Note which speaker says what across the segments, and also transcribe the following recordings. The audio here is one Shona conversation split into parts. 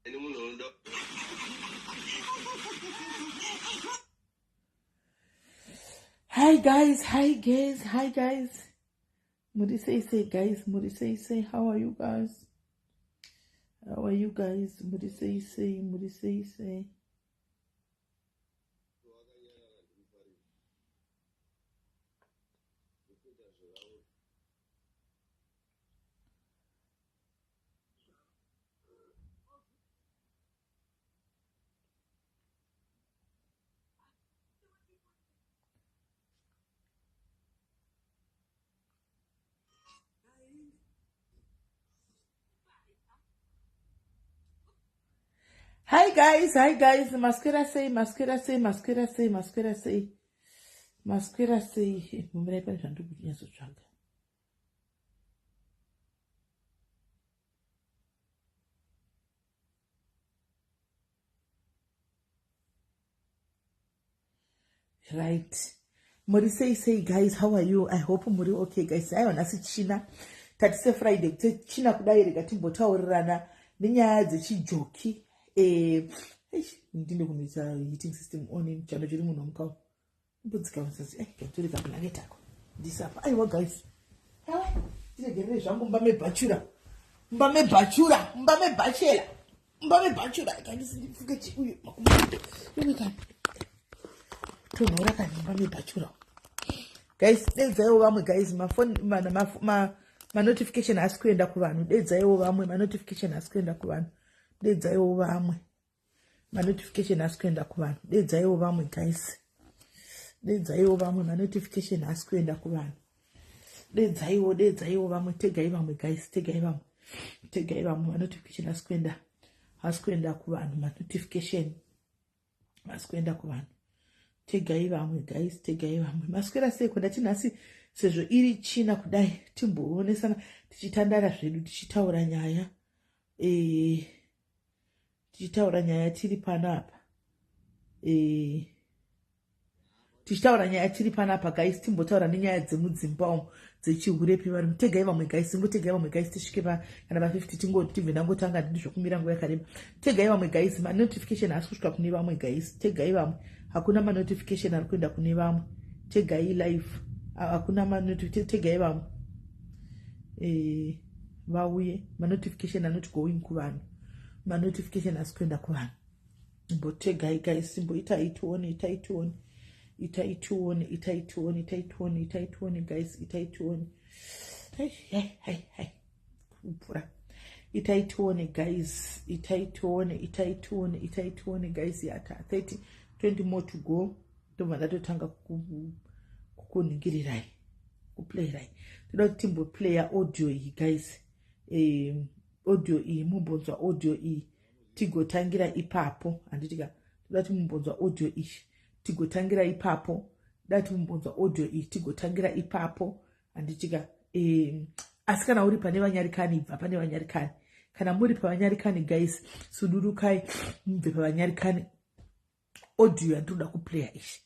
Speaker 1: Ini munhu unoda.
Speaker 2: Hi guys, hi guys, hi guys. Muri sei sei guys, muri sei sei, how are you guys? How are you guys? Muri sei sei, muri sei sei. Hi guys, hi guys. Maswera sei, maswera sei, maswera sei, maswera sei. Maswera sei. Mumirai pane zvandiri kunyatsotsvaga. Right, muri sei sei guys, how are you? I hope muri okay guys. Aiwa, nhasi China, tati seFriday kuti China kudai, rega timbotaurirana nenyaya dzechijoki. Eh, ndinde kunoita heating system on, chando chiri munhu wamukawo mbodzika musasi. Eh, gatore kablanket ako ndisapa. Aiwa guys, tiregerere zvangu, mumba mebhachura, mumba mebhachura, mumba mebhachela, mumba mebhachura. Kandisi ndifuke chiuyu makumbo kani tonhora kani, mumba mebhachura guys. Dedzaiwo vamwe guys, mafoni manotification haasi kuenda kuvanhu. Dedzaiwo vamwe, manotification haasi kuenda kuvanhu. Dedzaiwo vamwe, manotification haasi kuenda kuvanhu. Dedzaiwo vamwe guys, dedzaiwo vamwe, manotification haasi kuenda kuvanhu. Dedzaiwo, dedzaiwo vamwe, tegai vamwe guys, tegai vamwe, tegai vamwe. Manotification haasi kuenda, haasi kuenda kuvanhu. Manotification haasi kuenda kuvanhu. Tegai vamwe guys, tegai vamwe. Maswera sei? Kuenda chinhasi, sezvo iri China kudai, timboonesana tichitandara zvedu, tichitaura nyaya, tichitaura nyaya tiri panapa, tichitaura nyaya tiri panapa guys. Timbotaura nenyaya dzemudzimba umu dzechihurepi. Vari mutegai vamwe guys, tingotegai vamwe guys, tisvike kana pa50, tingoti tibve ndangotanga. Ndidi zvokumira nguva yakareba. Tegai vamwe guys, manotification haasi kusvika kune vamwe guys. Tegai vamwe, hakuna manotification ari kuenda kune vamwe. Tegai live, hakuna manotification. Tegai vamwe, vauye. Manotification anoti going kuvanhu, manotification asi kuenda kuvanhu. Mbotegai guys, mboitai tione, itai tione, itai tione, itai tione, itai tione, itai tione guys, itai tione. Hai hai hai, kupfura. Itai tione guys, itai tione, itai tione, itai tione guys. Yata 30, 20 more to go, ndobva ndatotanga kukuningirirai, kuplayirai. Toda kuti timboplaya audio iyi guys, audio iyi, mumbonzwa audio iyi, tigotangira ipapo, handiti ka? Toda kuti mumbonzwa audio iyi, tigotangira ipapo. Toda kuti mumbonzwa audio iyi, tigotangira ipapo, handiti ka? Asi kana uri pane vanyarikani, ibva pane vanyarikani. Kana muri pavanyarikani guys, sudurukai mubve pavanyarikani. Audio yandinoda kuplaya ishi,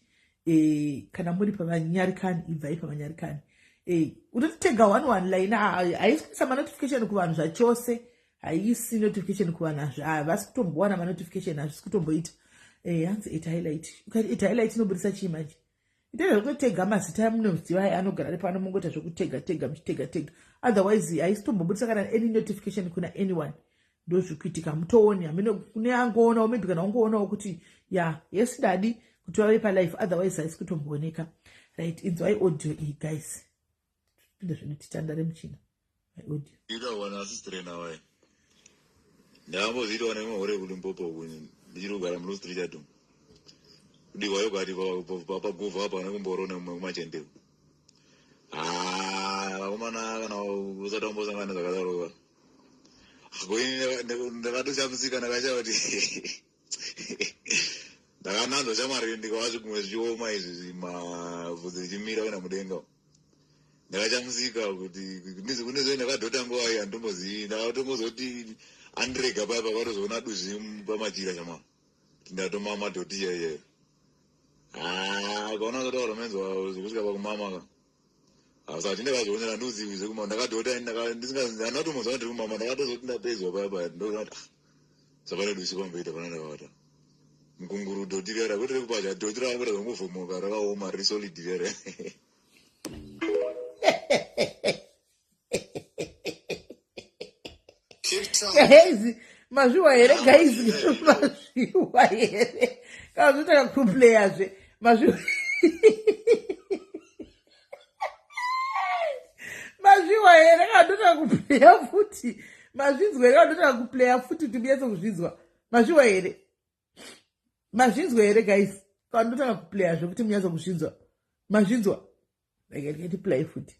Speaker 2: kana muri pavanyarikani, ibvai pavanyarikani. Unotitega one one line, haisi kuisa manotification kuvanhu zvachose, haisi notification kuvanhu, havasi kutombowana manotification, hazvisi kutomboita. Hanzi it highlight, ukati it highlight inobudisa chii manje? Itaita zvekutotega mazita amunoziva aya anogara ari pano, mungoita zvekutega tega, muchitega tega. Otherwise haisi kutombobudisa kana any notification kuna anyone. Ndozviri kuitika, mutooni hamene kune angoonawo, maybe kana ungoonawo kuti ya yes daddy, kuti vave palife. Otherwise haisi kutombooneka. Right, inzwai audio iyi guys, pinda zvedu titandare muchina audio.
Speaker 3: Itawana asistrena waye ndakambozviitawo nemahore kuLimpopo, ndichiri kugara muLost Richard, kudiwa yogati pagovha apa nekumboro nekumachendeu. Vakomana, kana usati wambosangana nezvakadaro, ndakatoshamisika, ndakashaya kuti ndakananzwa shamwari, ndikawa zvigumwe zvichioma izvi, mavhudzi richimira kuenda mudenga. Ndakashamisika kuti kunezve ndakadhota nguva iyi, handitombozivi. Ndakatombozoti andirega paya, pakatozoona duzvi pamachira, shama, ndatomama dhoti chaiyo. Ukaona zvotaura menzwa zvekusvika pakumama ka, saka ndakazvionera nduzivi zvekumama ndakadhota, ndisingandatombozva ndiri kumama. Ndakatozoti ndapedzwa paya paya, ndoona kuti Sapane dusi kwamboita pana ndakavata. Mukunguru dhoti riya kwete rekupacha dhoti rakuita zvongovhomoka rakaoma riri solid riya riya.
Speaker 2: Guys, mazviwa here guys? Mazviwa here? Kana zvotanga kuplaya zve. Mazviwa. Mazviwa here kana ndotanga kuplaya futi. Mazvinzwa here kana ndotanga kuplaya futi kuti munyatso kuzvinzwa. Mazviwa here? Mazvinzwa here guys? Kana ndotanga kuplaya zvekuti munyatso kuzvinzwa. Mazvinzwa? Rega ndikati play futi.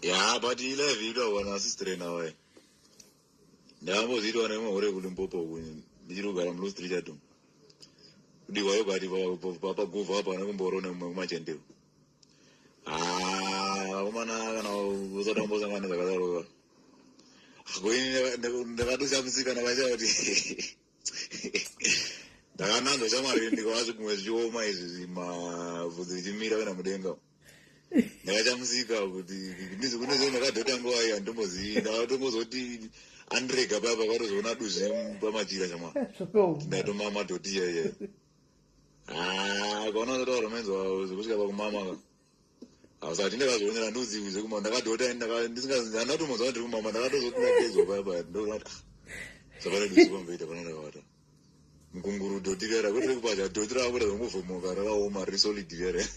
Speaker 3: Ya, but ilive ito wana sister na wae. Ndakambozviitwa nemwe hure kuLimpopo uku ndichiri kugara muLouis Richard umu. Kudiwa yogati paguva apa nekumboro nemumwe kumachendero. Ah, vakomana kana usati wambosangana nezvakadaro. Ko ini ndakatoshamisika ndakashaya kuti ndakananzwa shamwari ndikaona zvigumwe zvichioma izvi mavhudzi zvichimira kuenda mudenga. Ndakashamisika kuti ndizvo ndakadhota nguva iya ndombozivi ndakatongozoti andirega paya pakatozoona duzvi pamachira shamwari ndatomama dhoti iya iya. Ah, ukaona unotaura menzo zvekusvika pakumama ka. Hausati ndakazvionera ndozivi zvekumama ndakadhota ndisingazi handatombonzwa ndiri kumama ndakatozoti ndapedzwa paya paya ndoona kuti ah zvakare duzvi kwamboita pana ndakavata. Mukunguru dhoti riya kwete rekupacha dhoti rakuita zvongovhomoka rakaoma riri solid riya riya.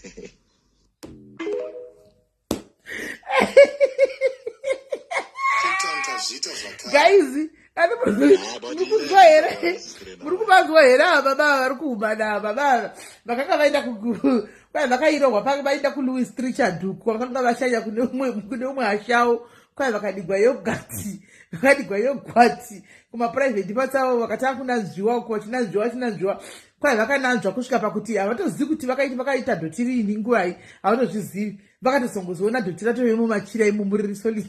Speaker 2: Guys, ani muri kunzwa here? Muri kuvanzwa here ava baba vari kuhumana ava baba vakanga vaenda kwai vakairohwa panga vaenda kuLouis Trichard uko vakanga vashanya kune umwe kune umwe ashawo kwai vakadigwa yogati vakadigwa yogwati kumaprivate parts avo vakatanga kunanzviwa uko vachinanzviwa vachinanzviwa kwai vakananzva kusvika pakuti havatozivi kuti vakaita vakaita dhoti riini nguvai havatozvizivi vakatozongozoona dhoti ratove mumachira imomo riri solid.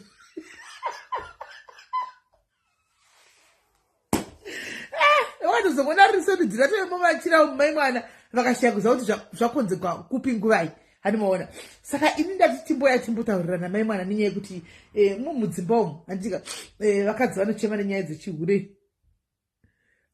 Speaker 2: Vakatozongoona riri solid ratove mumachira umu mai mwana vakashaya kuziva kuti zvakonzegwa kupi nguvai handimaona. Saka ini ndati timboya timbotaurirana mai mwana nenyaya yekuti mudzimba umu handika vakadzi vanochema nenyaya dzechihure.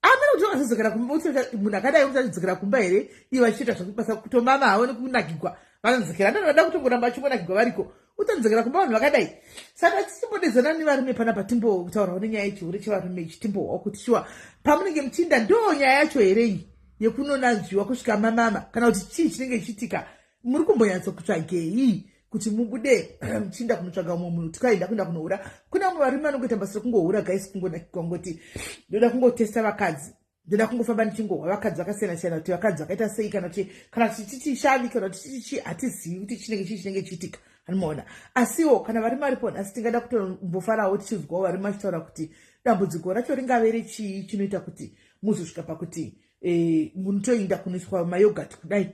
Speaker 2: Amene kuti vakazodzokera kumba munhu akadai kuti achidzokera kumba here ivo vachiita zvekubasa kutomama havo nekunakigwa vanodzokera ndani vada kutongoramba vachingonakigwa variko utodzokera kumba vanhu vakadai. Saka tichimbodedzana nevarume panapa timbotaurawo nenyaya yechihure chevarume ichi timbohwawo kuti shuwa pamunenge muchiinda ndo nyaya yacho here iyi yekunonanzviwa kusvika mamama kana kuti chii chinenge chichiitika muri kumbonyatsokutsvagei kuti mubude muchiinda kunotsvaga umwe munhu tikaenda kuenda kunohura. Kune vamwe varume vanongoita basa rekungohura guys kungonakigwa ngoti ndoda kungotesta vakadzi ndoda kungofamba ndichingohwa vakadzi vakasiyana siyana kuti vakadzi vakaita sei kana kuti kana kuti tichi shavi kana kuti tichichi hatizivi kuti chinenge chii chinenge chiitika anomaona. Asiwo kana varume varipo nhasi tingada kutombofarawo tichinzwawo varume vachitaura kuti dambudziko racho ringave rechii chinoita kuti muzosvika pakuti munotoinda kunoiswa mayogati kudai.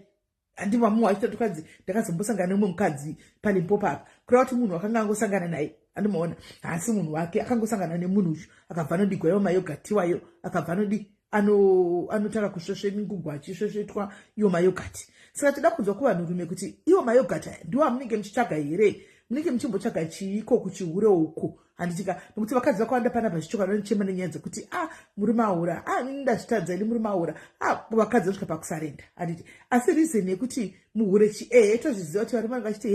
Speaker 2: Handi mamuwa achitoti kwanzi ndakazombosangana nemumwe mukadzi paLimpopo apa kureva kuti munhu wakanga angosangana naye andimaona haasi munhu wake akangosangana nemunhu uyu akabva anodigwa iwo mayogati iwayo akabva anodi anotanga kusvesve mingugu achisvesvetwa iwo mayogati. Saka toda kunzwa kuvanhurume kuti iwo mayogati aya ndiwo amunenge muchitsvaga here munenge muchimbotsvaga chiiko kuchihure uku handitika nekuti vakadzi vakawanda panapa zvichokwadi vanochema nenyaya dzekuti a murume ahura a ini ndazvitadza ini murume ahura a vakadzi vanosvika pakusarenda handiti. Asi reason yekuti muhure chi ehe tozviziva kuti varume vanenge vachiti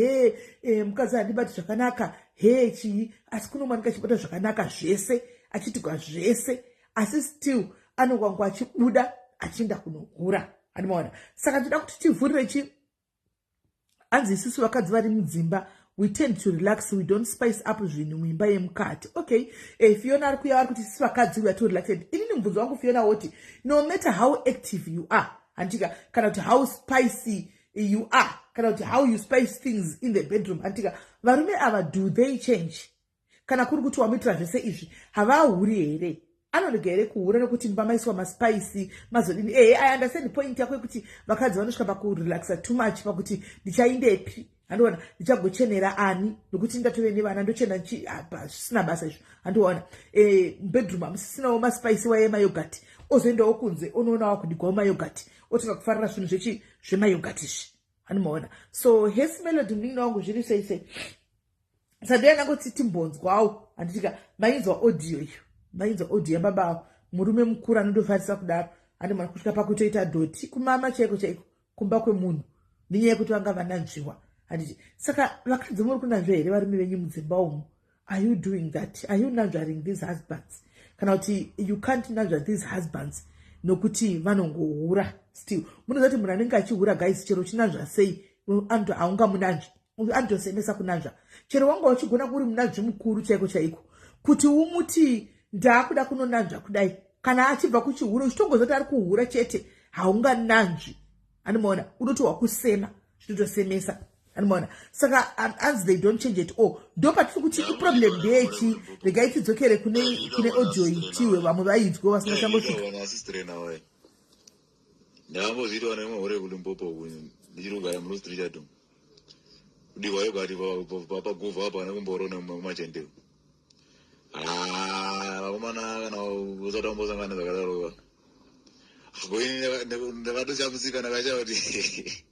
Speaker 2: he mukadzi handibati zvakanaka he chii asi kuno mwanike achibata zvakanaka zvese achiitigwa zvese asi still anongwangu achibuda achienda kunohura handimaona. Saka toda kuti tivhurire chi hanzi isusu vakadzi vari mudzimba we tend to relax we don't spice up zvinhu muimba yemukati. Okay, Fiona ari kuya ari kuti isusu vakadzi we are too relaxed. Inini mubvunzo wangu Fiona woti no matter how active you are handitika kana kuti how spicy you are kana kuti how you spice things in the bedroom handitika varume ava do they change kana kuri kuti wamuitira zvese izvi havahuri here anorega here kuhura nekuti mumba maiswa maspicy mazodini. Ehe I understand point yako yekuti vakadzi vanosvika pakurelaxa too much pakuti ndichaindepi handiona ndichagochenera ani nokuti ndatove nevana ndochena zvisina basa izvo handiona mubedroom hamusisinawo maspicy waye mayogati ozoendawo kunze onoona wakudigwawo mayogati otanga kufarira zvinhu zvechi zvemayogati izvi handimaona. So hesi Melody munin'ina wangu zviri sei sei. Saka ndoyanangoti timbonzwawo, handitika? Mainzwa audio iyo, mainzwa audio yababa avo, murume mukuru anondofarisa kudaro, handimana kusvika pakutoita dhoti kumama chaiko chaiko kumba kwemunhu nenyaya yekuti vanga vananzviwa, handiti? Saka vakadzi, muri kunanzva here varume venyu mudzimba umu? Are you doing that? Are you nanzvaring these husbands, kana kuti you can't nanzva these husbands nokuti vanongohura still? Munoziva kuti munhu anenge achihura, guys, chero uchinanzva sei, antu haungamunanzvi, anotosemesa kunanzva. Chero wanga uchigona kuri munanzvi mukuru chaiko chaiko, kuti umuti ndaakuda kunonanzva kudai, kana achibva kuchihura, uchitongoziva kuti ari kuhura chete, haungananzvi, anomaona? Unoti wakusema, zvinotosemesa, anomaona? Saka anzi they don't change at all. Ndo patiri kuti iproblem ndeyechi. Regai tidzokere kune audio itiwe, vamwe vainzwe vasina changosvika.
Speaker 3: Ndakambozviitwa nemwe hure kuLimpopo, ndichiri kugara muLouis Trichardt, kudiwa yogati paguvha apa nekumboro nemumachendeo. Vakomana, kana usati wambosangana nezvakadaro, koini ndakatoshamisika, ndakashaya kuti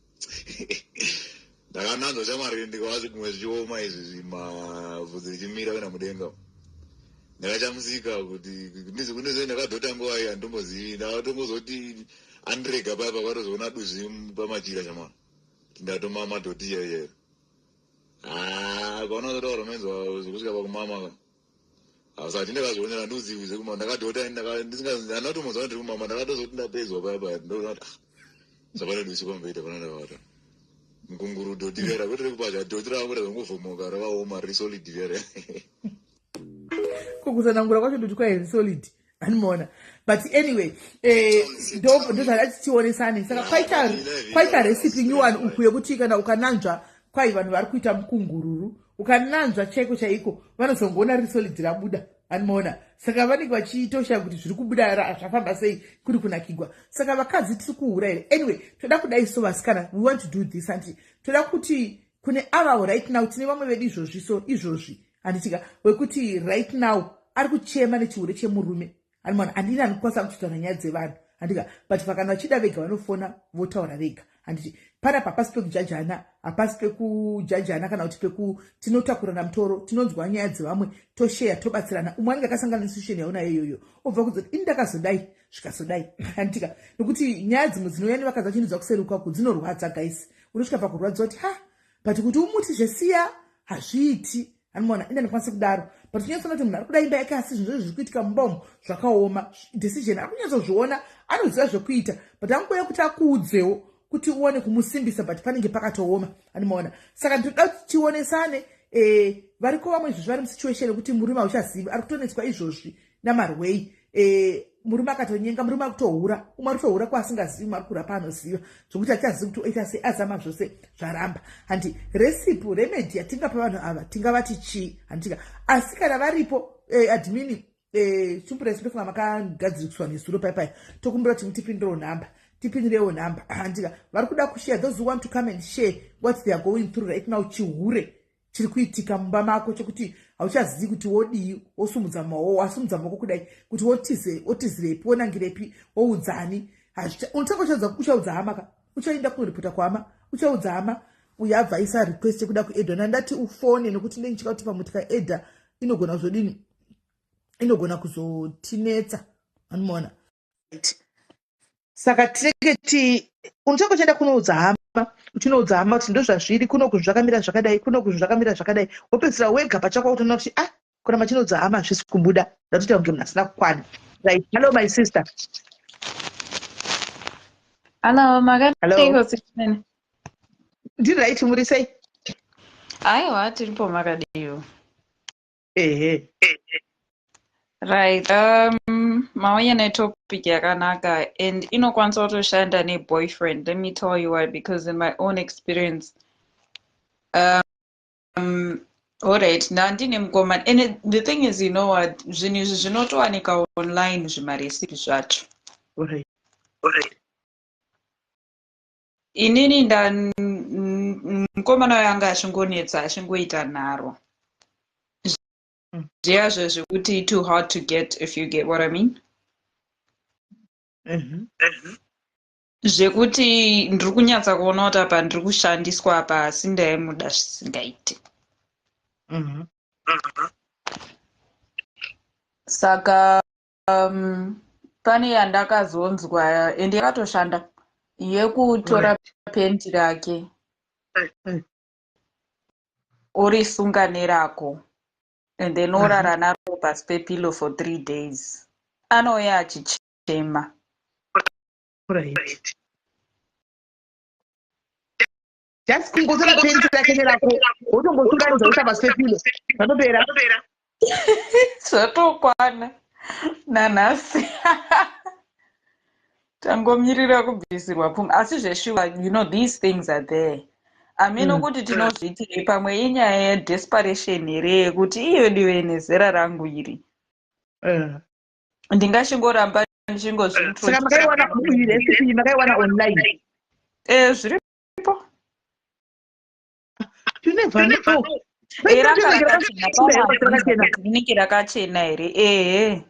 Speaker 3: ndakananzwa shamwari, ndikawa zvigumwe zvichioma izvi, mavhudzi richimira kuenda mudenga. Ndakashamisika kuti kunizoi ndakadhota nguva iyi, handitombozivi. Ndakatongozoti andirega paya, pakatozoona duzvi pamachira, shamwari, ndatomama dhoti chaiyo chaiyo. Ukaona uzotaura menzwa zvekusvika pakumama ka, hasati ndakazvionera, handiuzivi zvekumama. Ndakadhota, handina kutombonzwa ndiri kumama. Ndakatozoti ndapedzwa paya paya, ndoona kuti zvapane dusi pamubhedha pana ndakavata mukunguru, dhoti rera, kwete rekupazha, dhoti ravangoita zvongovhomoka, rakaoma, riri solid rera.
Speaker 2: Kukutsanangura kwacho ndoti kwai solid, handimaona? But anyway, ndozvada tichionesane. Saka kwaita recipe nyuwani uku yekuti kana ukananzva, kwai vanhu vari kuita mukungururu, ukananzva chaiko chaiko, vanozongoona riri solid rabuda, handimaona? Saka vanenge vachitoshaya kuti zviri kubuda zvafamba sei, kuri kunakigwa. Saka vakadzi, tiri kuhura here? Anyway, toda kudai so, vasikana, we want to do this, anti toda kuti kune avawo right now, tine vamwe vedu izvozvi, so izvozvi, handitika, wekuti right now ari kuchema nechihure chemurume, handimaona? Handini andikwanisa kutotaura nyaya dzevanhu, handika? But vakana vachida vega, vanofona votaura vega, handiti? Panapa hapasi pekujajana, hapasi pekujajana kana kuti peku tinotakurana mutoro. Tinonzwa nyaya dzevamwe, tosheya, tobatsirana. Umwe anenge akasangana nesituation yaunayo iyoyo, obva kudzoti, "Ini ndakazodai, zvikazodai," handitika? Nokuti nyaya dzimwe dzinouya nevakadzi vachinudza kuserukaku dzinorwadza, guys. Unosvika pakurwadziwa kuti ha, but kuti umuti zvesiya hazviiti, anomaona? Inde ndikwanisa kudaro, but unyatsoona kuti munhu ari kuda imba yake, asi zvinhu zvozvo zviri kuitika mumba umu zvakaoma. Decision ari kunyatsozviona, anoziva zvekuita, but angoya kuti akuudzewo kuti uone kumusimbisa, but panenge pakatooma, anomaona? Saka ndinoda kuti tionesane. Variko vamwe izvozvi vari musituation yekuti murume hauchazivi, ari kutonetswa izvozvi namarwei. Murume akatonyenga, murume ari kutohura, umwe ari kutohura kwaasingazivi, umwe ari kuhura paanoziva, zvokuti achazivi kuti oita sei. Azama zvose, zvaramba, handi? Recipe, remedy yatingapa vanhu ava, tingavati chii, handitika? Asi kana varipo, admin chupuresi, ndofunga makagadziriswa nezuro paipai, tokumbira kuti mutipindirewo nhamba, tipindirewo nhamba, handika? Vari kuda kushare, those who want to come and share what they are going through right now, chihure chiri kuitika mumba mako chekuti hauchazivi kuti wodii, wosumudza maoko, wasumudza maoko kudai kuti wotize, wotizirepi, wonangirepi, woudzani? Unotanga uchaudza hama ka, uchaenda kunoripota kuhama, uchaudza hama. Uyo abva aisa request yekuda kuedwa, nandati ufone, nokuti ndenichika kuti pamwe tikaedha inogona kuzodini, inogona kuzotinetsa, anomaona? Saka tinenge ti unotanga uchienda kunoudza hama, uchinoudza hama kuti ndozvazviri kunoku, zvakamira zvakadai kunoku, zvakamira zvakadai. Wopedzisira wega pachako kutoona kuti ah, kuramba chinoudza hama hazvisi kubuda, ndatoita kunge munhu asina kukwana. Right, hello my sister.
Speaker 1: Hello, makadiko sisini?
Speaker 2: Ndiri right, muri sei?
Speaker 1: Aiwa, tiripo, makadiwo?
Speaker 2: Ehe.
Speaker 1: Right, mauya netopic yakanaka and inokwanisa kutoshanda neboyfriend. Let me tell you why, because in my own experience, alright, ndandine mukomana, and the thing is, you know what, zvinhu izvi zvinotowanika online, zvimarecipe zvacho. Inini nda mukomana uyo anga achingonetsa, achingoita nharo zviyazvo zvekuti too hard to get, if you get what I mean. Zvekuti ndiri kunyatsa kuona kuti apa ndiri kushandiswa apa, asi ndaimuda zvisingaiti. Saka pane yandakazonzwa, ende yakatoshanda, yekutora penti rake orisunga nerako and then orara naro pasi pepillow for 3 days. Anouya achichema.
Speaker 2: Right, just kungotora penti rake nerako, wotongosunganidza, uisa pasi pepillow, zvatopera.
Speaker 1: Zvatokwana. Nanhasi tangomirira kubvisirwa pfungwa, asi zveshuwa, these things are there. Hameno kuti tinozviitirei. Pamwe inyaya yedesperation here, yekuti iyo diwe nezera rangu iri, ndingachingoramba.
Speaker 2: Saka makaiwana iyi recipe iyi, makaiwana online?
Speaker 1: Eh, zviripo.
Speaker 2: You never know.
Speaker 1: Eh, ranga rakachena, rinenge rakachena here? Ehe,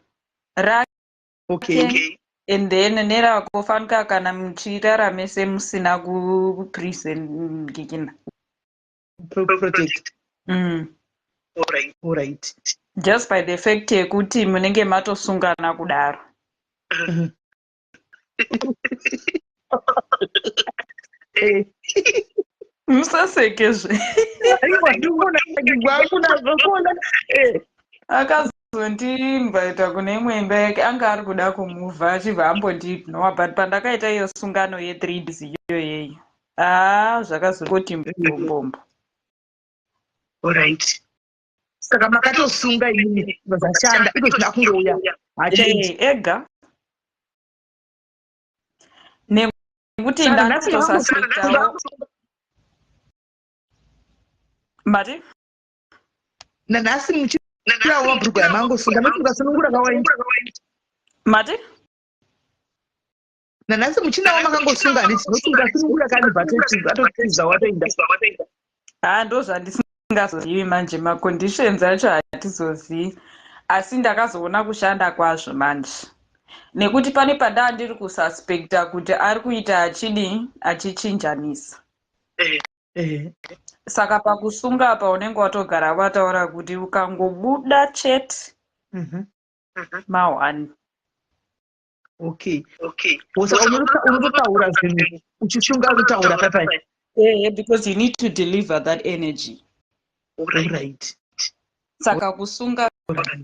Speaker 1: rake and then nerako. Fanika kana muchirarame semusina kuprison gikina.
Speaker 2: Protect. Alright.
Speaker 1: Just by the fact yekuti munenge matosungana kudaro. Musasekezve.
Speaker 2: Aiwa, ndikuona kwakunazvo kuona.
Speaker 1: Akazondiinvita kune imwe imba yake. Anga ari kuda kumuvha, achibva ambondiignowa, but pandakaita iyo sungano ye3 days iyoyeyo, haa, zvakazongoti mbombombo.
Speaker 2: Alright, saka makatosunga imimi, zvashanda. Iko zvino akungouya, hachaiti?
Speaker 1: Eh, ega, nekuti
Speaker 2: Saka nhasi
Speaker 1: ndakutosuspectawo mati.
Speaker 2: Nanhasi muchirawo mabhurugwa yamangosunga, nokuti mukasunungura kawaindi.
Speaker 1: Mati?
Speaker 2: Nanhasi muchinawo makangosunga, handiti? Nokuti mukasunungura kani, atotiza, watoenda.
Speaker 1: Haa, ndo zvandisingazozivi manje. Maconditions acho hatizozivi, asi ndakazoona kushanda kwazvo manje, nekuti pane pandaa ndiri kususpecta kuti ari kuita achidii, achichinjanisa. Saka pakusunga apa unenge watogara wataura kuti ukangobuda chete, ma1.
Speaker 2: Okay, saka unototaura zvinhu uchisunga, kutaura papai?
Speaker 1: Ehe, because you need to deliver that energy. Saka kusunga,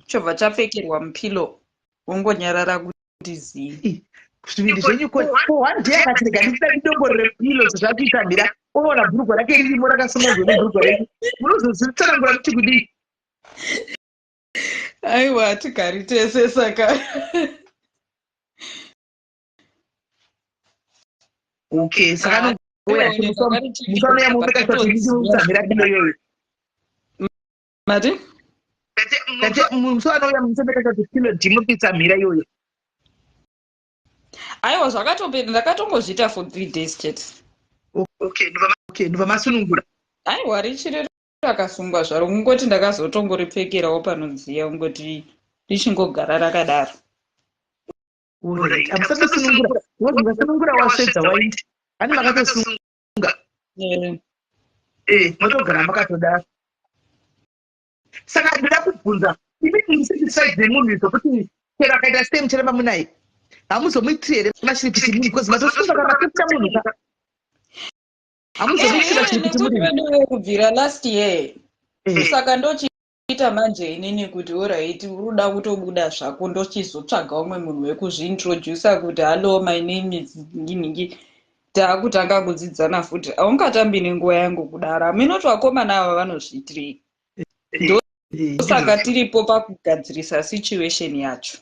Speaker 1: chobva chapfekerwa mupillow, wongonyarara kuti zii.
Speaker 2: Zvivindi zvenyu ko one day akati, "Rega ndisida ndidomborere pillow," zvakuita mhira, oona bhurugwa rake ririmo rakasunga nebhurugwa renyu, munozozvitsanangura kuti kudii?
Speaker 1: Aiwa, hatigari tese, saka.
Speaker 2: Okay, saka anouya musanouya mupfeka chati pillow iyoyo.
Speaker 1: Mati?
Speaker 2: Musi anouya musapfeka chati pillow, ndimupisa mhira iyoyo.
Speaker 1: Aiwa, zvakatopera. Ndakatongozviita for 3 days chete.
Speaker 2: Okay, ndobva masunungura.
Speaker 1: Aiwa, richiri rakasungwa zvaro. Kungoti ndakazotongoripfekerawo panodziya, kungoti richingogara rakadaro.
Speaker 2: Alright, hamusatosunungura, wozi mukasunungura wasvedza waindi. Hani makatosunga?
Speaker 1: Eh.
Speaker 2: Eh, motogara makatodaro. Saka ndoda kubvunza, imi musatisfied nemunhu zvokuti chero akaita sei mucharamba munaye? Hamuzomuitiri here mashiripiti munhu? Because matosunga kamatopita munhu ka, hamuzomuitiri mashiripiti
Speaker 1: nekuti
Speaker 2: munhu?
Speaker 1: Vedu kubvira last year. Saka ndochiita manje inini kuti alright, uri kuda kutobuda zvako, ndochizotsvaga umwe munhu wekuzviintrodusa kuti, "Hallo, my name is nginhingi." Taakutanga kudzidzana futi. Haungatambi nenguva yangu kudaro. Haminoti vakomana ava vanozviitirei. Ndosaka tiripo pakugadzirisa situation yacho.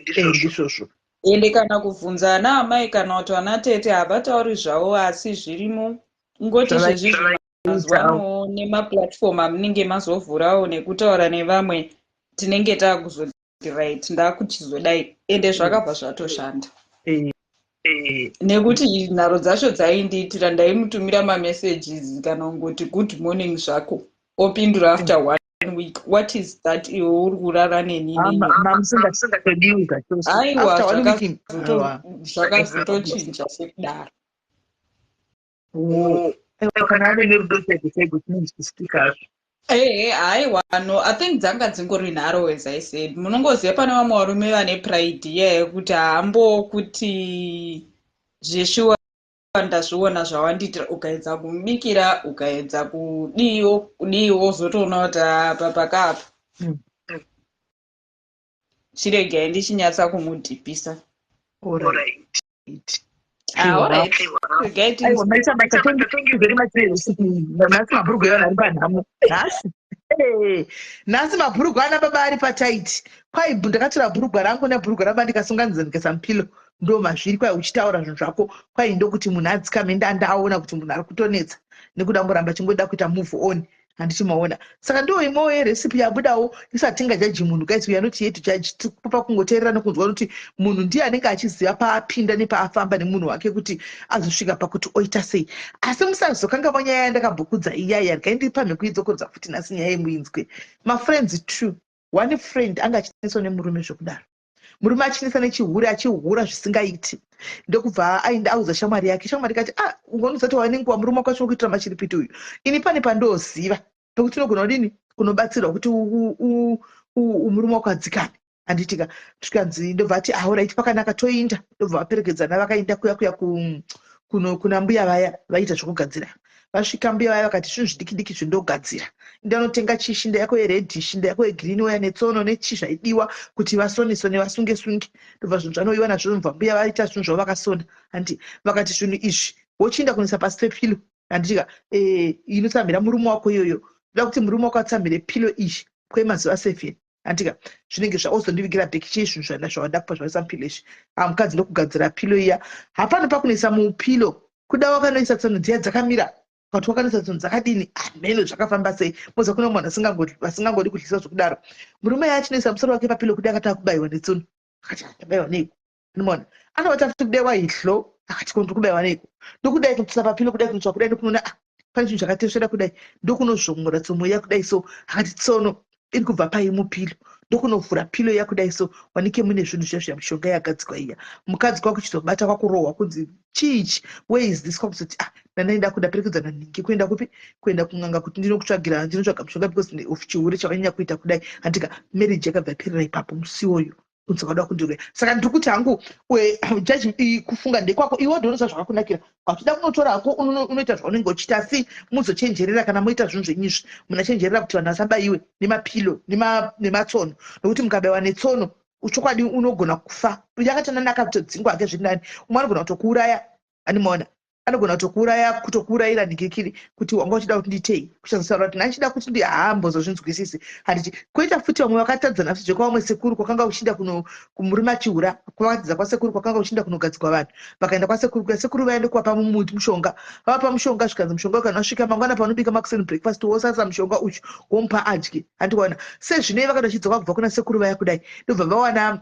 Speaker 2: Ndizvozvo.
Speaker 1: Ende kana kubvunza ana amai kana kuti vana tete, havatauri zvavo, asi zvirimo. Ngoti zvezvizvi mazuva ano nemaplatform amunenge mazovhurawo nekutaura nevamwe, tinenge taakuzoti right, ndakuchizodai. Ende zvakabva zvatoshanda, nekuti nharo dzacho dzaindiitira. Ndaimutumira mamessages, kana kungoti "Good morning" zvako, opindura after one week. What is that? Iwe uri kurara nenini.
Speaker 2: Mamusingatodiwi zvachose.
Speaker 1: Aiwa.
Speaker 2: After one week, aiwa.
Speaker 1: Zvakazotochinja sekudaro.
Speaker 2: Oh, aiwa, kana ave nerudo chaiko chaiko, chinonzi kustika hazvo.
Speaker 1: Ehe, haiwa, no, I think dzanga dzingori nharo. As I said, munongoziva pane vamwe varume vane pride iya yekuti haambokuti zveshuwa ndazviona zvawandiitira. Ukaedza kumubikira, ukaedza kudiwo kudiwo, wozotoona kuti apa pakapa. Chiregai ndichinyatsa kumudhipisa.
Speaker 2: Alright.
Speaker 1: Ah, alright. Regai.
Speaker 2: Aiwa, maita basa. Thank you very much nerecipe. Nhasi mabhurugwa evanhu ari panhamo nhasi. Nhasi mabhurugwa ana baba ari patight. Kwai ndakatora bhurugwa rangu nebhurugwa raba, ndikasunganidza, ndikaisa mupillow. Ndo mazviri. Kwai uchitaura zvinhu zvako, kwai ndokuti munhu adzikame. Ndandaona kuti munhu ari kutonetsa nekuda ngoramba achingoda kuita move on, handiti maona? Saka ndo imwewo yerecipe yabudawo. Isati tingajaji munhu, guys, we are not here to judge. Tikupa kungoteerera nekunzwa kuti munhu ndiye anenge achiziva paapinda nepaafamba nemunhu wake kuti azosvika pakuti oita sei. Asi musazokanganwa nyaya yandakambokudza iyaya. Regai ndipamhe kuidzokodza futi nhasi nyaya yemuinzwe. Mafriends two, one friend anga achinetswa nemurume zvokudaro, murume achinetsa nechihure, achihura zvisingaiti. Ndokubva aenda audza shamwari yake. Shamwari ikati, "Ah, unozati wava nenguva murume wako achinokuitira machiripiti uyu. Ini pane pandoziva pekuti unogona kudini kunobatsirwa kuti murume wako adzikame, handitika?" Zvikanzi, ndobva ati, "Alright, pakanaka, toinda." Ndobva vaperekedzana, vakaenda kuya kuya kuna mbuya vaya vaita zvokugadzira. Vasvika, mbuya vaya vakati, "Zvinhu zvidiki diki zvindogadzira. Ndanotenga chishinda yako yered, shinda yako yegreen, oya netsono nechi zvaidiwa kuti vasone sone, vasunge sunge." Ndobva zvinhu zvanouyiwa nazvo. Ndobva mbuya vaita zvinhu zvavo, vakasona, handi? Vakati, "Zvinhu izvi wochiinda kunoisa pasi pepillow, handitika? Inotsamhira murume wako iyoyo. Ndoda kuti murume wako atsamhire pillow iyi kwemazuva 7, handika? Zvinenge zvaozondivigira bheki chii zvinhu zvanda zvawanda kupa zvaisa mupillow izvi." Ah, mukadzi ndokugadzira pillow iya. Hapano pakunoisa mupillow kuda wakanoisa tsono dziya dzakamira kuti wakanoisa tsono dzakadini, hameno zvakafamba sei. Moza kune munhu vasingangodi kudyisa zvokudaro. Murume achinoisa musoro wake papillow kuda, akati akubayiwa netsono. Akati, "Ndabayiwa neiko?" Anomaona anovata futi kudai wahihlo. Akati, "Ko, ndiri kubayiwa neiko?" Ndokudai kutsisa papillow kudai, kunotsva kudai, ndokunoona, ah, pane chinhu chakatesvera kudai. Ndokunozvongora tsono iya kudai so. Akati, "Tsono iri kubva pai mupillow?" Ndokunovhura pillow iya kudai so, wanike mune zvinhu zviya zviya, mishonga yagadzikwa iya. Mukadzi kwakuchizobata, kwakurohwa kunzi, "Chiichi? Where is this?" Kwakuzoti, "Ah, ndandaenda kudaperekedzwa nanhingi kuenda kupi? Kuenda kun'anga kuti ndinokutsvagira, ndinotsvaga mishonga because of chihure chawanyanya kuita kudai, handika?" Marriage yakabva yaperera ipapo musi iwoyo, kunzi kwada kundiroya. Saka ndiri kuti hangu, judge, kufunga ndekwako iwe, ndinoziva zvakakunakira. Uchida kunotora hako, unoita zvaunenge uchiita, asi muzochenjerera kana moita zvinhu zvenyu izvi. Munachenjerera kuti vanhu vasabayiwe nemapillow nematsono, nokuti mukabayiwa netsono, chokwadi unogona kufa. Yakatananaka kutodzingwa hake zviri nani. Umwe anogona kutokuuraya, animaona? Anogona kutokuuraya, kutokuurayira nhikikiri kuti wanga uchida kuti nditei, kuchazotaura kuti ndachida kuti ndi haambozozvinzwisisi, handiti? Koita futi vamwe vakatadzana futi zvekwa vamwe sekuru kwakanga kuchiinda kuno kumurume achihura, kwakadzidza kwasekuru kwakanga kuchiinda kunogadzikwa vanhu. Vakaenda kwasekuru kuya, sekuru vaende kuvapa mumuti mushonga. Vavapa mushonga, zvikanzi mushonga kana wasvika mangwana paunobika makuseni breakfast, wosasa mushonga uchu, womupa adye, handikuona? Sezvinei vakati vachidzoka kubva kuna sekuru vaya kudai, ndobva vawana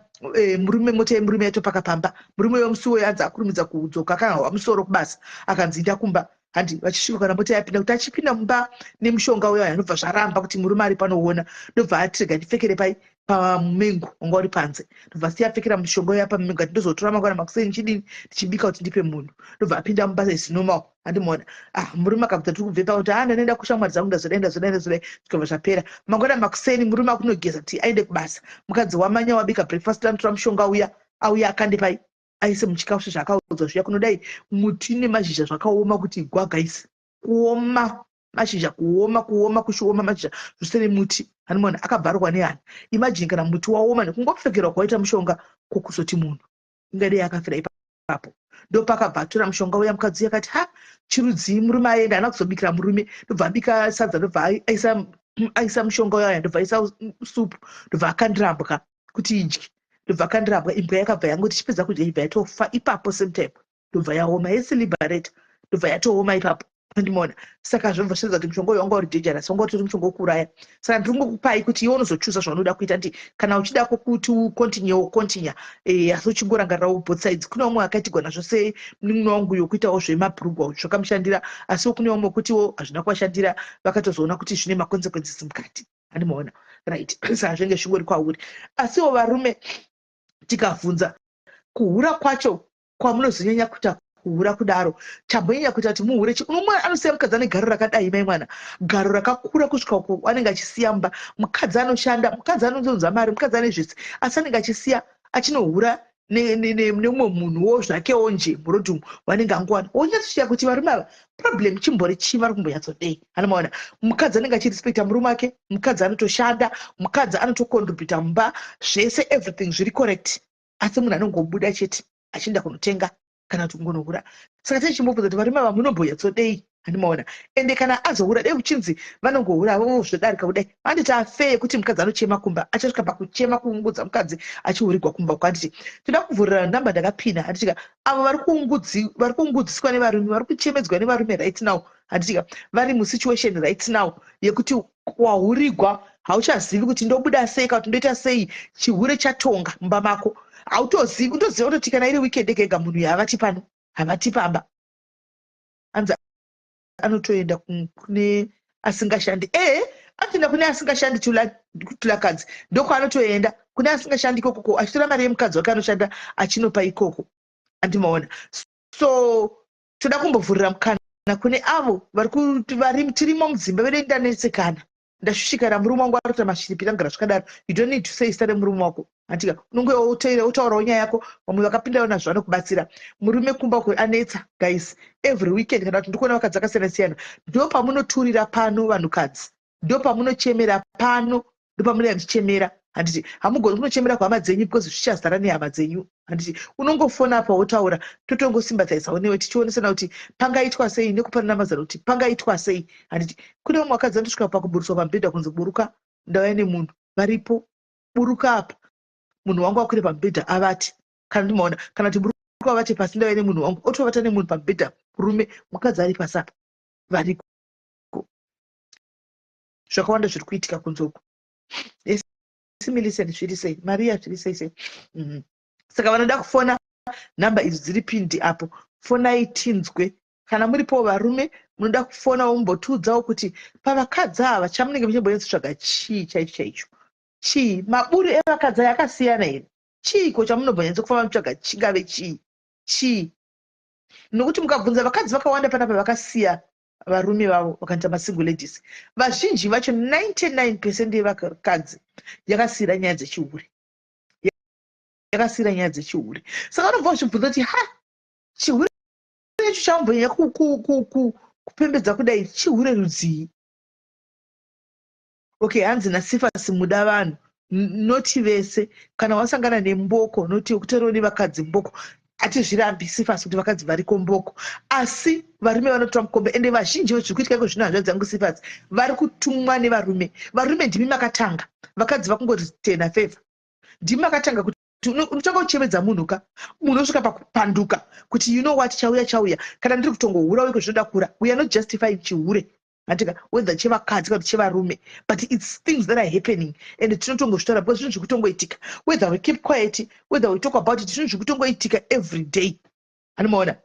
Speaker 2: murume, mota yemurume yatopaka pamba. Murume wemusi uyo anzi akurumidza kudzoka, akanga musoro kubasa, akanzi, "Inda kumba." Handi vachisvika, kana mota yapinda, kuti achipinda mumba nemushonga uyo, anobva zvaramba kuti murume ari panoona. Ndobva ati, "Rega ndipfekere pai pamengo wanga uri panze." Ndobva siya apfekera mushonga uya pamengo, ati, "Ndozotora mangwana makuseni chidini, ndichibika kuti ndipe munhu." Ndobva apinda mumba as normal, handimuona? Ah, murume akabvunza, "Tiri kubve pakuti?" "Ah, ndanoenda kushamwari dzangu, ndazodai, ndazodai, ndazodai." Zvikabva zvapera. Mangwana makuseni murume akunogeza kuti aende kubasa. Mukadzi wamanya, wabika breakfast, anotora mushonga uya, auya akande pai, aise muchikafu sezvaakaudzwa zviya. Kunodai muti nemazhizha zvakaoma kuti gwagaisi, kuoma mashizha, kuoma, kuoma, kuchioma mashizha zvose nemuti, anomaona? Akabvarwa nehana. Imagine kana muti waoma nekungopfekerwa kwaita mushonga, kwokuzoti munhu ingadei akafira ipapo. Ndopakabva atora mushonga uya. Mukadzi uya akati, "Ha, chirudzii?" Murume aenda, haana kuzobikira murume. Ndobva abika sadza, ndobva aisa mushonga uya, ndobva aisa supu, ndobva akandira mbwa kuti idye. Ndobva akandira mbwa. Imbwa yakabva yangoti ichipedza kudya, ibva yatofa ipapo same time. Ndobva yaoma yese liberator, ndobva yatooma ipapo, andimona? Saka zvobva zviratidza kuti mushonga uyu wanga uri dangerous, wanga utori mushonga wekuuraya. Saka ndiri kungokupai kuti iwe unozochuza zvaunoda kuita. Ndi kana uchida kuti ucontinue, wocontinue, asi uchingorangarirawo both sides. Kune vamwe vakaitigwa nazvo, semunin'ina wangu yokuitawo zvemabhurugwa, zvakamushandira, asiwo kune vamwe kutiwo hazvina kuvashandira, vakatozoona kuti zvine maconsequences mukati, andimaona? Right, saka zvinenge zvingori kwauri. Asiwo varume tikabvunza, kuhura kwacho kwamunozonyanya kuita Kuhura kudaro chambonyanya kuita kuti muhure. Umwe anosiya mukadzi ane garo rakadai, mai mwana, garo rakakura kusvika uko, anenge achisiya mumba mukadzi anoshanda, mukadzi anozonza mari, mukadzi ane zvese, asi anenge achisiya achinohura nemumwe munhuwo zvakewo nje murodhi umu wanenge angowana. Wonyatsosvika kuti varume ava, problem chimbori chii? Vari kumbonyatsodei? Anomaona mukadzi anenge achirespekta murume wake, mukadzi anotoshanda, mukadzi anotocontributa mumba, zvese, everything zviri correct, asi munhu anongobuda chete achienda kunotenga kana kuti kungonohura. Saka tichimbobvunza kuti varume ava munombonyatsodei? Handimaona. Ende kana azohura, dei kuchinzi vanongohura vo zvodarika kudai, vanditi afe yekuti mukadzi anochema kumba, achasvika pakuchema kuungudza mukadzi achihurirwa kumba uko. Handiti toda kuvhurira namba ndakapina, handitika? Avo vari kuungudziswa nevarume, vari kuchemedzwa nevarume right now, handitika? Vari musituation right now yekuti wahurigwa, hauchazivi kuti ndobuda sei kana kuti ndoita sei. Chihure chatonga mumba mako, hautozivi. Unotoziva kutoti kana iri weekend ega ega, munhu yaavati pano, havati pamba. Anzi anotoenda kune asingashandi. Ee, anotoenda kune asingashandi. Tulakadzi ndokwaanotoenda, kune asingashandi ikokoko, achitora mari yemukadzi wake anoshanda achinopa ikoko. Andimaona. So toda kumbovhurira mukana kune avo vari tirimo mudzimba vedu. Ndanetsekana, ndashushikana, murume wangu arikuita mashiripiti, angara zvakadaro. You don't need to say zita remurume wako, handitika? Unonge wotaurawo nyaya yako. Vamwe vakapindawo nazvo, vanokubatsira. Murume kumba uko anetsa, guys, every weekend, kana kuti ndikuona vakadzi akasiyana siyana. Ndo pamunoturira pano, vanhukadzi, ndo pamunochemera pano, ndo pamunenge muchichemera, handiti? Hamugoni kunochemera kuhama dzenyu because zvichazara nehama dzenyu, handiti? Unongofona apa wotaura, totongosympathaisawo newe, tichionesana kuti pangaitwa sei, nekupanana mazano kuti pangaitwa sei, handiti? Kune vamwe vakadzi vanotosvika pakuburuswa pamubhedha, kunzi, "Buruka, ndauya nemunhu." Varipo, "Buruka apa, munhu wangu akwire pamubhedha avati." Kana ndimaona, kana kuti, "Buruka avate pasi, ndauya nemunhu wangu." Otovata nemunhu pamubhedha, murume, mukadzi ari pasi apa. Variko, zvakawanda zviri kuitika kunze uku. Millicent, zviri sei? Maria, zviri sei sei? Saka vanoda kufona, nhamba idzi dziri pindi apo, fonai tinzwe. Kana muripowo varume munoda kufonawo, mumbotiudzawo kuti pavakadzi ava chamunenge muchimbonyatsotsvaga chii chaicho chaicho? Chii? Maburi evakadzi aya akasiyana here? Chiiko chamunombonyatsokufamba mutsvaga? Chingave chii? Chii? Nokuti mukabvunza vakadzi vakawanda panapa vakasiya varume vavo vakaita masingle ladies, vazhinji vacho, 99% yevakadzi yakasiyira nyaya dzechihure, yakasiyira nyaya dzechihure. Saka unobva uchibvunza kuti, ha, chihure icho chamumbonyanya kupembedza kudai, chihure rudzii? Okay, hanzi naSifasi, muda vanhu noti vese. Kana wasangana nemboko, noti kutoriwo nevakadzi mboko. Hatizvirambi, Sifasi, kuti vakadzi variko mboko, asi varume vanotora mukombe. Ende vazhinji zviri kuitika iko zvino, hanzvadzi yangu Sifasi, vari kutumwa nevarume. Varume ndimi makatanga, vakadzi vakungoti tena favor. Ndimi makatanga kuti unotanga kuchemedza munhu ka, munhu osvika pakupanduka kuti, "You know what, chauya chauya, kana ndiri kutongohura weko zvinoda kura." We are not justifying chihure, handika? Whether chevakadzi kana kuti chevarume, but it's things that are happening and tinotongozvitaura because zvinhu zvikutongoitika. Whether we keep quiet, whether we talk about it, zvinhu zvikutongoitika every day, anomaona.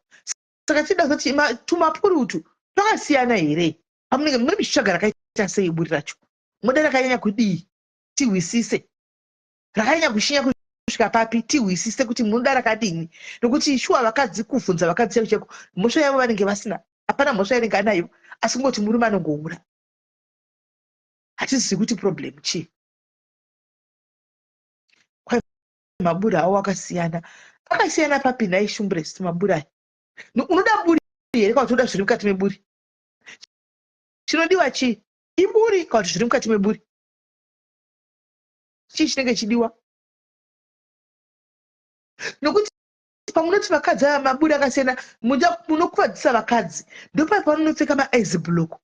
Speaker 2: Saka tida kuti tumapuri utu twakasiyana here? Pamunenge muri muchitsvaga rakaita sei buri racho? Moda rakanyanya kudii? Tihwisise. Rakanyanya kushinya kusvika papi? Tihwisise kuti munoda rakadini. Nokuti shuwa vakadzi, kuvhunza vakadzi chaiko chaiko, mhosva yavo vanenge vasina, hapana mhosva inenge anayo, asi kungoti murume anongohura. Hatizivi kuti problem chii. Kwai maburi avo akasiyana, akasiyana papi nhai, Shumbrest? Maburi aya, unoda buri here kana kuti unoda zviri mukati meburi? Chinodiwa chii? Iburi kana kuti zviri mukati meburi? Chii chinenge chidiwa? Nokuti pamunoti vakadzi ava maburi akasiyana, munokuvadzisa vakadzi. Ndopai paunonopfeka maice block,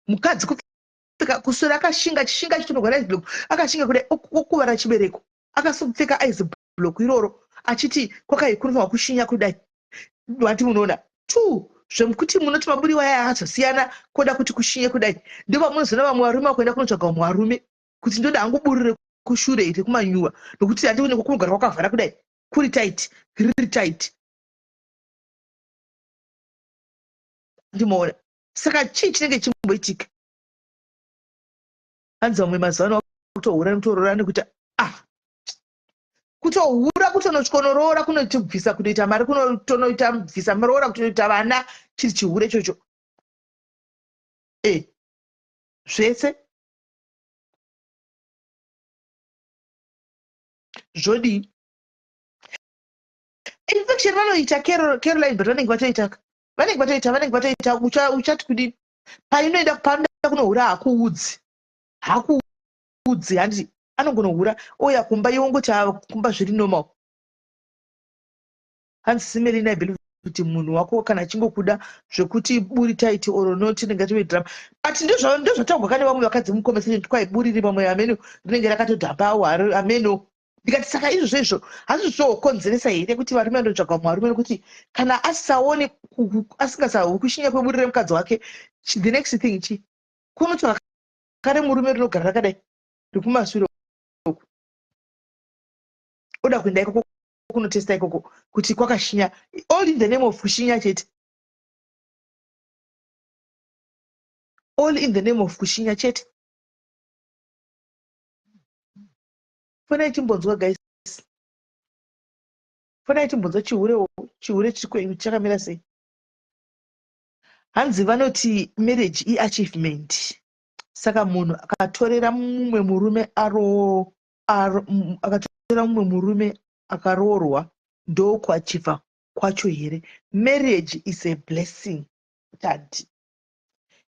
Speaker 2: mukadzi kupfeka kuswera akashinga, chishinga chitonogwa ice block, akashinga kudai, okuvara chibereko, akasopfeka ice block iroro achiti kwakai kunofanwa kushinya kudai. Vati munoona two zvekuti munoti maburi waya akazosiyana, koda kuti kushinye kudai. Ndopamunozoona vamwe varume vakuenda kunotsvaga vamwe varume kuti, "Ndoda hangu buri rekushure rekumanyuwa, nokuti handione kunogara kwakavhara kudai, kuri tight, riri tight." Ndimoona. Saka chii chinenge chimboitika? Hanzi vamwe mazuva ano kutohura nekutorora nekuti, ah, kutohura. kutonotyonoroora kunotibvisa kunoita mari kunotonoita bvisa muroora kutonoita vana chiri chihure ichocho e zvese zvodii infection vanoita Caroline, but vanenge vatoita, vanenge vatoita, vanenge vatoita. Uchati kudini painoenda panoda kunohura? Hakuudzi, hakuudzi, handiti? Anongonohura ouya kumba, iwe ongoti kumba zviri normal. Hanzi, "Simelina, I believe kuti munhu wako kana achingokuda zvekuti buri tight or not, rinenge ratove drama." But ndozvataurwa kane vamwe vakadzi mucomment section, kwai buri rimamwe ameno rinenge rakatodhapawo ameno. Ndikati, saka izvozvo izvo hazvizvokonzeresa here kuti varume vandotsvaga vamwe varume? Nekuti kana asisaoni, asingasahwi kushinya kweburi remukadzi wake, the next thing chi kunotsvaga kare murume rinogara rakadai rekumashure uku, oda kuenda ikoko kunotesta ikoko kuti kwakashinya, all in the name of kushinya chete, all in the name of kushinya chete. Fonai timbonzwa, guys, fonai timbonzwa. Chihure, chihure chakamira sei? Hanzi vanoti marriage iachievement, saka munhu akatorera mumwe murume akatorera mumwe murume akaroorwa, ndokuachieva kwacho here? Marriage is a blessing, tati,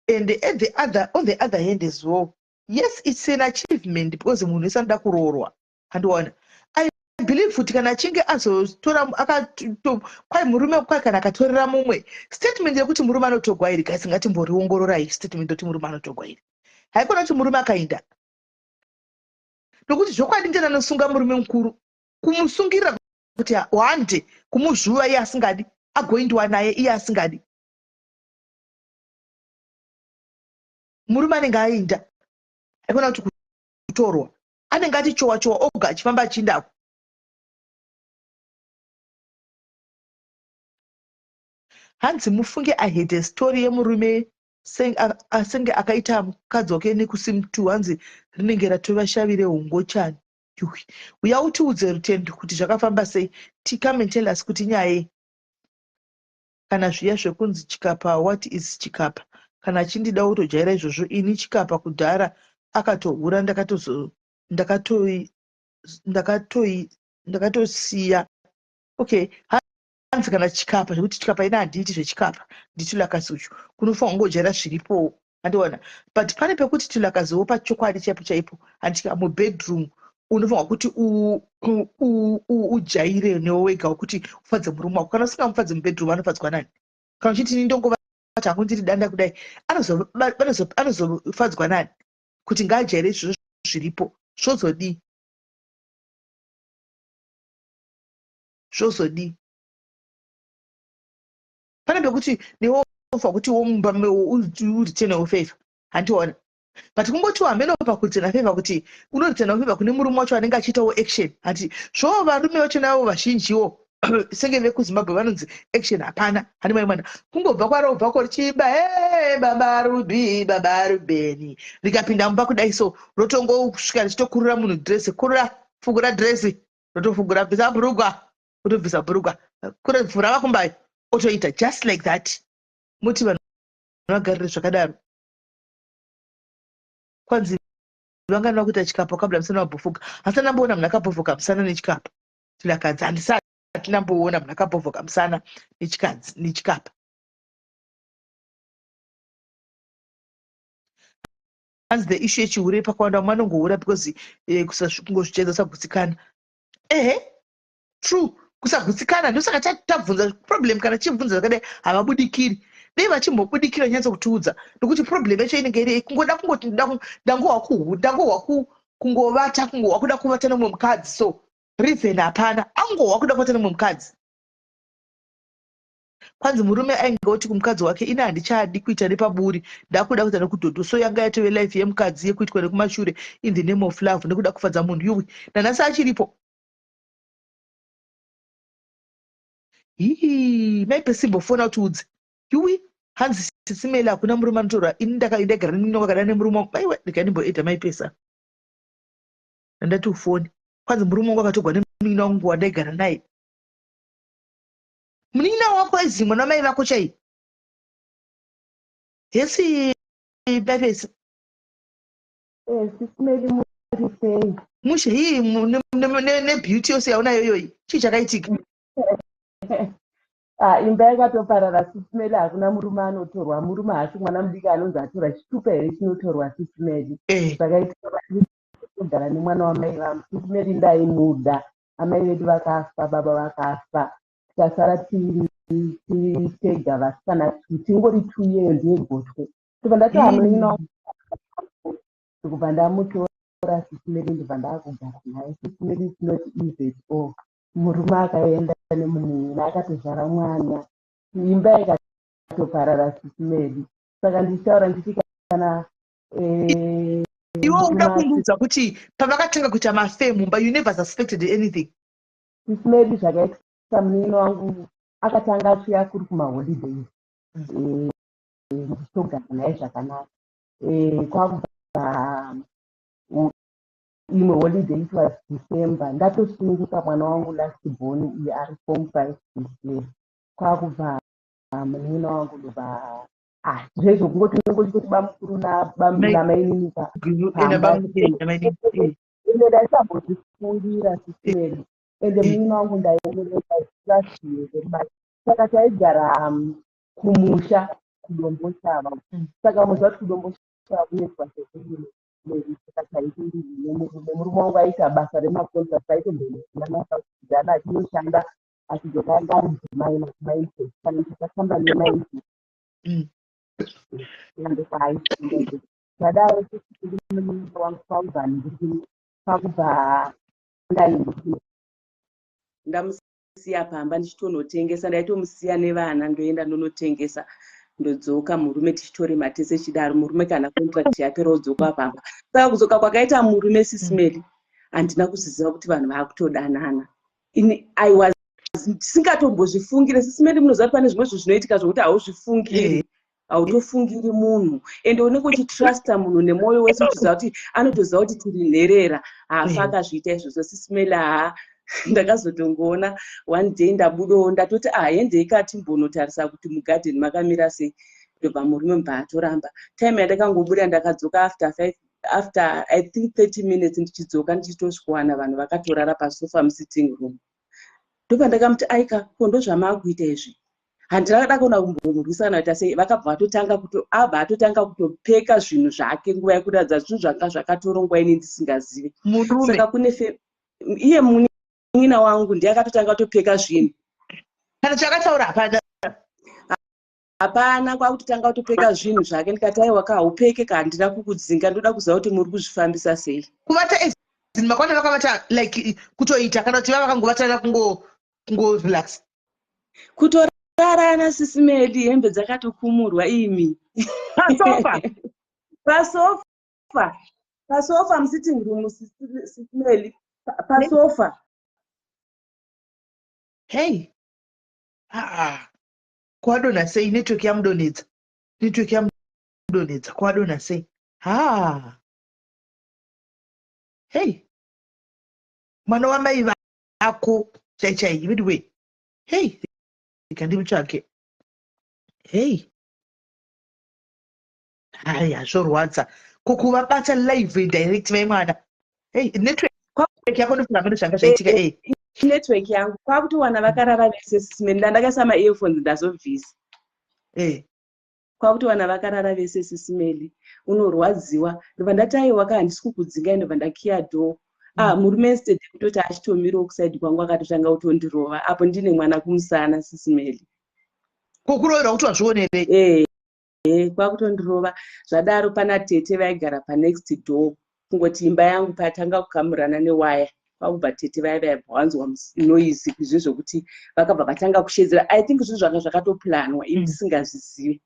Speaker 2: and at the other, on the other hand as well, yes, it's an achievement because munhu wese anoda kuroorwa, handiona? I believe kuti kana achinge azotora kwai murume, kwai kana akatorera mumwe, statement yekuti murume anotogwa iri, guys, ngatimboriongororai statement yekuti murume anotogwa iri. Haikona kuti murume akainda, nokuti zvokwadi ndiani anosunga murume mukuru, kumusungirira kuti wande kumuzvuva iye asingadi, agoindiwa naye iye asingadi? Murume anenge ainda, haikona kuti kutorwa, anenge ati chowa chowa oga achifamba achiindako. Hanzi, mufunge, I had a story yemurume senge akaita mukadzi wake nekusim2. Hanzi rinenge ratova shavi rehungochani. Yuhi, uya utiudze, Rutendo, kuti zvakafamba sei. Ticome and tell us kuti nyaya yei. Kana zviya zvekunzi chikapa, what is chikapa? Kana achindida kutojaira izvozvo. Ini chikapa kudhara akatohura, ndakatosiya. Okay, hanzi kana chikapa zvekuti chikapa, ina handiiti zvechikapa, nditulakasi uchu kunofanira kungojaira zviripowo, handiona? But pane pekuti tulakaziwo pachokwadi chaipo chaipo, handika? Mubedroom unofanirwa kuti ujaire newe wega wekuti ufadze murume wako. Kana usingamufadze mubedroom, anofadzwa nani? Kana uchiti ini ndongovata hangu ndiri danda kudai, anozofadzwa nani? Kuti ngaajaire izvozvo zviripo, zvozodii, zvozodii? Pane pekuti newe unofanira kuti womumba uritenewo favor, handiona? But kungotiwo hameno pakuritena favor, kuti unoritena favor kune murume wacho anenge achiitawo action, handi? Zvovo varume vacho navo vazhinjiwo senge vekuZimbabwe vanonzi action hapana, hani mai mwana kungobva kwarobva ko richiba, "He baba Rubi, baba Rubeni," rikapinda mumba kudai so, rotongosvika richitokurura munhu dhiresi, kurura, fugura dhiresi, rotofugura, bvisa bhurugwa, otobvisa bhurugwa, kure vhura vakumbayo, otoita just like that. Muti vanhu vagarire zvakadaro? Kwanzi vangana kuita chikapa kabla musana wabhofoka. Hasana ndamboona munhu akabhofoka musana nechikapa, tilakadzi. Handisati ndamboona munhu akabhofoka musana nechikapa. Hanzi the issue yechihure pakawanda, vamwe vanongohura because kungozvichaidza kusagutsikana. Ehe, true, kusagutsikana. Ndosaka tabvunza problem. Kana tichibvunza zvakadai, havabudikiri. Dei vachimbobudikira nyatso kutiudza, nokuti problem yacho inenge iri kungoda kungoti ndangohwa kungovata, kungohwa kuda kuvata nemumwe mukadzi. So reason hapana, angohwa kuda kuvata nemumwe mukadzi. Kwanzi murume ainge oti kumukadzi wake, "Ine handichadi kuita nepaburi, ndakuda kuita nekudhodho." So yanga yatove life yemukadzi yekuitwa nekumashure in the name of love, nekuda kufadza munhu. Yuwi, nanhasi achiripo. Hii, maipe simbofona kuti udze. Yuwi, hanzi, "Sisimeli, hakuna murume anotorwa. Ini ndagara ninokakada nemurume wangu." Aiwa, ndikandimboedha maipesa, ndandati ufoni. Kwanzi murume wangu akatogwa. Munin'ina wangu wandaigara naye, munin'ina wako aizi mwana wamai vako chai hesi bapesi.
Speaker 4: Sis Melly, muri sei?
Speaker 2: Mushe hii nebeauty yose yaunayo iyoyi, chii chakaitika?
Speaker 4: Ah, imba yakatoparara, Sis Melly. Hakuna murume anotorwa. Murume haasi mwana mudiki anonzi atora chitupa here chinotorwa, Sis Melly. Zvakaitika, kugara nemwana wamai vangu, Sis Melly, ndaimuda. Amai vedu vakafa, baba vakafa, tikasara tiri tega vasikana, tingori two. Iyeyo ndiye gotwe. Ndobva ndati hamunin'ina wangu, ndikubva ndamutora, Sis Melly, ndobva ndaakugara naye. Sis Melly, it's not easy at all. Murume akaenda nemunin'ina, akatozvara mwana, imba ikatoparara, Sis Melly. Saka ndichitaura ndichiti kana
Speaker 2: Iwe uda kundiudza kuti pavakatanga kuita maaffair mumba, you never suspected anything?
Speaker 4: Sis Melly, zvakaitika, munin'ina wangu akatanga achiuya kuri kumaholidays, ndichitogara naye zvakanaka. Kwakubva imwe holiday, it was December, ndatosununguka mwana wangu last born uyo ari form 5 this year. Kwakubva munin'ina wangu, ndobva zvezvo kungoti unenge uchitoti bamukuru namaininika ende ndaisambozvifungira, Sis Melly. Ende munin'ina wangu ndaimutrust very much. Saka taigara kumusha kuDomboshava. Saka muziva kuti kuDomboshava kunoitwa sekurime. Saka taitiri nemurume, murume wangu aiita basa remacontract, aitomboenda achinoshanda, achidzoka. Anga ari mine mine kambani yemine ndokwaaienda. Zvadaro, wangu kwakubva kwakubva ndamusiya pamba ndichitonotengesa. Ndaitomusiya nevana, ndoenda ndonotengesa, ndodzoka, murume tichitorima tese chidaro. Murume kana contract yapera odzoka pamba. Saka kudzoka kwakaita murume, Sis Melly, handina kuziziva kuti vanhu vaakutodanana. I was tisingatombozvifungire. Sis Melly, munoziva kuti pane zvimwe zvinhu zvinoitika zvokuti hauzvifungiri, hautofungiri munhu, ende unenge uchitrusta munhu nemwoyo wese, uchiziva kuti anotoziva kuti tiri nherera. Haafa akazviita izvozvo, Sis Melly. Haa, ndakazotongoona one day ndabudawo, ndatoti, "Ah, hendei katimbonotarisa kuti mugadheni makamira sei." Ndobva murume mubva atoramba. Time yandakangobuda, ndakadzoka after five, after I think 30 minutes, ndichidzoka ndichitosvikowana vanhu vakatorara pasofa musitting room. Ndobva ndakamuti, "Aika, ko ndozvamaakuita izvi?" Handina kuona kumbomurwisa kana kuita sei. Vakabva vatotanga kuto abva atotanga kutopeka zvinhu zvake, nguva yekuratidza zvinhu zvanga zvakatorongwa ini ndisingazivi. Saka kune iye munin'ina wangu ndiye akatotanga kutopeka zvinhu.
Speaker 2: Kana chakataura hapana.
Speaker 4: Hapana. Kwakutotanga kutopeka zvinhu zvake. Ndikati, "Aiwa ka, haupeke ka, handina kukudzinga. Ndoda kuziva kuti muri kuzvifambisa sei."
Speaker 2: Kuvata makwana vakavata like kutoita, kana kuti vavakangovatana kungorelax?
Speaker 4: Kutorarana, Sis Melly, hembe dzakatokumurwa imi.
Speaker 2: Pasofa?
Speaker 4: Pasofa, pasofa musitting room, Sis Melly, pasofa.
Speaker 2: Hei, aa, kwadonha sei? Network yamudonhedza, network yamudonhedza. Kwadonha sei? Ha, hei, mwana wamai vako chai chai, anyway, hei, rega ndimutsvake. Hei, haya, zvorwadza. Ko kuvabata live and direct mai mwana? Hei, network yako, ndofunga mene zvanga zvaitika e.
Speaker 4: Network yangu. Kwakutowana vakarara vese, Sis Melly. Ndandakaisa maearphones, ndazobvisa. Kwakutowana vakarara vese, Sis Melly, unorwadziwa. Ndobva ndati, "Aiwa ka, handisi kukudzingai." Ndobva ndakiya door. Ah, murume instead yekutoti achitomirawo kuside kwangu, akatotanga kutondirova apo ndine mwana kumusana, Sis Melly.
Speaker 2: Kokuroverwa kuti wazvionerei?
Speaker 4: Kwakutondirova. Zvadaro, pana tete vaigara panext door. Kungoti imba yangu patanga kukamurana newaya, kwakubva tete vaya vaibva vanzwa noise kuzvi zvokuti vakabva vatanga kushedzera. I think zvinhu zvanga zvakatoplanwa, ini ndisingazvizivi.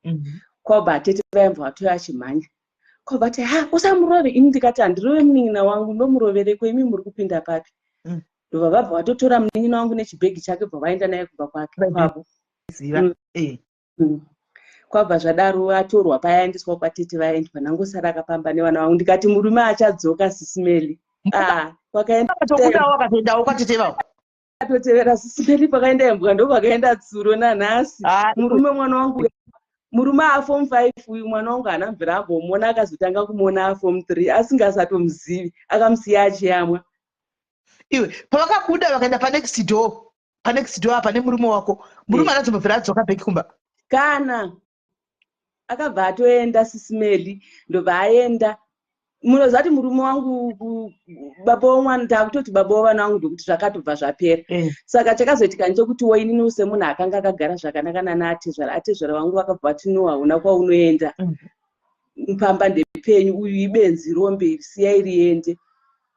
Speaker 4: Kwabva tete vaibva vatouya achimhanya, kwabva ti, "Ha, usamurove." Ini ndikati, "Handirove munin'ina wangu, ndomurovereko? Imi muri kupinda papi?" Ndobva vabva vatotora munin'ina wangu nechibhegi chake, bva vaenda naye kubva kwake kwavo.
Speaker 2: Ziva.
Speaker 4: Kwabva zvadaro, atorwa payaendeswa kwatete, vaendwa, ndangosara akapamba nevana vangu. Ndikati murume achadzoka, Sis Melly. Ah. Kwakaenda
Speaker 2: Akatobudawo, akatoendawo kwatete vavo.
Speaker 4: Atotevera, Sisi Meri. Pakaenda imbwa ndopakaenda tsuro nanhasi.
Speaker 2: Ah,
Speaker 4: Murume, mwana wangu murume aform 5 uyu, mwana wangu haana mvura ambomuona. Akazotanga kumuona aform 3, asingasatomuzivi, akamusiya achiyamwa.
Speaker 2: Iwe, pavakabuda vakaenda panext door, panext door apa nemurume wako, murume anazombobvira adzoka back kumba?
Speaker 4: Kana akabva atoenda, Sisi Meli. Ndobva aenda. Munoziva kuti murume wangu, baba womwana, taakutoti baba wevana vangu, ndokuti zvakatobva zvapera. Saka chakazoitika ndechekutiwo inini semunhu akanga akagara zvakanaka nana atezvara, atezvara vangu vakabva vati, "No, hauna kwaunoenda. Pamba ndepenyu. Uyu ibenzi, rombe, siyai riende."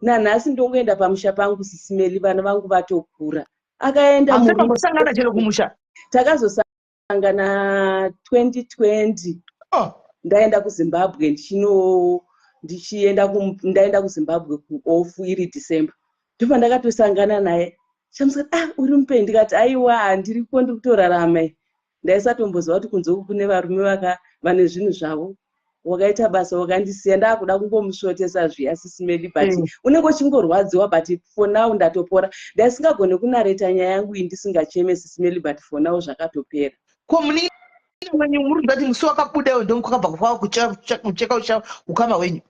Speaker 4: Nanhasi ndongoenda pamusha pangu, Sisi Meli, vana vangu vatokura. Akaenda
Speaker 2: Hamusati
Speaker 4: murume.
Speaker 2: mambosangana chero kumusha?
Speaker 4: Takazosangana 2020.
Speaker 2: Oh.
Speaker 4: Ndaenda kuZimbabwe, ndichino ndichienda ndaenda kuZimbabwe kuoff iri December, ndopa ndakatosangana naye. Chamusati, "Ah, uri mupenyu?" Ndikati, "Aiwa, handiriko, ndiri kutorarama." Ndaisatomboziva kuti kunze uku kune varume vane zvinhu zvavo. Wakaita basa wakandisiya, ndaakuda kungomusvotesa zviya, Sisi Meli, but unenge uchingorwadziwa. But for now ndatopora. Ndaisingagone kunareta nyaya yangu iyi ndisingacheme, Sisi Meli, but for now zvakatopera.
Speaker 2: Ko munin'ina wenyu, muri kuziva kuti musi wakabuda ndokwakabva kwava kucheka ukama hwenyu?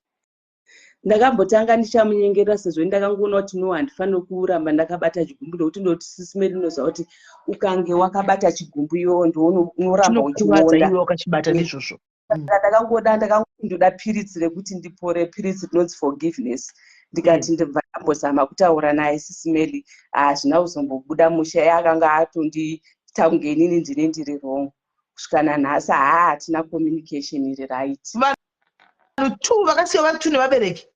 Speaker 4: Ndakambotanga ndichamunyengerera, sezvo ndakangoona kuti no, handifaniri kuramba ndakabata chigumbu, nekuti ndoti, Sisi Meli, unoziva kuti ukange wakabata chigumbu iwewo ndiunoramba
Speaker 2: Chinokuvadza.
Speaker 4: uchionda.
Speaker 2: Iwe wakachibata ndizvozvo.
Speaker 4: Saka ndakangoda, ndakangondoda piritsi rekuti ndipore, piritsi rinonzi forgiveness. Ndikati ndibva ndambozama kutaura naye, Sisi Meli. Hazvina kuzombobuda mushe. Akanga atondiita kunge inini ndine ndiri wrong. Kusvika nanhasi haa, hatina communication iri right.
Speaker 2: Vanhu two vakasiyiwa vari two nevabereki?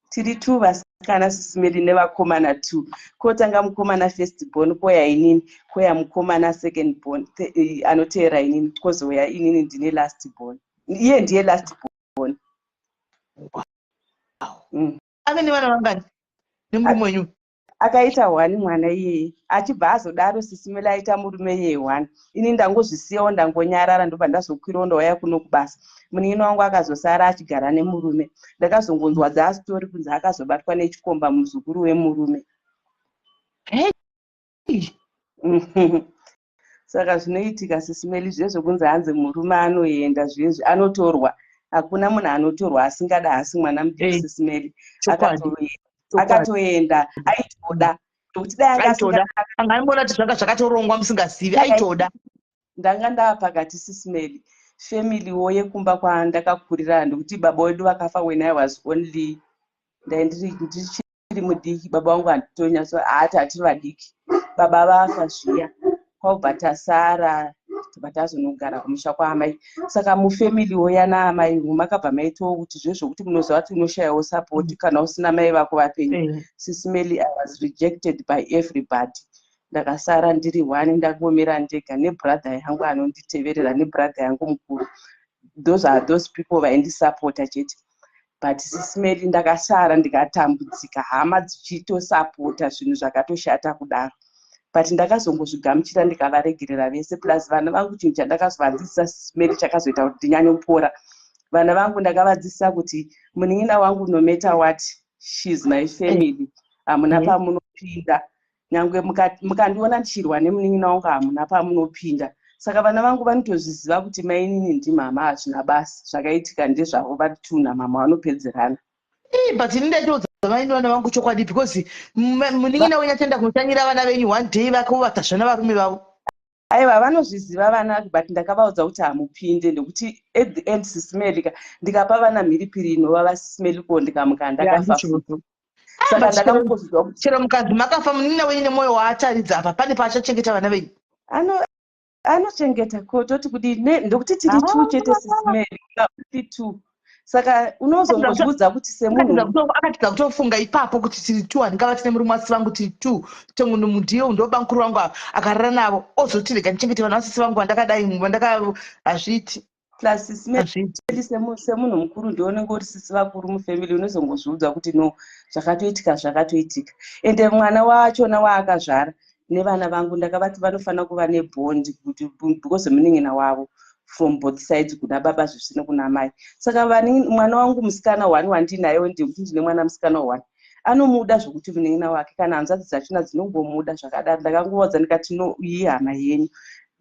Speaker 4: Tiri two vasikana, Sisi Meli, nevakomana two. Kotanga mukomana first born, koya inini, koya mukomana second born, anoteera inini, kozouya inini ndine last born. Iye ndiye last born.
Speaker 2: Ave nevana vangani nemurume wenyu?
Speaker 4: Akaita one mwana iyeye. Achibva azodaro, Sisi Meli, aita murume iyeye one. Ini ndangozvisiyawo, ndangonyarara, ndobva ndazokwirawo, ndauya kuno kubasa. Munin'ina wangu akazosara achigara nemurume. Ndakazongonzwa dzasitori kunzi akazobatwa nechikomba, muzukuru wemurume.
Speaker 2: Hey.
Speaker 4: Saka zvinoitika, Sisi Meli, zvezvokunzi hanzi murume anoenda zvezvi anotorwa, hakuna munhu anotorwa asingada. Hasi mwana mudiki, Sisi Meli. Akatoenda aitoda, nokuti dai anga
Speaker 2: Aitoda. Anga aimboona kuti zvanga zvakatorongwa musingazivi, aitoda.
Speaker 4: Ndanga ndaa pakati, Sisi Meli, familywo yekumba kwandakakurira, ndokuti baba wedu vakafa when I was only, ndai ndichiri mudiki. Baba vangu handitonyatso haati, hatiri vadiki. Baba vafa zviya, kwabva tasara, tobva tazonogara kumusha kwaamai. Saka mufamilywo yana amai makabva maitawo kuti zvezvokuti munoziva kuti unoshayawo support kana usina mai vako vapenyu. Sisi Meli, I was rejected by everybody. Ndakasara ndiri one, ndangomira ndega nebrother yangu anonditeverera, nebrother yangu mukuru. Those are those people vaindisapota chete. But Sisi Meli, ndakasara ndikatambudzika, hama dzichitosapota zvinhu zvakatoshata kudaro, but ndakazongozvigamuchira, ndikavaregerera vese, plus vana vangu. Chinhu chandakazovadzidzisa, Sisi Meli, chakazoita kuti ndinyanyopora, vana vangu ndakavadzidzisa kuti munin'ina wangu, no matter what, she's my family. Hamuna pamunopinda. Nyange mukandiona ndichirwa nemunin'ina wangu, hamuna pamunopinda. Saka vana vangu vanotozviziva kuti mainini ndimama, hazvina basa, zvakaitika ndezvavo vari two namama, vanopedzerana.
Speaker 2: Ii, but ini ndaitoudza vaini vana vangu chokwadi, because munin'ina wenyu achaenda kunoshanyira vana venyu one day, vakovata navarume vavo.
Speaker 4: Aiwa, vanozviziva vana, but ndakavaudza kuti hamupinde, nekuti at the end, Sisi Meli ka, ndikapa vana mhiripiri inovava, Sisi Meli, ko ndikamuka ndakafa?
Speaker 2: Ndizvozvo.
Speaker 4: Saka
Speaker 2: But
Speaker 4: ndakangozviziva kuti
Speaker 2: chero mukanzi makafa, munin'ina wenyu nemwoyo waataridza apa, pane paachachengeta vana venyu?
Speaker 4: Anochengeta, ko toti kudii? Ndokuti tiri two chete, Sisi Meli, tiri two. Saka unozongozviudza kuti semunhu
Speaker 2: Akatidza kutofunga ipapo kuti tiri two, handingava tine murume wasisi vangu, tiri two, ndiye ndobamukuru vangu ava akarara navo, ozoti rega ndichengete vana vasisi vangu vandakadai vandaka, hazviiti.
Speaker 4: Plus, Sisi Meli,
Speaker 2: Hazviiti.
Speaker 4: semunhu mukuru, ndionenge uri sisi vakuru mufamily, unozongozviudza kuti no, zvakatoitika zvakatoitika. Ende mwana wachona waakazvara nevana vangu, ndakavati vanofanira kuva nebond kuti because munin'ina wavo from both sides, kuna baba zvisina kuna mai. Saka mwana wangu musikana one wandinayo, ndekuti ndine mwana musikana one. Anomuda zvokuti munin'ina wake, kana hanzvadzi dzachona dzinongomuda zvakadaro. Ndakangovaudza ndikati, "No, iyi hama yenyu."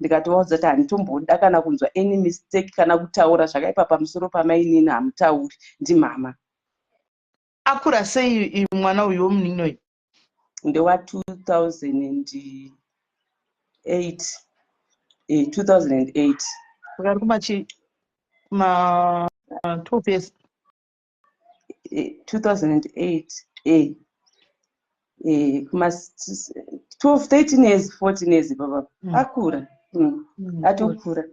Speaker 4: Ndikatovaudza kuti handitomboda kana kunzwa any mistake kana kutaura zvakaipa pamusoro pamainini. Hamutauri, ndimama.
Speaker 2: Akura sei mwana uyu womunin'ina uyu?
Speaker 4: Ndewa 2008, 2008.
Speaker 2: Saka ari kumachi kuma 12 years.
Speaker 4: 2008, kuma 12, 13 years, 14 years baba. Akura. Atokura,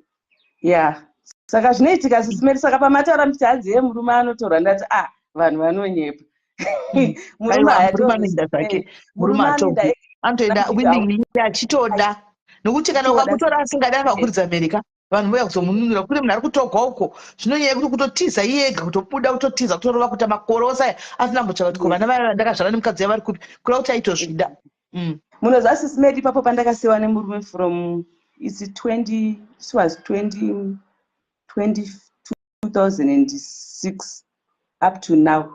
Speaker 4: ya. Saka zvinoitika, Sis Melly. Saka pamataura muchiti hanzi ye murume anotorwa, ndati, "Ah, vanhu vanonyepa."
Speaker 2: Murume anoenda zvake, murume atorwi, anotoenda willingly achitoda, nokuti kana ukamutora asingadi, anovakuridza Amerika, vanhu voya kuzomununura. Kune munhu ari kutogwa uko, zvinonyaya yekuti kutotiza iye ega, kutobuda, kutotiza, kutorova, kuita makore ose aya asina kumbotsvaka kuti ko vana vaya vandakazvara nemukadzi yavari kupi, kureva kuti aitozvida.
Speaker 4: Munoziva, Sis Melly, ipapo pandakasiyiwa nemurume from its 20, it was 20 20 2006 up to now,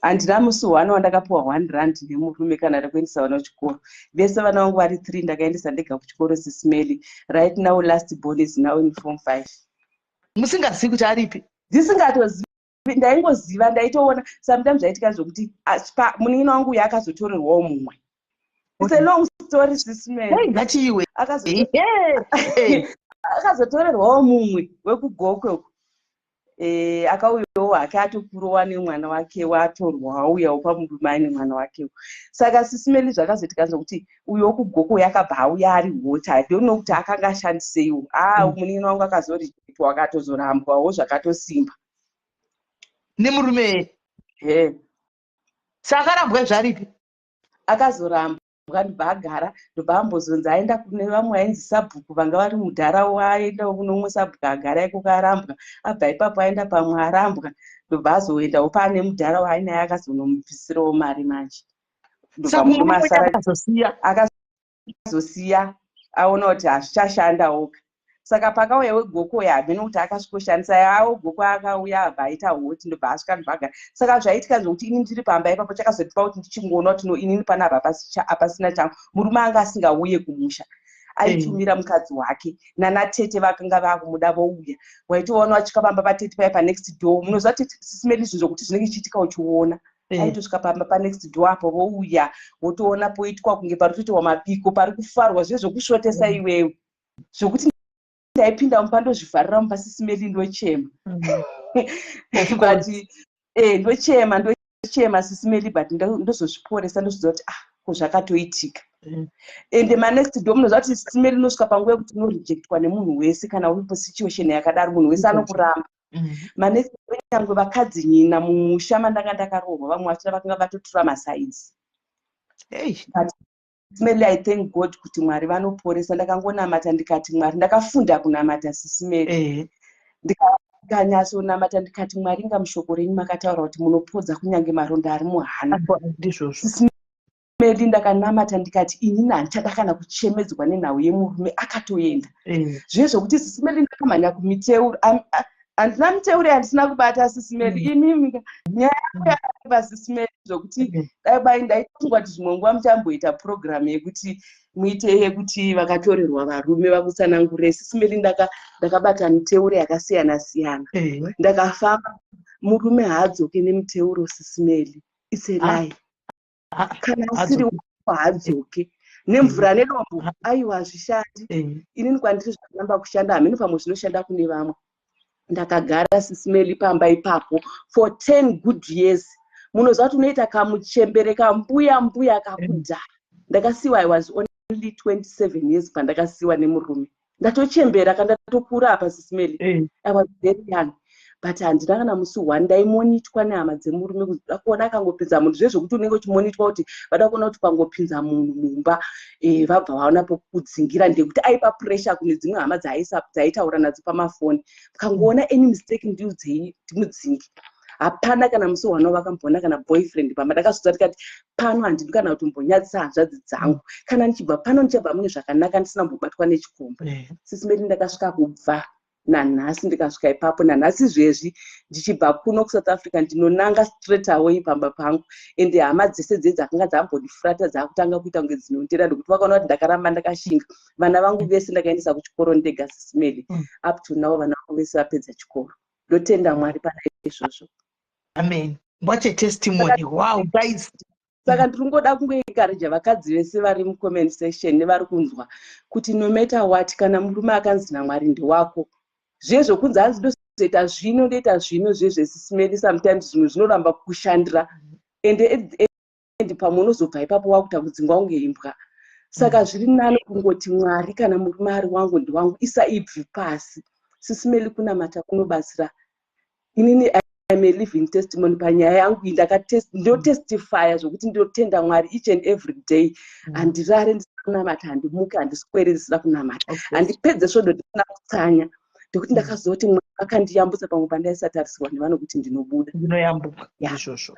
Speaker 4: handina musi one wandakapiwa R1 nemurume kana rekuendesa vana kuchikoro. Vese vana vangu vari three ndakaendesa ndega kuchikoro, Sis Melly. Right now last born is now in form 5.
Speaker 2: Musingazivi kuti aripi?
Speaker 4: Ndisingatozivi. Ndaingoziva, ndaitoona sometimes zvaitika zvokuti munin'ina wangu uyo akazotorerwawo mumwe. It's a long story, Sis Melly.
Speaker 2: Ngatiiwe.
Speaker 4: Akazotorerwawo mumwe wekuGokwe uko. Akauyawo hake atokurowa nemwana wake watorwa, auyawo pamurume aine mwana wake. Saka, Sis Melly, zvakazoitika zvokuti uyo wekuGokwe yakabva auya ari hot. I don't know kuti akanga ashandiseiwo. A, munin'ina wangu akazorejectwa, akatozorambwawo zvakatosimba.
Speaker 2: Nemurume?
Speaker 4: He.
Speaker 2: Saka akarambwa zvaripi?
Speaker 4: Akazorambwa, ndobva agara, ndobva ambozonzi aenda kune vamwe vainzi sabhuku vanga vari mudhara. Aendawo kune umwe sabhuku, agara ikoko, arambwa. Abva ipapo aenda pamwe, arambwa. Ndobva azoendawo pane mudhara waainaye, akazonomubvisirawo mari manje.
Speaker 2: Ndobva murume asara. Akazosiya?
Speaker 4: Akazosiya aona kuti hazvichashandawoka. Saka pakauya weGokwe, hamene kuti akasvikoshandisa yawo. Gokwe akauya, abva aita hot, ndobva asvika, ndobva agara. Saka zvaitika zvokuti ini ndiri pamba ipapo, chakazotipa kuti ndichingoona kuti no, inini panapa hapasina changu. Murume anga asingauye kumusha, aitumira mukadzi wake nanatete vakanga vakumuda vouya. Waitoona vachisvika pamba patete paya panext door. Munoziva kuti, Sis Melly, zvinhu zvokuti zvinenge zvichiitika uchiona. Aitosvika pamba panext door apo, vouya, wotoona poitwa kunge pari kutoitwa mabiko, pari kufarwa, zviye zvokusvotesa iwewe, zvokuti ndaipinda mumba, ndozvivharira mumba, Sis Melly, ndochema. But ndochema, ndochema, Sis Melly, but ndozozviporesa, ndozviziva kuti, ah, ko zvakatoitika. Ende manext door, munoziva kuti, Sis Melly, unosvika panguva yekuti unorejectwa nemunhu wese. Kana uri pasituation yakadaro, munhu wese anokuramba. Manext door, nyangwe vakadzi nyina mumusha mandanga ndakaroorwa, vamwe vachona vakanga vatotura masides. But Sis Melly, I thank God kuti Mwari vanoporesa. Ndakangonamata ndikati, "Mwari," ndakafunda kunamata, Sis Melly. Ndikanyatsonamata ndikati, "Mwari, inga mushoko renyu makataura kuti munopodza kunyange maronda ari muhana."
Speaker 2: Ndizvozvo.
Speaker 4: Sis Melly, ndakanamata ndikati, "Inini handichada kana kuchemedzwa nenhau yemurume akatoenda." Zviye zvokuti, Sis Melly, ndakamhanya kumiteuro. Handina miteuro yandisina kubata, Sis Melly. Imimi, nyaya yangu yakareba, Sis Melly, zvokuti dai bai ndaitofunga kuti zvimwe nguva muchamboita purogiramu yekuti muite yekuti vakatorerwa varume vakutsanangurire. Sis Melly, ndakabata miteuro yakasiyana siyana. Ndakafamba. Murume haadzoke nemiteuro, Sis Melly, it's a lie. Kana asiri wako haadzoke nemvura nedombo. Aiwa, hazvishandi. Inini kwandiri zvakaramba kushanda. Hamene pamwe zvinoshanda kune vamwe. Ndakagara, Sis Melly, pamba ipapo for 10 good years. Munoziva kuti unoita kamuchembere, kambuya mbuya kakudhara. Ndakasiyiwa, I was only 27 years pandakasiyiwa nemurume. Ndatochembera kandatokura apa, Sis Melly. I was very young, but handina kana musi one. Ndaimonitwa nehama dzemurume kuda kuona akangopinza munhu. Zvezvokuti unenge uchimonitwa kuti vada kuona kuti pangopinza munhu mumba, vabva vaona pokudzingira, ndekuti aipa pressure kune dzimwe hama dzaaitaura nadzo pamafoni, "Kangoona any mistake, ndiudzei ndimudzinge." Hapana kana musi wana vakamboona kana boyfriend pamba. Ndakazodza ndikati, "Pano handidi kana kutombonyadzisa hanzvadzi dzangu. Kana ndichibva pano, ndichabva mune zvakanaka, ndisina kumbobatwa nechikomba." Sis Melly, ndakasvika kubva. Nanhasi ndikasvika ipapo, nanhasi izvezvi ndichibva kuno kuSouth Africa, ndinonanga straight away pamba pangu. Ende hama dzese dze dzakanga dzambondifurata dzakutanga kuita kunge dzinondira, nekuti vakaona kuti ndakaramba ndakashinga. Vana vangu vese ndakaendesa kuchikoro ndega, Sis Melly. Up to now vana vangu vese vapedza chikoro. Ndotenda Mwari pana izvozvo.
Speaker 2: Amen. What a testimony! Wow, guys.
Speaker 4: Saka ndiri kungoda kungoencourager vakadzi vese vari mucomment section nevari kunzwa kuti no matter what, kana murume akanzi naMwari ndewako, zviye zvokunzi hanzi ndozoita zvino, ndoita zvino, zviye Sis Melly, sometimes zvimwe zvinoramba kukushandira, ende and pamwe unozobva ipapo wakuita kudzingwa kunge imbwa. Saka zviri nani kungoti, "Mwari, kana murume ari wangu, ndewangu." Isa ibvi pasi, Sis Melly. Kunamata kunobatsira. Inini I'm a living testimony panyaya yangu iyi. Ndotestifya zvokuti ndinotenda Mwari each and every day. Handirare ndisina kunamata, handimuke, handiswere ndisina kunamata. Handipedze svondo ndisina kutsanya, nekuti ndakaziva kuti Mwari vakandiyambutsa pamwe pandaisatarisirwa nevanhu kuti ndinobuda.
Speaker 2: Ndinoyambuka. Izvozvo.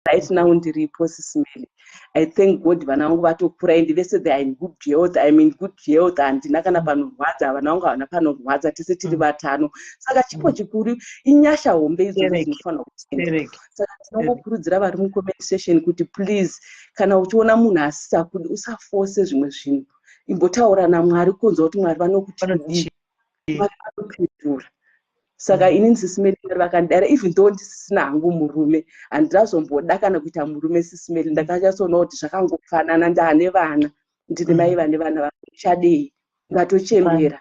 Speaker 4: Right now ndiripo, Sis Melly. I thank God, vana vangu vatokura ende vese they are in good health. I'm in good health, handina kana panorwadza, vana vangu havana panorwadza, tese tiri vatano. Saka chipo chikuru, inyasha hombe idzodzo dzinofanira kutenda. Saka tinongokurudzira vari mucomment section kuti please, kana uchiona munhu asisakudi, usaforce zvimwe zvinhu. Imbotaura naMwari kunzwa kuti Mwari vanokuti kudii. Mwari vanopindura. Saka inini, Sis Melly, Mwari vakandidara. Even though ndisisina hangu murume, handinazomboda kana kuita murume, Sis Melly. Ndakanyatsoona kuti zvakangofanana, ndaane vana, ndine mai vane vana vangu, ndichadei, ndatochembera.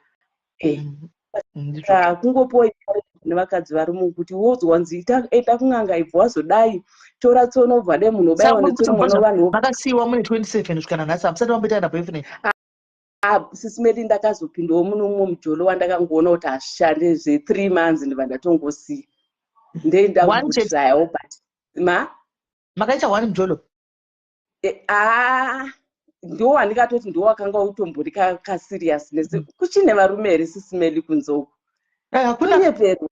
Speaker 4: Saka kungopiwa encouragement nevakadzi vari mukuti wozwanzi enda kun'anga, ibva wazodai, tora tsono, ubva dai munhu obayiwa netsono, mwana wevanhu.
Speaker 2: Makasiyiwa mune 27, kusvika nanhasi hamusati mamboita kana boyfriend?
Speaker 4: Ah, Sis Melly, ndakazopindawo muno mumwe mujolo wandakangoona kuti hazvishande. Zve3 months ndibva ndatongosiya, ndoenda
Speaker 2: One chete?
Speaker 4: kumbotryawo, but ma
Speaker 2: Makaita one mujolo?
Speaker 4: Ah, ndo wandikatoti ndo wakanga utombori kaseriousness. Kuchine varume here, Sis Melly, kunze uku?
Speaker 2: Hakuna.
Speaker 4: Kunyeperwa,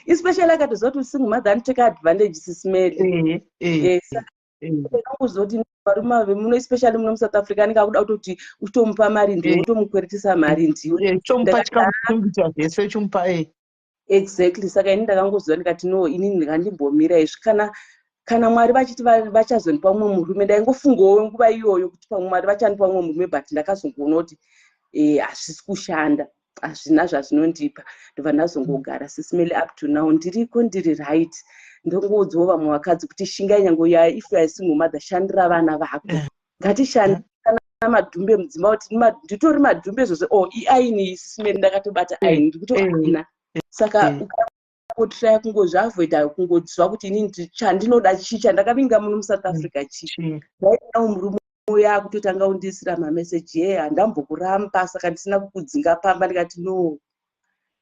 Speaker 4: especially akatoziva kuti single mother, anotake advantage, Sis Melly. Saka ndangozoti varume vemuno, especially muno muSouth Africa, anenge akuda kutoti utomupa mari ndiwe, utomukweretesa mari ndiwe.
Speaker 2: Chomupa
Speaker 4: Ndakati,
Speaker 2: chikafu, chinoita zvese, chomupa.
Speaker 4: Exactly. Saka ini ndakangoziva, ndikati no, inini ndingandimbomira izvi. Kana Mwari vachiti vachazondipa mumwe murume, ndaingofungawo nguva iyoyo kuti pamwe Mwari vachandipa mumwe murume, but ndakazongoona kuti hazvisi kushanda, hazvina zvazvinondipa. Ndobva ndazongogara, Sis Melly. Up to now ndiriko, ndiri right. Ndongoudzawo vamwe vakadzi kuti shingai, nyange ya if you are single mother, shandira vana vako. Ngatishande madhumbe mudzimba, kuti nditori madhumbe izvozvo. Oh, iaini, Sis Melly, ndakatobata aini, ndiri kutoaina. Saka ukangotraya kungozviavoida, kungoziva kuti inini chandinoda chii, chandakavinga muno muSouth Africa chii.
Speaker 2: Chii?
Speaker 4: Right now murume uya akutotanga kundiisira mameseji, "Ye, handambokuramba, saka ndisina kukudzinga pamba." Ndikati no,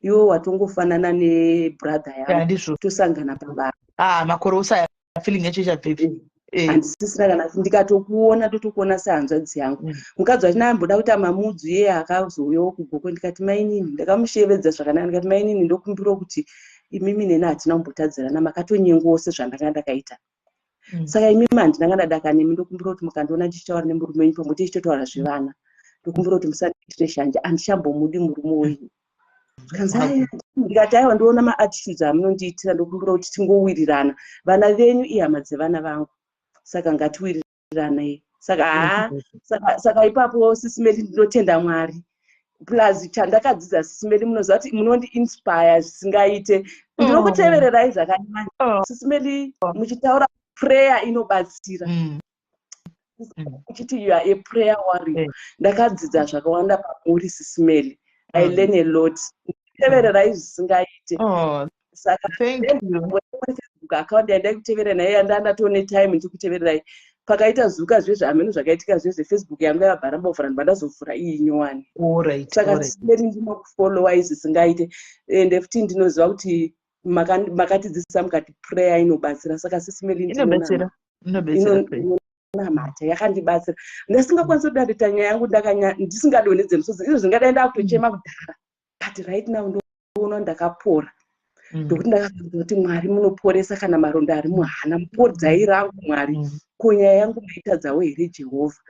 Speaker 4: iwe watongofanana nebrother yangu.
Speaker 2: Ndizvo.
Speaker 4: Tosangana pabasa.
Speaker 2: Ah, makore usaya, feeling yacho ichabvepi?
Speaker 4: Handisisina kana ndikatokuona, totokuona sehanzvadzi yangu. Mukadzi wacho naamboda kuita mamudzu iye, akazouyawo kugoko. Ndikati, "Mainini," ndakamushevedza zvakanaka, ndikati, "Mainini, ndokumbirawo kuti imimi neni hatina kumbotadzirana, makatonyengawo sezvandanga ndakaita. Saka imimi handina kana daka nemi. Ndokumbira kuti mukandiona ndichitaura nemurume wenyu, pamwe tichitotaura zvevana, ndokumbira kuti musandiitire shanje. Handichambomudi murume wenyu." Zvikanzi, "Aiwa." Ndikati, "Aiwa, ndoona maattitudes amunondiitira. Ndokumbira kuti tingowirirana. Vana venyu ihama dzevana vangu, saka ngatiwiriranai." Saka haa, saka ipapo, Sis Melly, ndinotenda Mwari. Plus chandakadzidza, Sis Melly, munoziva kuti munondi-inspire zvisingaite. Ndinokutevererai zvakanyanya, Sis Melly, muchitaura prayer inobatsira, uchiti you are a prayer warrior. Ndakadzidza zvakawanda pamuri, Sis Melly. I learn a lot. Tevererai zvisingaite.
Speaker 2: Oh,
Speaker 4: Saka
Speaker 2: thank you.
Speaker 4: Facebook account yandaikutevera nayo, yandandatone time ndikutevererai, pakaita zuka zvezve, hameno zvakaitika zvezve, Facebook yangu yabva ramba kuvhura, ndibva ndazovhura iyi nyowani. Saka Sis Melly, ndinokufollowai zvisingaite. Ende futi ndinoziva kuti makatidzidzisa mukati prayer inobatsira. Saka Sis Melly,
Speaker 2: Inobetsera, inobetsera prayer.
Speaker 4: Ndinonamata, yakandibatsira. Ndasingakwanisi kudarita nyaya yangu ndisingadonhedze musodzi. Izvo zvingadai ndakutochema kudhara, but right now ndoona ndakapora, ndokuti ndakaziva kuti Mwari munoporesa kana maronda ari muhana. Mupodzai rangu, Mwari. Ko nyaya yangu maitadzawo here, Jehovha?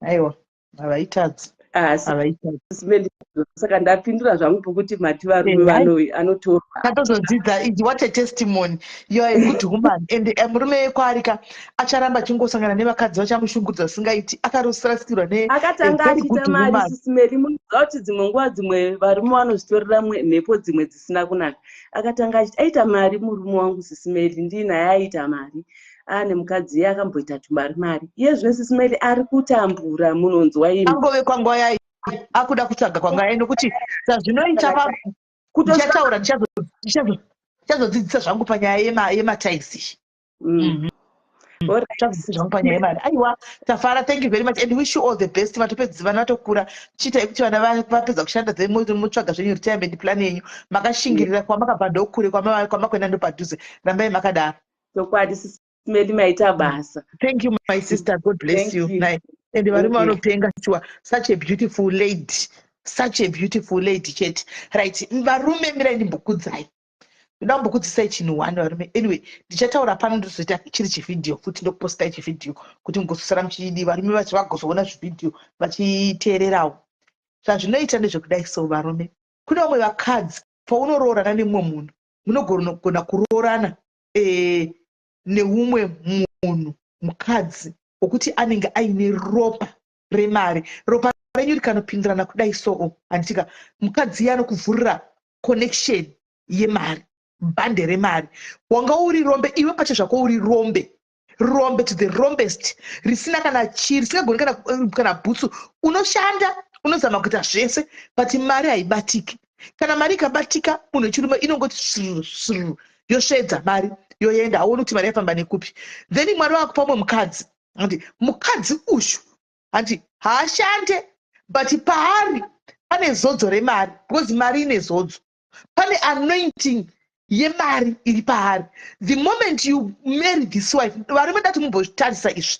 Speaker 2: Aiwa, havaitadzi. Havaita.
Speaker 4: Saka ndapindura zvangu pokuti mati varume anotorwa.
Speaker 2: Tatozodzidza idzi. What a testimony! You are a good woman, and murume kwaarika acharamba achingosangana nevakadzi vachamushungurudza zvisingaiti. Akarosirasikirwa.
Speaker 4: Akatanga achiita mari, Sis Melly. Munoziva kuti dzimwe nguva dzimwe varume vanozvitorera mhepo dzimwe dzisina kunaka. Akatanga aita mari murume wangu, Sis Melly, ndinaye aita mari, ane mukadzi iye akamboita tumari mari. Iye zvino, Sis Melly, ari kutambura, munonzwa imi.
Speaker 2: Angove kwanguva yai akuda kutsvaga kwanga yai, nokuti zvazvinoita, ndichataura, ndichazodzidzisa zvangu panyaya yemataisi. Ndichazodzidzisa zvangu panyaya yemari. Aiwa, tafara. Thank you very much and wish you all the best. Vatopedza, vana vatokura, chiitai kuti vana vapedza kushanda, mutsvaga zvenyu retirement plan yenyu. Makashingirira, kwamakabva ndokure, kwamakuenda ndopadhuze. Rambai makadaro.
Speaker 4: Chokwadi, Sis Melly, maita basa.
Speaker 2: Thank you, my sister. God bless you. And varume vanopenga sure. Such a beautiful lady, such a beautiful lady chete. Right, varume, mirai ndimbokudzai. Ndoda kumbokudzisai chinhu one, varume. Anyway, ndichataura pano, ndozoita chiri chivhidhiyo futi, ndokupostai chivhidhiyo kuti mugozosara muchidi, varume vacho vagozoona zvivhidhiyo vachiteererawo. Zvazvinoita ndezvekudai so, varume. Kune vamwe vakadzi, paunoroorana nemumwe munhu, munogona kuroorana neumwe munhu mukadzi wokuti anenge aine ropa remari. Ropa renyu rikanopindirana kudai soo, handitika, mukadzi iye anokuvhurira connection yemari, bhande remari. Wanga uri rombe iwe pache zvako, uri rombe, rombe to the rombest, risina kana chii, risingagoni kana bhutsu. Unoshanda, unozama kuita zvese, but mari haibatiki. Kana mari ikabatika, munhu wechirume inongoti sru sru, yosvedza mari, yoenda. Hauoni kuti mari yafamba nekupi. Then Mwari vakupa umwe mukadzi, handi? Mukadzi uyu, handi, haashande, but paari pane zodzo remari, because mari ine zodzo. Pane anointing yemari iri paari. The moment you marry this wife, varume, dati mumbozvitarisa izvi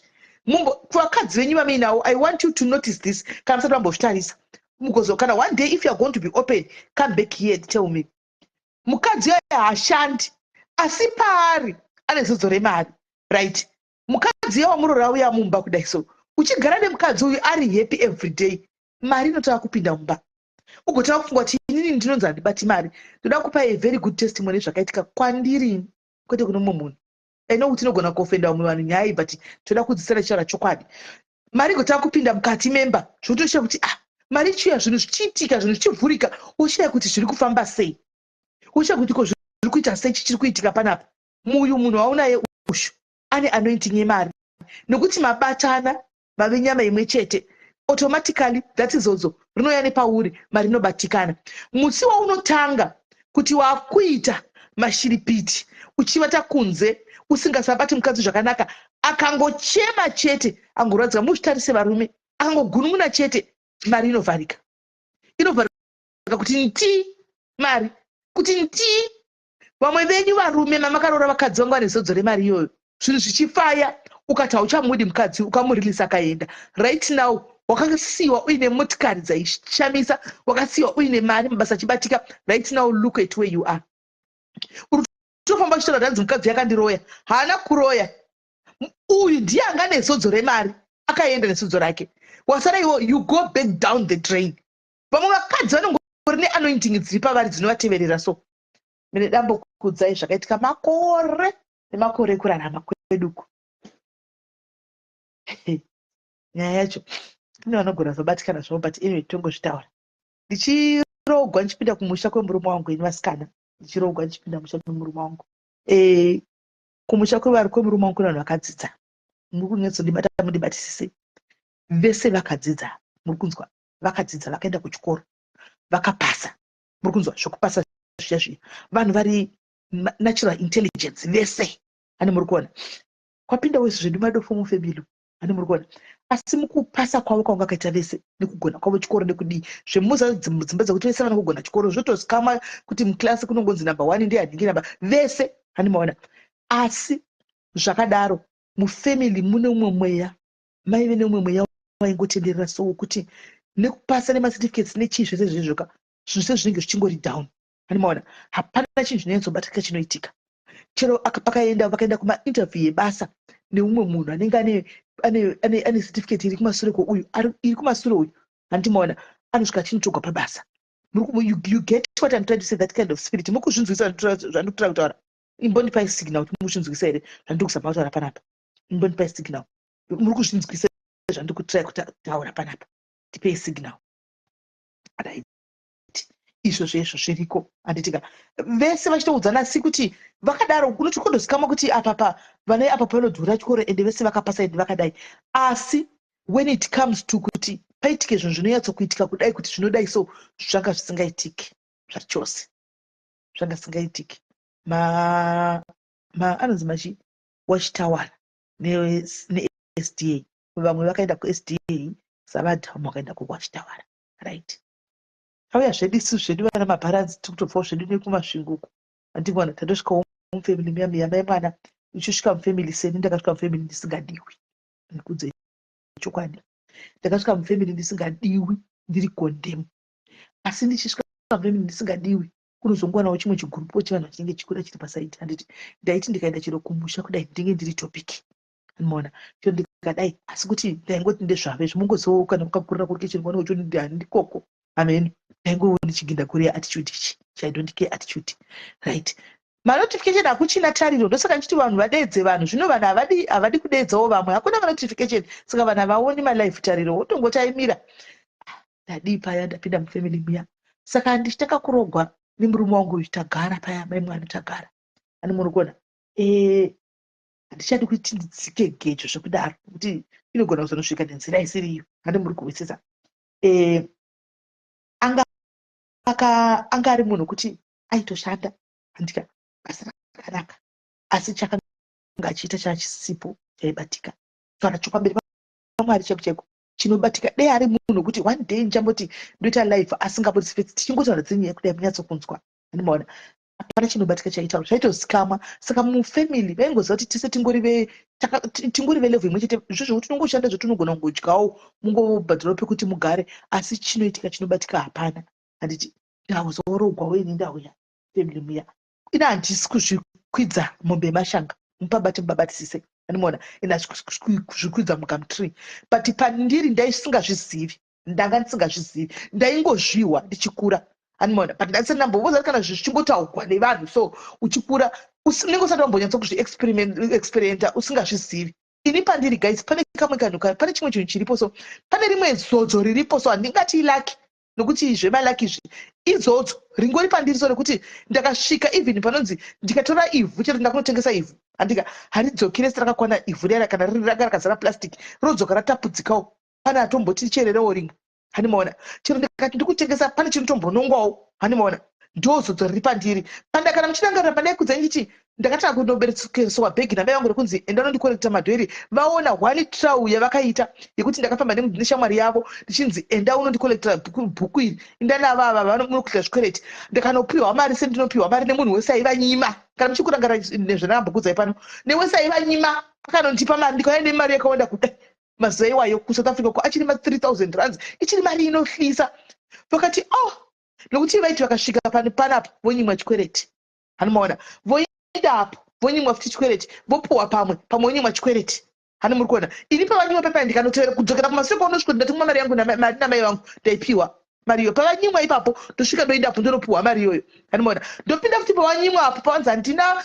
Speaker 2: kuvakadzi venyu vamuinawo. I want you to notice this. Kana musati vambozvitarisa, mugozo kana one day, if you are going to be open, come back here and tell me. Mukadzi uyo haashandi, asi paari ane zodzo remari, right? Mukadzi uyo wamurora uya mumba kudai so, uchigara nemukadzi uyu ari happy every day, mari inotava kupinda mumba. Ugotanga kufunga kuti inini ndinonzi handibati mari. Ndoda kupa a very good testimony zvakaitika kwandiri, kwete kuno mumwe munhu. I know kuti inogona kuofenda vamwe vanhu nyaya iyi, but toda kudzidzisana tichitaura chokwadi. Mari igotanga kupinda mukati memba, zvotoshiya kuti, ah, mari ichiuya, zvinhu zvichiitika, zvinhu zvichivhurika. Woshiya kuti zviri kufamba sei, woshiya kuti ko zviri kuita sei, chichiri kuitika panapa. Muyu munhu waunaye ushu ane anointing yemari, nekuti mabatana, mave nyama imwe chete. Automatically that zodzo rinouya nepauri, mari inobatikana. Musi waunotanga kuti wakuita mashiripiti, uchivata kunze, usingasabati mukadzi zvakanaka, akangochema chete, angorwadzika, muzvitarise varume, akangogunun'una chete, mari inovharika, inovharika kuti nti, mari kuti nti. Vamwe venyu varume mamakaroora vakadzi vanga vane zodzo remari iyoyo, zvinhu zvichifaya, ukati hauchamudi mukadzi, ukamurilisa, akaenda. Right now wakasiyiwa uine motikari dzaishamisa, wakasiyiwa uine mari, mabasa achibatika. Right now look at where you are. Uri kutofamba uchitaura kuti hanzi mukadzi yakandiroya. Haana kuroya. Uyu ndiye anga nezodzo remari, akaenda nezodzo rake. Wasara iwo, you go back down the drain. Vamwe vakadzi vanongori neanointing dziri pavari dzinovateverera. So mine dambokudzai zvakaitika makore nemakore ekurarama kweduku. Nyaya yacho kune vanogona kuzobatikana zvavo, but anyway, tongozvitaura. Ndichirogwa ndichipinda kumusha kwemurume wangu, ini vasikana, ndichirogwa ndichipinda musha memurume wangu, kumusha kwevari kwemurume wangu kune vanhu vakadzidza. Muri kunyatsondibata? Mundibatisise. Vese vakadzidza, muri kunzwa? Vakadzidza, vakaenda kuchikoro, vakapasa. Muri kunzwa zvokupasa zviya zviya? Vanhu vari natural intelligence vese, hani? Muri kuona kwapinda wese zvedu madofo mufamily, hani? Muri kuona? Asi mukupasa kwavo kwanga kaita vese, nekugona kwavo chikoro, nekudii zvemuza, dzimba dzekuti vese vanogona chikoro, zvotozikamwa kuti muklasi kunongonzi number one ndiyanhingi namba vese, hani maona? Asi zvakadaro, mufamily mune umwe mweya, maive neumwe mweya waingotenderera so, wekuti nekupasa nemacertificates nechii zvese zvezvoka, zvinhu zvese zvinenge zvichingori down, hani maona? Hapana chinhu chinonyatsobatika chinoitika. Chero pakaenda, vakaenda kumainterview yebasa neumwe munhu anenge ane certificate iri kumasure kweuyu, iri kumasure uyu. Handimaona anosvika achinotogwa pabasa. You get what I'm trying to say, that kind of spirit. Muri kuzvinzwisa zvandikutira kutaura? Imbondipai signal kuti muri kuzvinzwisa here zvandiri kuzama kutaura panapa. Imbondipai signal, muri kuzvinzwisa zvandiri kutry kutaura panapa? Tipei signal. Right, izvo zvezvo zviriko, handitika? Vese vachitoudzana si kuti vakadaro, kunoti kundozikamwa kuti apa vane apa panodhura chikoro, ende vese vakapasa, ende vakadai. Asi when it comes to kuti paitike zvinhu zvinonyatsokuitika kudai, kuti zvinodai, so zvanga zvisingaitiki zvachose, zvanga zvisingaitiki. Ma anonzi machi Watchtower neSDA, vamwe vakaenda kuSDA savadha, vamwe vakaenda kuWatchtower, right? Tauya zvedu isu zvedu vana mabharanzi, tikutobvawo zvedu nekuMasvingo uko, andikuona tatosvikawo mufamily muya muya mai mwana. Uchisvika mufamily seni, ndakasvika mufamily ndisingadiwi. Ndikudze chokwadi, ndakasvika mufamily ndisingadiwi, ndiri condemn. Asi ndichisvika mufamily ndisingadiwi, kunozongowanawo chimwe chigurupo chevanhu chinenge chikura chiri paside, handiti? Ndaiti ndikaenda chero kumusha kudai, ndinge ndiri topic, anoona chero ndikadai. Asi kuti ndaingoti ndezvavo izvo, mungozivawo kana mukakurira kuri chero mwana wacho handikoko ameno. Ndaingoona ndichiginda kuri attitude ichi I don't care attitude, right? Manotification hakuchina, tariro. Ndosaka ndichiti vanhu vadeedze vanhu. Zvino vanhu havadi kudeedzawo vamwe, hakuna manotification, saka vanhu havaoni malive. Tariro wotongotaimira. Ndadii paya, ndapinda mufamily muya. Saka ndichitanga kurogwa nemurume wangu uyu, tagara paya, mai mwana tagara, ani muri kuona, handichadi kuti ndidzike gejo zvekudaro, nekuti inogona kuzonosvika nenzira isiriyo, handi muri kuhwisisa? Anga ari munhu kuti aitoshanda, handika, basa rakanaka, asi chakanga achiita chachisipo chaibatika kana chokwamberi paMwari chaiko chaiko chinobatika. Dei ari munhu kuti one day ndichamboti ndoita life asingabudisi face, tichingotaura dzenyaya kudai, munyatsokunzwa, andimaona hapana chinobatika chaitaura, chaitozikamwa. Saka mufamily vaingoziva kuti tese tingori velevel imwe chete. Izvo zvokuti tinongoshanda zvotinogona kungodyawo, mungobhadharawo pekuti mugare, asi chinoitika chinobatika hapana, handiti? Ndazorogwawo ini, ndauya family muya. Ina handisi kuzvikwidza mombe yemashanga, mupabate mubabatisise, andimaona? Ina handisi kuzvikwidza mugumtree, but pandiri ndaisingazvizivi, ndanga ndisingazvizivi, ndaingozvihwa ndichikura, andimaona? But ndasati ndambovoza kana zvichingotaurwa nevanhu. So uchikura unenge usati wambonyatsa kuzviexperimenta, usingazvizivi. Ini pandiri, guys, pane kamwe kanhu, pane chimwe chinhu chiripo. So pane rimwe zodzo riripo. So handingati ilucky, nokuti zvemalucky izvi, idzodzo ringori pandiri. So rekuti ndakasvika even panonzi ndikatora ivhu chero, ndakunotengesa ivhu, handika, haridzokere serakakwana ivhu riya. Kana riri ranga rakazara plastic, rodzoka ratapudzikawo. Pane atomboti chererewo rimwe, handimaona? Chero ndikati ndikutengesa, pane chinotombonongwawo, handimaona? Ndozodzo riri pandiri. Panda kana muchirangarira pandaikudza ndichiti ndakatanga kunoberekeswa bhegi namai vangu rekunzi enda unondikorekta madhoiri, vaona one trau yavakaita yekuti ndakafamba neshamwari yavo, ndichinzi enda unondikorektera bhuku iri, inda navo ava vanokuita zvikwereti. Ndikanopiwa mari, sendinopiwa mari nemunhu wese aivanyima. Kana muchikurangarira nezvandakambokudzai pano, newese aivanyima akanondipa mari, ndikauya nemari yakawanda kudai mazuva iwayo kuSouth Africa ko, achiri ma3000 rands, ichiri mari inohlisa. Vakati oh, nokuti vaiti vakasvika panapo vonyimwa chikwereti, hanomaona? Voenda apo vonyimwa futi chikwereti, vopuhwa pamwe pamwe, vonyimwa chikwereti, hani muri kuona? Ini pavanyimwa pepai, ndikanotevera kudzokera kumaseko, unosvika ndatumwa mari yangu, mari namai vangu, ndaipiwa mari iyo pavanyimwa ipapo. Ndosvika ndoendapo, ndonopiwa mari iyoyo, handimaona? Ndopinda futi pavanyimwa apo, pavanzi handina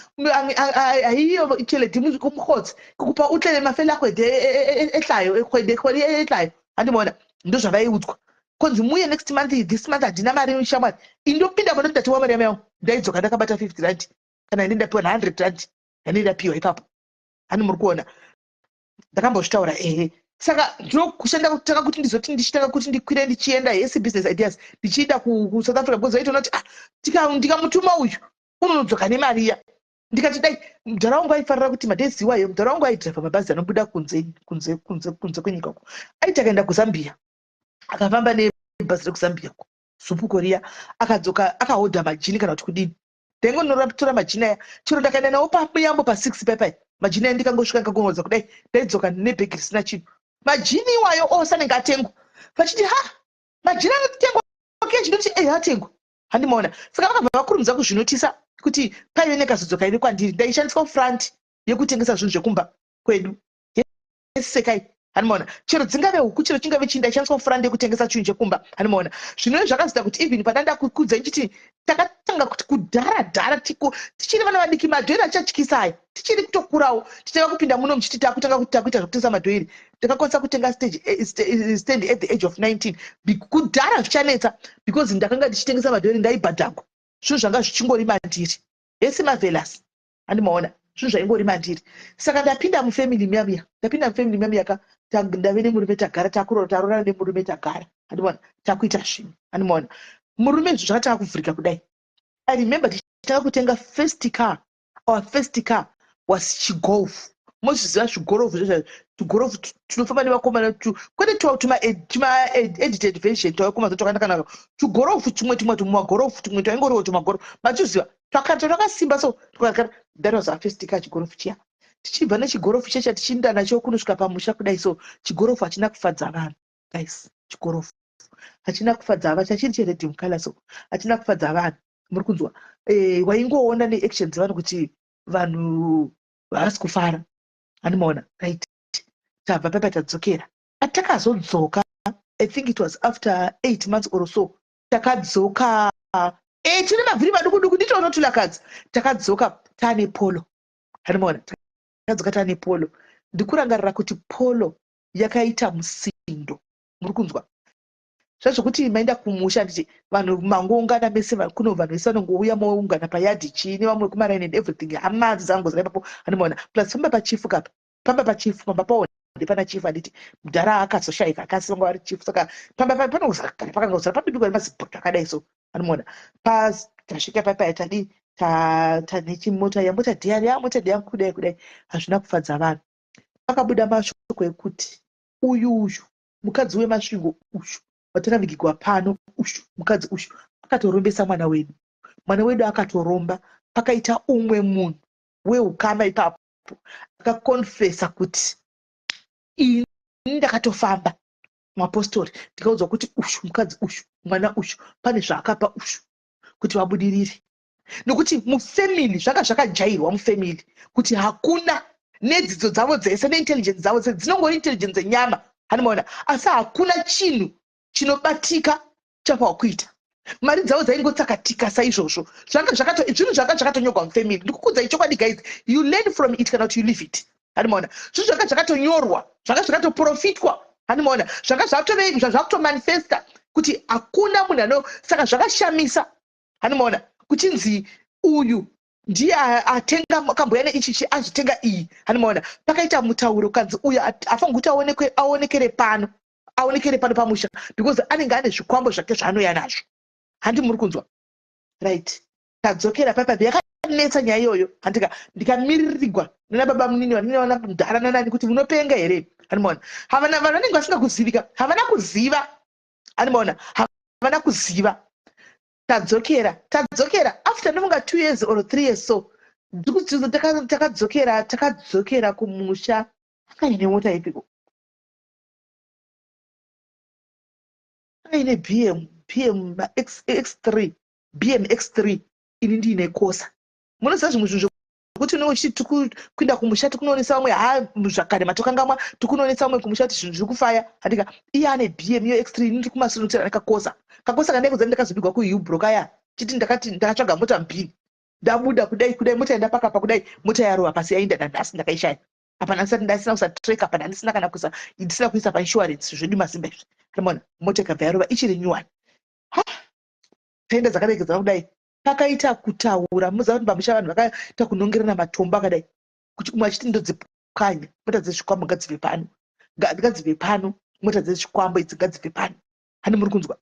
Speaker 2: haiyo cheledi mukotsi kukupa utlele mafela kgwedi ehlayo, kgwedi ehlayo, handimaona? Ndozvavaiudzwa konzi muye next month, this month handina mari shamwari. Indopinda panoti ndatiwa mari yamai yangu, ndaidzoka ndakabata 50 rand, kana ine ndapiwa na100 rand yanei ndapiwa ipapo, hani muri kuona? Ndakambozvitaura, ehe. Saka ndokushanda kutanga kuti ndizoti ndichitanga kuti ndikwire ndichienda yesi business ideas, ndichienda kuSouth Africa, because vaitoona kuti ah, ndikamutuma uyu unonodzoka nemari iya. Ndikati dai mudhara wangu aifarira kuti madays iwayo, mudhara wangu aidhiraivha mabhazi anobuda kunze kunze kunze kunze kwenyika uko. Aiti akaenda kuZambia, akafamba nebhazi rekuZambia uko, Zupuko riya, akadzoka akahodha majini kana kuti kudini. Ndaingonotora majini aya, chero ndakaenda nawo pamuyambo pa6 paipai, majini aya ndikangosvika nkangonodza kudai, ndaidzoka nebhegi risina chinhu. Majini iwayo ose anenge atengwa, vachiti ha, majini anotengwa kechi. Ndoti e, atengwa, handimaona? Saka vakabva vakurumidza kuzvinotisa kuti paive nekazodzo kaive kwandiri. Ndaishandiswa front yekutengesa zvinhu zvekumba kwedu yesekai. Hanimaona, chero dzingave huku, chero chingave chii, ndaishandiswa kufura ndekutengesa chinhu chekumba. Hanimaona, zvinove zvakazoita kuti even padanda kukudza ndichiti takatanga kuti kudhara dhara tiko tichiri vana vadiki, madhoiri achatyisa aya, tichiri kutokurawo, tichitanga kupinda muno muchiti takutanga kuti takuita zvekutengesa madhoiri. Ndakakwanisa kutenga stand at the age of 19. Kudhara zvichanetsa because ndakanga ndichitengesa madhoiri, ndaibhadhagwa. Zvinhu zvanga zvichingori mandiri esi mavelas. Handimaona, zvinhu zvaingori mandiri. Saka ndapinda mufamily miya miya, ndapinda mufamily miya miya ka, ndave nemurume, tagara, takurora, tarorana nemurume, tagara. Handimaona, takuita zvinhu. Handimaona, murume zvinhu zvakatanga kuvhurika kudai. I remember tichitanga kutenga first car. Our first car was chiGolf. Mozviziva zvigorofu zvezva, tugorofu tunofamba nevakomana, kwete tuma edited version twavakomana twakanakanaka, tugorofu tumwe, tumwe tumagorofu tumwe twaingoriwo tumagorofu, machiziva, twakata twakasimba. So that was our first car, chigorofu chiya. Tichibva nechigorofu checha, tichiinda nacho kunosvika pamusha kudai. So chigorofu hachina kufadza vanhu, guys. Chigorofu hachina kufadza vanhu, chachiri chered mucolour. So hachina kufadza vanhu, muri kunzwa? Waingoona neaction dzevanhu kuti vanhu havasi kufara. Handimaona, right, tabva paipa, tadzokera. Atakazodzoka, I think it was after 8 months or so, takadzoka tine mavhiri maduku duku, nditoonotulakadzi. Takadzoka taane Polo. Handimaona, takadzoka taane Polo. Ndikurangarira kuti Polo yakaita musindo, muri kunzwa? Zvazvokuti maenda kumusha, nditi vanhu mangoungana mese kuno, vanhu vese vanongouya, moungana payadhi, chii, nevamwe kumaraini and everything, hama dzangozara ipapo. Handimaona, plus pamba pachifu kapa, pamba pachifu, pamba pawo ndepana chifu. Handiti mudhara akazoshayika, akasi vanga vari chifu, saka pamba panozara, pakangozara pabibikwa nemazibhoto akadai. So handimaona, tasvika papaya, tadi tanechimota yamota dhiyani, yamota dhiyangu kudai kudai. Hazvina kufadza vanhu. Pakabuda mashoko ekuti uyu uyu mukadzi weMasvingo uyu wataravigirwa pano, uyu mukadzi uyu akatorombesa mwana wedu, mwana wedu akatoromba. Pakaita umwe munhu weukama ipapo akakonfesa kuti ini ndakatofamba mapostori, ndikaudzwa kuti uyu mukadzi uyu, mwana uyu, pane zvaakapa uyu kuti vabudirire, nokuti mufamily zvanga zvakajairwa mufamily kuti hakuna nedzidzo dzavo dzese neintelligence dzavo dzese, dzinongori intelligence dzenyama. Hanimaona, asi hakuna chinhu chinobatika chapawa kuita. Mari dzavo dzaingotsakatika saizvozvo. Zvanga zvakato zvinhu zvanga zvakatonyorwa mufamily. Ndikukudzai chokwadi, guys, you learn from it kana kuti you leave it. Hanimaona, zvinhu zvanga zvakatonyorwa, zvanga zvakatoprofitwa. Hanimaona, zvanga zvakutomanifesta kuti hakuna munhu ano. Saka zvakashamisa. Hanimaona, kuchinzi uyu ndiye atenga kambuya neichichi, azvitenga iyi. Hanimaona, pakaita mutauro kanzi uyu afanira kuti aonekere pano, aonekere pano pamusha, because anenge ane zvikwambo zvake zvaanoya nazvo. Handi muri kunzwa? Right, tadzokera paipa, yakanetsa nyaya iyoyo. Handika ndikamiririrwa nana baba munini, vanini, vana mudhara nanani, kuti munopenga here? Handimaona, havana, vanhu vanenge vasinga kuzivika, havana kuziva. Handimaona, havana kuziva. Tadzokera, tadzokera after ndofunga 2 years or 3 years. So takadzokera, takadzokera kumusha. Akaine mota ipiko? Aine BM, BM X3, BM X3. Ini ndiine Corsa. Munoziva zvimwe zvinhu zvekuti unenge uchiti tikuenda kumusha, tikunoonesa vamwe, ha, zvakare matokangamwa, tikunoonesa vamwe kumusha kuti zvinhu zviri kufaya. Handika iye ane BM iyo X3, ini ndiri kumasure nekuti ane kaCorsa. KaCorsa kandaikuza, ndakazobigwa kuUbro kaya, chiti ndakati ndakatsvaga mota mbiri, ndabuda kudai kudai, mota yandapakapa kudai, mota yarova pasi, yainda. Nanhasi ndakaishaya. Hapana, ndisati ndasina kuisa tracker, hapana, ndisina kana kuisa, ndisina kuisa painsurance zvedu masimba izvi. Ramona, mota ikabva yarova, ichiri nyuwani. Ha, taenda dzakaregedzana kudai. Pakaita kutaura, munoziva kuti pamusha vanhu vakaita kunongerana matombo akadai, kuti umwe achiti ndodzipwanya mota dzezvikwambo, ngadzibve pano, ngadzibve pano, mota dzezvikwambo idzi ngadzibve pano. Hani muri kunzwa?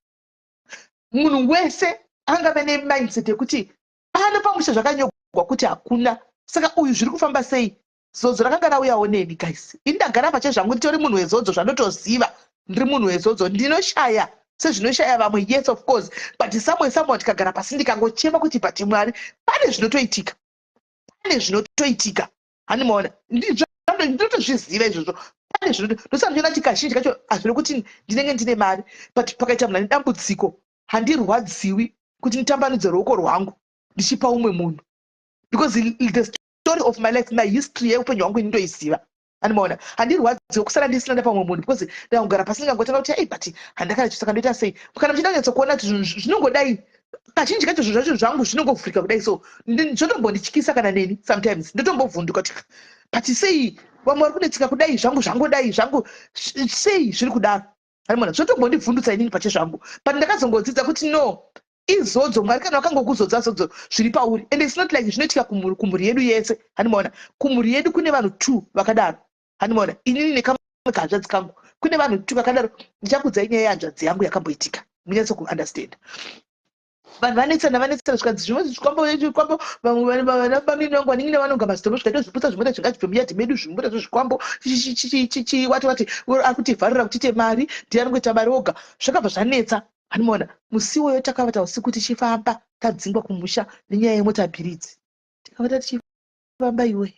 Speaker 2: Munhu wese angave nemindset yekuti pano pamusha zvakanyorwa kuti hakuna. Saka uyu zviri kufamba sei? Zodzo rakanga rauyawo neni, guys. Ini ndagara pache zvangu, nditori munhu wezodzo, zvandotoziva ndiri munhu wezodzo. Ndinoshaya sezvinoshaya vamwe, yes, of course, but somewhere, somewhere tikagara pasi, ndikangochema kuti but Mwari, pane zvinotoitika, pane zvinotoitika. Handimaona, ndinotozviziva izvozvo. Pane zvinoto ndosaka ndichiona kuti kazhinji kacho hazviri kuti ndinenge ndine mari, but pakaita munhu ane dambudziko, handirwadziwi kuti nditambanudze ruoko rwangu ndichipa umwe munhu, because the story of my life, my history yeupenyu hwangu, ini ndoiziva. Andimaona, handirwadziwe kusara ndisina nepamwe munhu, because ndakugara pasi ndingangotanga kuti, "Ei, but handakana, saka ndoita sei?" Kana muchida kunyatsokuona kuti zvinhu zvinongodai, kazhinji kacho zvinhu zvacho zvangu zvinongovhurika kudai, so zvotombondityisa. Kana neni sometimes ndotombovhunduka kuti, but sei vamwe vari kunetseka kudai, zvangu zvangodai, zvangu sei zviri kudaro? Andimaona, zvotombondivhundutsa inini pache zvangu. But ndakazongodzidza kuti no, izodzo. Mwari kana vakangokuzodza, zodzo zviri pauri. And it's not like zvinoitika kumhuri yedu yese. Handimaona, kumhuri yedu kune vanhu two vakadaro. Handimaona, inini nekamwe kahanzvadzi kangu, kune vanhu two vakadaro. Ndichakudzai nyaya yehanzvadzi yangu yakamboitika, munyatso kuunderstand. Vanhu vanetsana, vanetsana, zvikanzi zvimwe zvikwambo, zvikwambo. Vamwe vana bamini vangu, vanin'ina vanonga mazitombo, zvikaita zviputsa zvimota zvingachibve muyadhi medu, zvimota zvezvikwambo. Wati wati ari kutivharira kuti tiite mari, ndiye anongoita mari oga. Zvakabva zvanetsa. Handimaona, musi iwoyo takavata usiku tichifamba, tadzingwa kumusha nenyaya yemota mbiri idzi. Tikavata tichifamba iwe,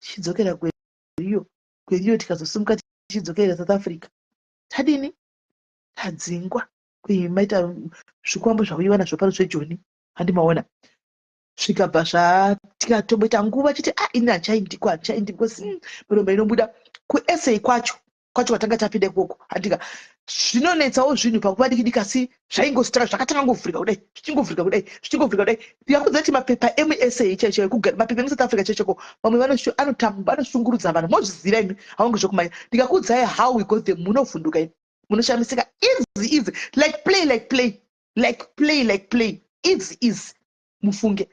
Speaker 2: tichidzokera Gweriyo. Gweriyo tikazosimuka tichidzokera South Africa. Tadini? Tadzingwa kuimaita zvikwambo zvauyiwa nazvo pano zvejoni. Handimaona, zvikabva zvatikatomboita nguva chiti, a, ini handichaindiko, handichaindi, because miromo inobuda kuesei kwacho kwacho kwatanga tapinda ikoko. Handika, zvinonetsawo zvinhu panguva diki diki, asi zvaingositaka, zvakatanga ngovhurika kudai, zvichingovhurika kudai, zvichingovhurika kudai. Ndikakudza kuti mapepa emuSA chaicho ekugara, mapepa emuSouth Africa chaichoko, vamwe anoshungurudza vanhu, mozviziva imi, haunge zvokumanya. Ndikakuudzai how we got them, munovhunduka imi, munoshamisika. Easy, easy, like play, like play, like play, like play, easy, easy. Mufunge,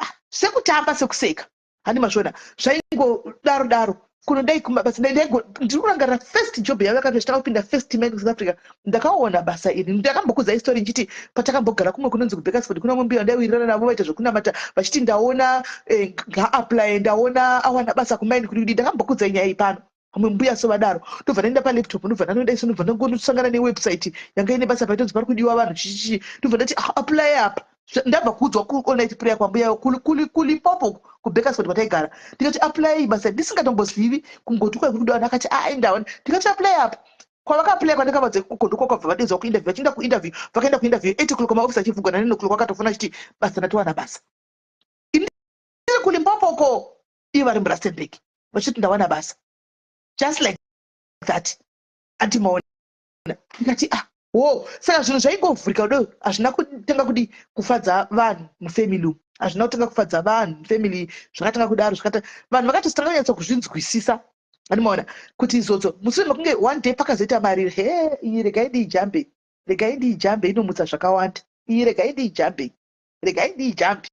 Speaker 2: ah, sekutamba, sekuseka. Handi mazviona, zvaingodaro daro kunodai kumabasa. Ndiri kurangarira first job yavo yakati kupinda first time kuSouth Africa, ndakaona basa iri. Ndakambokudza istory nchiti patakambogara kumwe kunonzi kuBakersford, kuna mumbiya ndaiwirirana navo, vaita zvekunamata, vachiti ndaona ngaapply, ndaona awana basa kumaini kudi kudi. Ndakambokudza nyaya iyi pano. Vamwe mbuya so vadaro, ndobva ndaenda palaptop, ndobva ndanoda iso, ndobva ndangosangana newebsite yanga ine basa, paitonzi pari kudiwa vanhu, chichichi. Ndobva ndati, "Ah, apply apa." Ndabva kuudzwa kuall night prayer kwambuya kuLimpopo, kuBakersford kwataigara. Ndikati, "Apply basa." Ndisingatombozivi kungoti kwai kuri kudiwa vanhu. Akati, "Ah, ndaona." Ndikati, "Apply apa." Kwavakaapply, kwandakavadza ikoko, ndokwakabva vadaidzwa kuinterview. Vachienda kuinterview, vakaenda kuinterview 8 o'clock, maofisi achivhugwa na9 o'clock. Vakatofona achiti, "Basa, ndatowana basa." Ini ndiri kuLimpopo ko, ivo vari muRustenburg, vachiti, "Ndawana basa," just like that. Andimaona, ndikati, "Ah, wo." Saka zvinhu zvaingovhurika kudo. Hazvina kutanga kudi kufadza vanhu mufamily umu, hazvina kutanga kufadza vanhu mufamily. Zvakatanga kudaro, zvakata vanhu vakati tanga kunyatsa kuzvinzwisisa. Andimaona kuti izodzo mushure mekunge one day pakazoita mari. He, iyi regai ndiijambe, regai ndiijambe, inomutsa zvakawanda iyi. Regai ndiijambe, regai ndiijambe,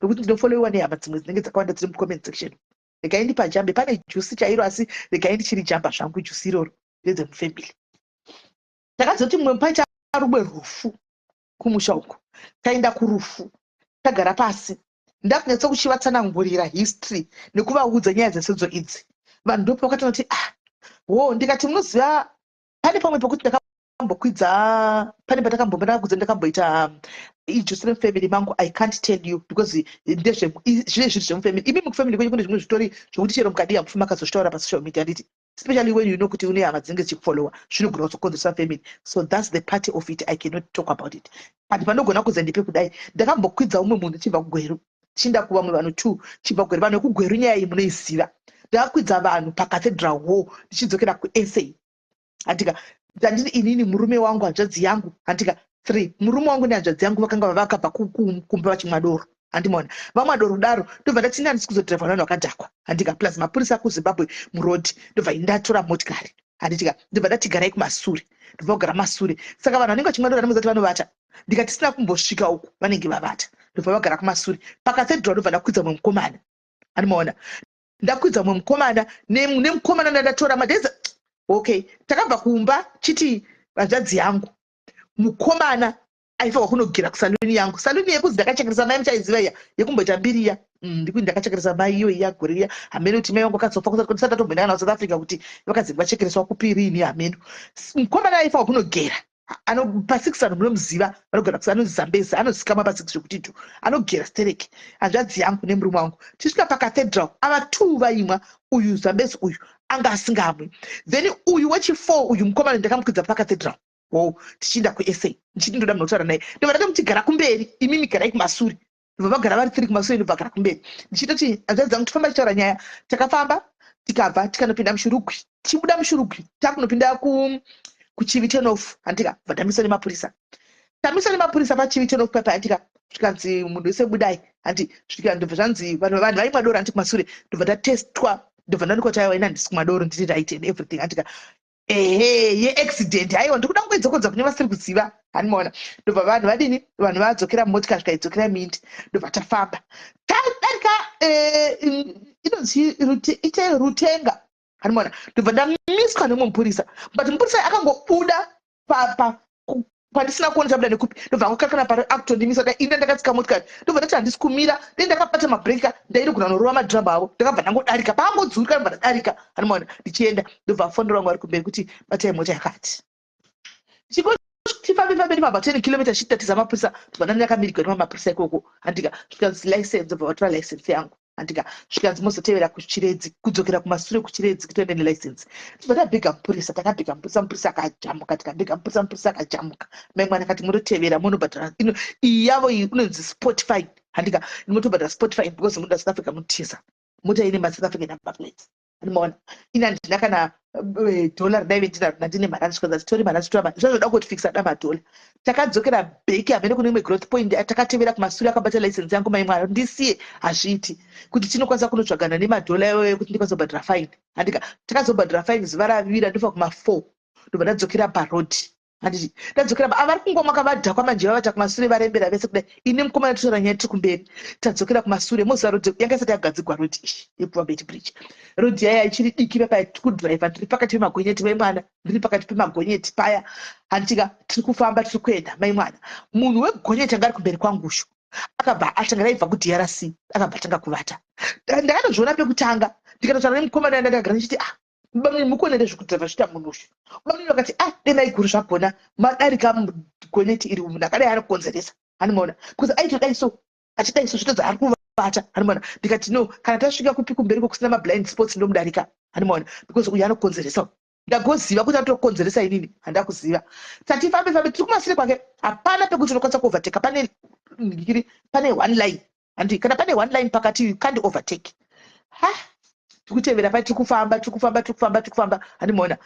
Speaker 2: nekuti ndinofollowiwa nehama dzimwe dzinenge dzakawanda dziri mucomment section. Regai ndipajambe, pane juice chairo, asi regai ndichiri jamba zvangu. Juice iroro ndedzemufamily. Takazoti mumwe paita rumwe rufu kumusha uko, taenda kurufu, tagara pasi, ndakunyatsa kuchivatsanangurira history nekuvaudza nyaya dzesedzo idzi. Vanhu ndopa vakatanga kuti, "Ah, wo." Ndikati, "Munoziva, pane pamwe pekuti ndakambokwidza, pane patakambombo ndakamboita ijuice remufamily mangu. I can't tell you because ndezve zvine zviri zvemufamily. Imi mukufamily kwenyu kune zvimwe zvitori zvokuti chero mukadii hamufi makazozvitaura pasocial media, handiti? Especially when you know kuti une hama dzinenge dzichikufollowa, zvinogona kuzokonzeresa family. So that's the part of it I cannot talk about it. But panogona kuza ndipe kudai, ndakambokwidza umwe munhu chibva kuGweru, chiinda kuvamwe vanhu two, chibva kuGweru. Vanhu vekuGweru, nyaya iyi munoiziva. Ndakakwidza vanhu paCathedral Hall ndichidzokera kuSA, handika? Ndandiri inini, murume wangu, hanzvadzi yangu, handika? Three, murume wangu nehanzvadzi yangu vakanga vakabva kumba vachimwa doro. Handimaona, vamwa doro daro, ndobva ndati, "Ini handisi kuzodhiraivha navanhu vakadhakwa, handika? Plus mapurisa kuZimbabwe murodhi." Ndobva ndatora motikari, handitika? Ndobva ndati, "Garai kumasure." Ndobva kugara masure. Saka vanhu vanenge vachimwa doro anomuza kuti vanovata. Ndikati, "Tisina kumbosvika uku, vanenge vavata." Ndobva vagara kumasure pacathedral. Ndobva ndakwidza mumwe mukomana. Handimaona, ndakwidza mumwe mukomana nemukomana ndandatora madheza. Okay, takabva kumba chiti hanzvadzi yangu, mukomana aifanwa kunogera kusaluni yangu, saluni yekuzi ndakachekeresa mai, muchaiziva iya yekumboita mbiri iya. Ndikuti ndakachekeresa mai iyo iya gore riya. Hameno kuti mai vangu vakazofa kusati ndatomboenda kana kuSouth Africa, kuti vakazi vachekereswa kupirini, hameno. Mukomana aifanwa kunogera pasix, vanhu munomuziva, vanogara anonzi Zambezi, anozikamwa pasix zvekuti tu anogera stereki. Hanzvadzi yangu nemurume wangu tisvika pacathedral, ava two vaimwa. Uyu Zambezi uyu anga asingamwi. Then uyu wechi4, uyu mukomana, ndakamukwidza pacathedral wo, tichienda kuSA, ndichiti ndoda munhu kutaura naye. Ndobva ndatomuti, "Gara kumberi, imimi garai kumasure." Ndobva vagara vari three kumasure, ndobva gara kumberi. Ndichitoti, "Hanzvadzi dzangu, tifamba tichitaura nyaya." Takafamba. Tikabva tikanopinda muShurugwi. Tichibuda muShurugwi, takunopinda kuChivi turn-off, handika? Bva tamiswa nemapurisa. Tamiswa nemapurisa paChivi turn-off papa, handika? Zvikanzi, "Munhu wese budai," handi? Svika, ndobva zvanzi vanhu vaimwa doro, handi? Kumasure. Ndobva tatestwa, ndobva ndanikwa kuti aiwa, ina handisi kumwa doro, ndiri right and everything, handika? Ehe, yeaccident, aiwa, ndikuda kungoidzokodza kune vasiri kuziva, handimaona? Ndobva vanhu vadini, vanhu vadzokera mumotikari, zvikaidzokera mindi. Ndobva tafamba, tadarika inonzi ite Rutenga, handimaona? Ndobva ndamiswa nemumwe mupurisa, but mupurisa akangobuda pandisina kuona chabuda nekupi. Ndobva angokakana pari akutondimisa dai ina ndakatsika motikari. Ndobva ndati handisi kumira, dai ndakabata mabhureki, ndainogona kunorova madhirabha avo. Ndakabva ndangodarika, paangodzurika ndobva ndadarika, handimaona? Ndichienda, ndobva afonera vangu vari kumberi kuti batai mota yakati. Tifambe fambe ndifamba 10 kilometer chitatisa mapurisa. Ndobva ndani ndakamirigwa nemamapurisa ikoko, handika? Zvikanzi license, ndobva vatora license yangu, handika? Zvikanzi mozotevera kuChiredzi, kudzokera kumasure kuChiredzi, kutoenda nelicense. Tobva tabhiga mupurisa, takabhiga mupurisa, mupurisa akajamuka. Tikabhiga mupurisa, mupurisa akajamuka. Mai mwana akati munotevera, munobhadhara ino iyi yavo iyi unonzi spot fine, handika? Munotobhadhara spot fine because munoda South Africa, mutiza mota ine maSouth African number plates, andimaona? Ini handina kana dhola ridaive ndinaro, ndandine marandi. Zvikanzi titori marandi, tora zvazvoda kutofikisa da madhola. Takadzokera back hamene kune imwe growth point. Takatevera kumasure akabata license yangu. Mai mwana, ndisiye, hazviiti kuti tinokwanisa kunotsvagana nemadhola iwayo kuti ndikwanisa kubhadhara fine, handika? Takazobhadhara fine zuva ravira, ndofa kuma4. Ndobva ndadzokera parodhi, handiti? Ndadzokera, avari kungomwa kavadhakwa manje, vavata kumasure, varembera vese kudai. Ini mukomana totora nyaya tiri kumberi. Tadzokera kumasure, moziva rodhi yanga isati yagadzigwa, rodhi iyi yekuvaBeitbridge. Rodhi yaya ichiri diki papa. Tiri kudhiraivha, ndiri pakati pemagonyeti, mai mwana, ndiri pakati pemagonyeti paya, handitika? Tiri kufamba, tiri kuenda, mai mwana. Munhu wegonyeti anga ari kumberi kwangusho akabva atanga, raibva kuDRC, akabva atanga kuvata. Ndakatozviona pekutanga, ndikatotaura nemukomana ndakagara ndichiti, "Ah, bamwe mukonere zvekudhiraivha zviita munhu uyu." Bamwe vakati, "Ah, denai guru zvagona madarika gonyeti iri, munhu akadai anokonzeresa," handimaona? Because aitodai so, achidai so, zvitodza ari kuvata, handimaona? Ndikati, "No, kana tasvika kupi kumberi kusina mablind spots, ndomudarika," handimaona? Because uyu anokonzeresa, ndagoziva kuti atokonzeresa, inini handakuziva. Tatifambe fambe, tiri kumasure kwake, hapana pekuti unokwanisa kuovertake. Pane ngiri, pane one line, handi? Kana pane one line pakati, you can't overtake. Ha, tikutevera pai, tiri kufamba, tiri kufamba, tiri kufamba, tiri kufamba, handimaona?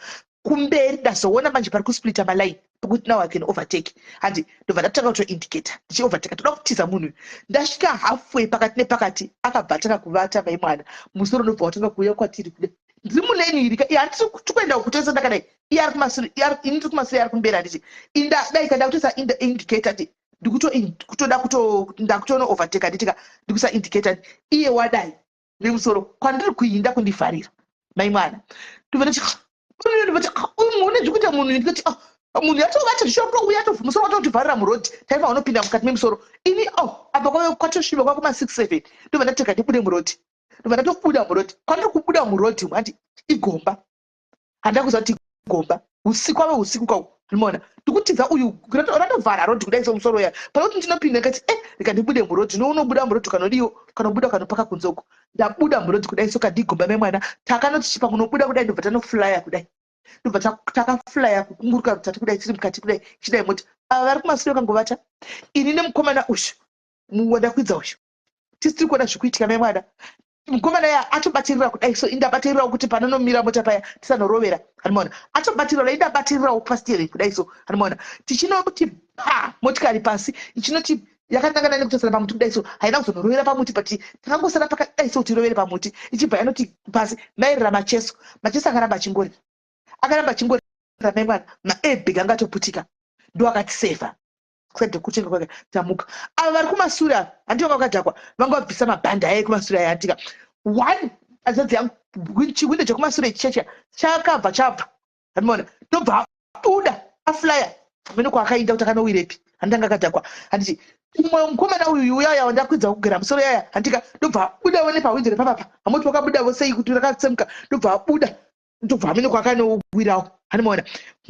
Speaker 2: Kumberi ndazoona manje pari kusplita maline pekuti now I can overtake, handi? Ndobva ndatanga kutoindicata, ndichiovertaka, toda kutiza munhu uyu. Ndasvika halfway, pakati nepakati, akabva atanga kuvata, mai mwana. Musoro unobva watanga kuuya kwatiri kuda. Ndiri mulane iri, handisi tikuenda kutesa ndakadai, iye ari kumasure, ini ndiri kumasure, ari kumberi, handiti? Indadai kada kutoisa indicator, ndi ndikutoda ndakutono overtake, handitika? Ndikuisa indicator, iye wadai nemusoro kwandiri kuinda kundivharira, mai mwana. Ndobva ndati, "Uyu zvikuita munhu." Ndikati, "Ah, munhu yatovata zvichotouya, musoro watotivharira murodhi, taifa unopinda mukati memusoro." Ini, oh, apa kwatosviba kwakuma 6 7. Ndobva ndateka ndibude murodhi, ndobva ndatobuda murodhi. Kwandiri kubuda murodhi, handi igomba, handida kuziva kuti igomba. Usiku, ave usiku kwau, ndimoona ndikutiza uyu ratovhara rodhi kudai somusoro uya. Pane kuti ndinopinda, ndikati, "E, rega ndibude murodhi." Nounobuda murodhi kanodiwo, kanobuda kanopaka kunze uko. Ndabuda murodhi kudai so, kandigomba, mai mwana. Takanoti chipa kunobuda kudai, ndobva tanoflya kudai, ndobva takaflya kukunguruka rutatu kudai, tiri mukati kudai, chidai moti ava vari kumasure kangovata. Ini nemukomana uyu wandakwidza uyu tisi tiri kuona zvikuitika, mai mwana. Mukomana ya atobatirira kudai so, indabatirirawo kuti panonomira mota paya tisanorovera, handimaona? Atobatirira, indabatirirawo pasteering kudai so, handimaona? Tichinoti pa motikari pasi, ichinoti yakanangana nekutosara pamuti kudai so, haina kuzonorovera pamuti, but takangosara pakadai so kuti irovere pamuti. Ichibva yanoti pasi, mairira macheso, macheso akaramba achingorira, akaramba achingorira, mai mwana. Maairbag anga atoputika, ndo akatisefa kusade kutenga kwake. Tamuka, ava vari kumasure ava, handiti vanga vakadhakwa, vanga vabvisa mabhandi aya ekumasure aya, handika? One hanzvadzi yangu, chiwindo chekumasure chichacha chakabva chabva, handimaona? Ndobva abuda, aflya hamene kwaakaenda kuti akanowirepi, handanga akadhakwa, handiti? Umwe mukomana uyu uyaya wandakwidza kugera musoro yaya, handika? Ndobva abudawo nepahwindo repapapa, hamoti wakabudawo sei kuti rakatsemuka. Ndobva abuda, ndobva hamene kwakanowirawo, handimaona?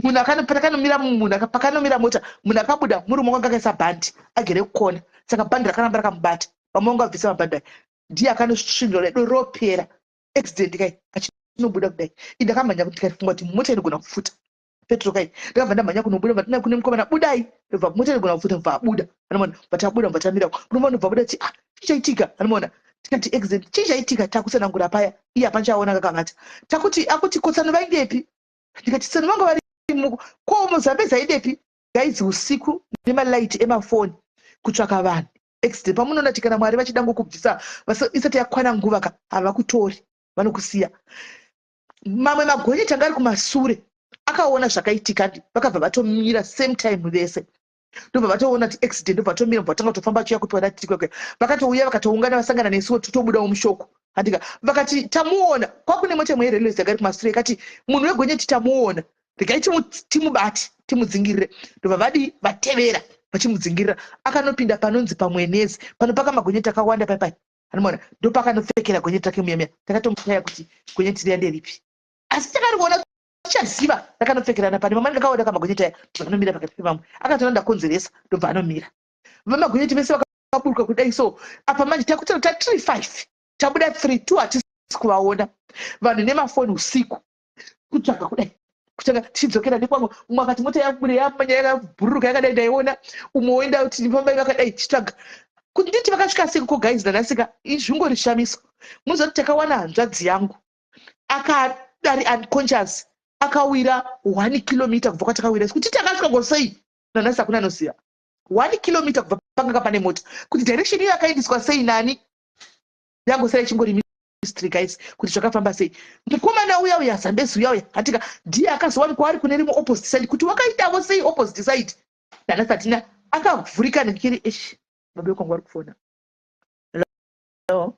Speaker 2: Munhu pakanomira, munhu pakanomira mota, munhu akabuda murume wanga akaisa bhandi, agere kukona, saka bhandi rakaramba rakamubata. Vamwe vanga vabvisa mabhandi aya, ndiye akanosvindura do ropera accident kai. Achinobuda kudai, indakamhanya kuti ndikafunga kuti mota inogona kupfuta petrol kai. Ndakabva ndamhanya kunobuda kune mukomana, "Budai." Ndobva mota inogona kupfuta, bva abuda, anomaona? Bva tabuda, bva tamira, murume anobva buda ti, "Ah, chichaitika?" Anomaona? Tikati accident, chii chaitika? Takutsanangura paya, iye hapana chaona, kakavata. Takuti akuti kotsano vaindepi? Ndikati tsano vanga vari ko Muzambezi aidepi? Guys, usiku nemalight emafoni kutsvaka vanhu accident. Pamunoona kuti kana Mwari vachida ngokubvisa isati yakwana nguva ka, havakutori, vanokusiya. Mamwe magonyeti anga ari kumasure akaona zvakaitika, vakabva vatomira same time vese, ndobva vatoona kuti accident, ndobva vatomira, ndobva vatanga kutofamba vachiuya kuti wadati kwekwe. Vakatouya, vakatoungana, vasangana nesuwo, totobudawo mushoko handika. Vakati tamuona kwakune mota imwe yerailways yanga iri kumasure, ikati munhu wegonyeti tamuona, regai timubate timudzingirire. Ndobva vadii, vatevera vachimudzingirira, akanopinda panonzi pamwenezi panopaka magonyeti akawanda paipai, anomaona, ndopakanopfekera gonyeti rake muya muya. Takatomushaya kuti gonyeti riya nderipi, asi takariona, tichaziva rakanopfekerana pane mamwe. Ndakaona kamagonyeti aya anomira pakati pemamwe, akatoona ndakonzeresa, ndobva anomira. Vamagonyeti vese vakaburuka kudai so. Apa manje takuti tatiri five, tabuda three, two hatisi kuvaona. Vanhu nemafoni usiku kutsvaga kudai, kutsvaga, tichidzokera nekwamwe. Umwe akati mota yabuda yamanya yakabhururuka yakadai, ndaiona. Umwe woenda kuti fambai vakadai, tichitsvaga kuti nditi vakasvika sei ko. Guys, nanhasika zvingori shamiso. Munoziva kuti takawana hanzvadzi yangu akadari unconscious, akawira 1 kilometer kubva kwatakawira. Kuti takasvika ngo sei, nanhasi hakuna anoziva. 1 kilometer kubva panganga pane mota, kuti direction iyo yakaendeswa sei nani, yangosara ichingori mystery, guys, kuti zvakafamba sei. Mukomana uya uya, Zambezi uya uya, hatika ndiye akazowanikwa ari kune rimwe opposite side. Kuti wakaitavo sei opposite side, nanhasi hatina. Akavhurika nekiri. Ish, babe kwangu vari kufona. Hello?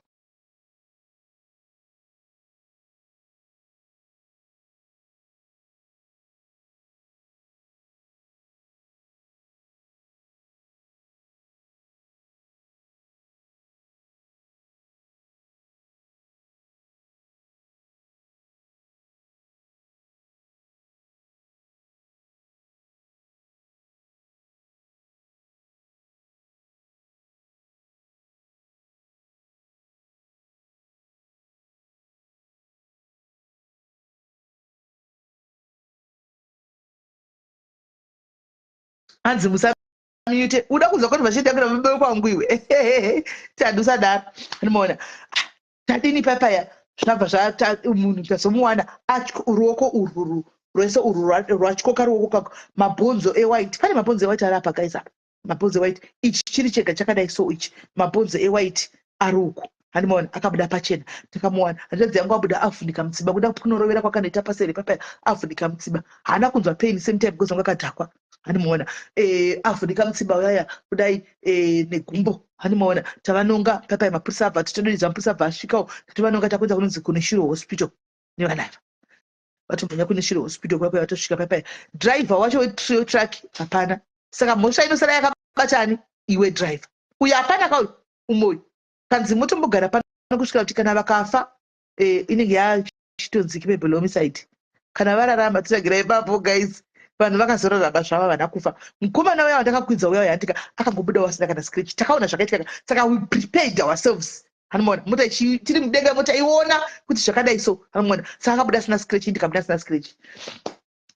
Speaker 2: Hanzi musamute, uda kunzwa conversation yangu nababa kwangu iwe? Tandi usadaro. Anomaona tadini papaya, zvabva zvata munhu tazomuwana ruoko urwu rwese urwu rwatyoka, ruoko kako, mabhonzo ewhite. Pane mabhonzo ewhite ari apa, guys, apa mabhonzo ewhite. Ichi chiri chega chakadai so, ichi mabhonzo ewhite ari uku, handimaona, akabuda pachena. Takamuwana hanzvadzi yangu abuda avhunika mutsiba, kuda kunorovera kwakanoita paseri papaya, avhunika mutsiba. Haana kunzwa pain same time because vanga akadhakwa, handimaona. Avhunika mutsiba uyaya kudai negumbo, handimaona. Tavanonga papaya, mapurisa abva, titodonhedza, mapurisa abva asvikawo, tatovanonga, takuenda kunonzi kuNeshuro Hospital nevana ava. Vatomhanya kuNeshuro Hospital kuya kuya, vatosvika papaya, driver wacho wetruck hapana. Saka mhosva inosara yakabatani iwe driver uyu, hapana kauyu umwe uyu. Kanzi motombogara pano kusvika kuti kana vakafa inenge yachitonzi culpable homicide, kana vararama tiragira ipapo. Guys, vanhu vakazorarama zvava, vana kufa. Mukomana uya wandakakwidza uya uya, akangobuda wasina kana scratch. Takaona zvakaitika, saka we prepared ourselves, anomaona. Mota tiri mudenga, mota iona kuti zvakadai so, anomaona. Saka akabuda asina scratch, ndikabuda asina scratch.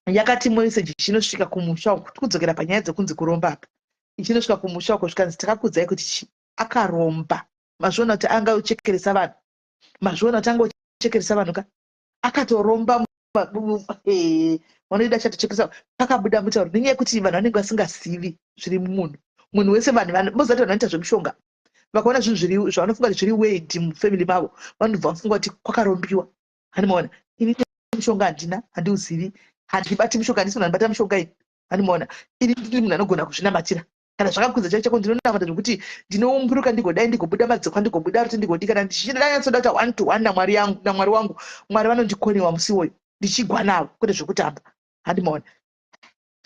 Speaker 2: Yakati message ichinosvika kumusha uku, tikudzokera panyaya dzekunzi kuromba apa, ichinosvika kumusha uko, zvikanzi takakudzai kuti chi akaromba. Mazviona kuti anga uchekeresa vanhu, mazviona kuti anga uchekeresa vanhu ka, akatoromba. Vanoida chatochekeresa. Pakabuda mutauro nenyaya yekuti vanhu vanenge vasingazivi zviri mumunhu. Munhu wese, vanhu mozati vanhu vanoita zvemushonga, vakaona zvinhu zviri zvavanofunga kuti zviri weird mufamily mavo, vanobva vafunga kuti kwakarombiwa, handimaona. Ini mushonga handina, handiuzivi, handibati mushonga, handisi munhu anobata mushonga ini, handimaona. Ini ndiri munhu anogona kuzvinamatira. Kana zvakakwidza chaicho chako, ndinonamata zvekuti ndinoumburuka, ndigodai, ndigobuda madzokwa, ndigobuda ruti, ndigodi. Kana ndichidanyatsoda kuita one to one namwari yangu, namwari wangu, Mwari vanondikonewa musi iwoyo, ndichigwa navo, kwete zvekutamba, handimaona.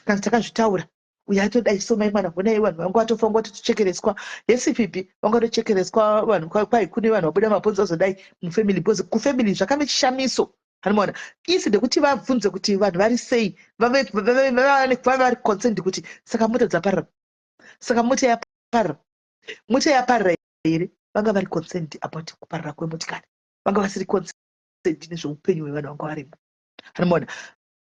Speaker 2: Kana takazvitaura, uyo atodai so, mai mwana, honai vanhu vangu vatofa, vanga vatochekereswa yecpp, vanga vatochekereswa vanhu. Kwai kune vanhu vabuda mabhonzo azodai mufamily, because kufamily zvakave chishamiso, handimaona. Isi ndekuti vabvunze kuti vanhu vari sei, vave vari concerned kuti saka mota dzaparara, saka mota yaparara, mota yaparara here? Vanga vari concerned about kuparara kwemotikari, vanga vasiri concerned nezveupenyu hwevanhu vanga varimo, handimaona.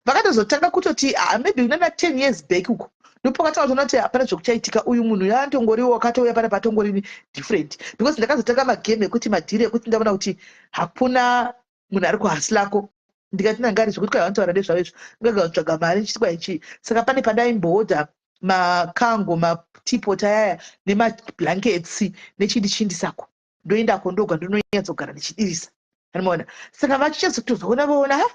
Speaker 2: Vakatozotanga kutoti, ah, maybe nana 10 years back uko, ndopakatanga kutoona kuti hapana zvokuchaitika. Uyu munhu yaatongoriwo, wakatouya pana patongori different, because ndakazotanga magame ekuti madhiri ekuti ndaona kuti hakuna munhu ari kuhasilako. Ndikati nangari zvekuti kwai vanotaura ndezvavo izvo, ndingaga mari ndichiti kwai chii. Saka pane pandaimboodha makango, mateapot ayaya nemablankets nechindi chindi, sako ndoendako, ndoga ndinonyatsogara ndichidirisa, anomaona. Saka vachichazotozoona, voona, ha,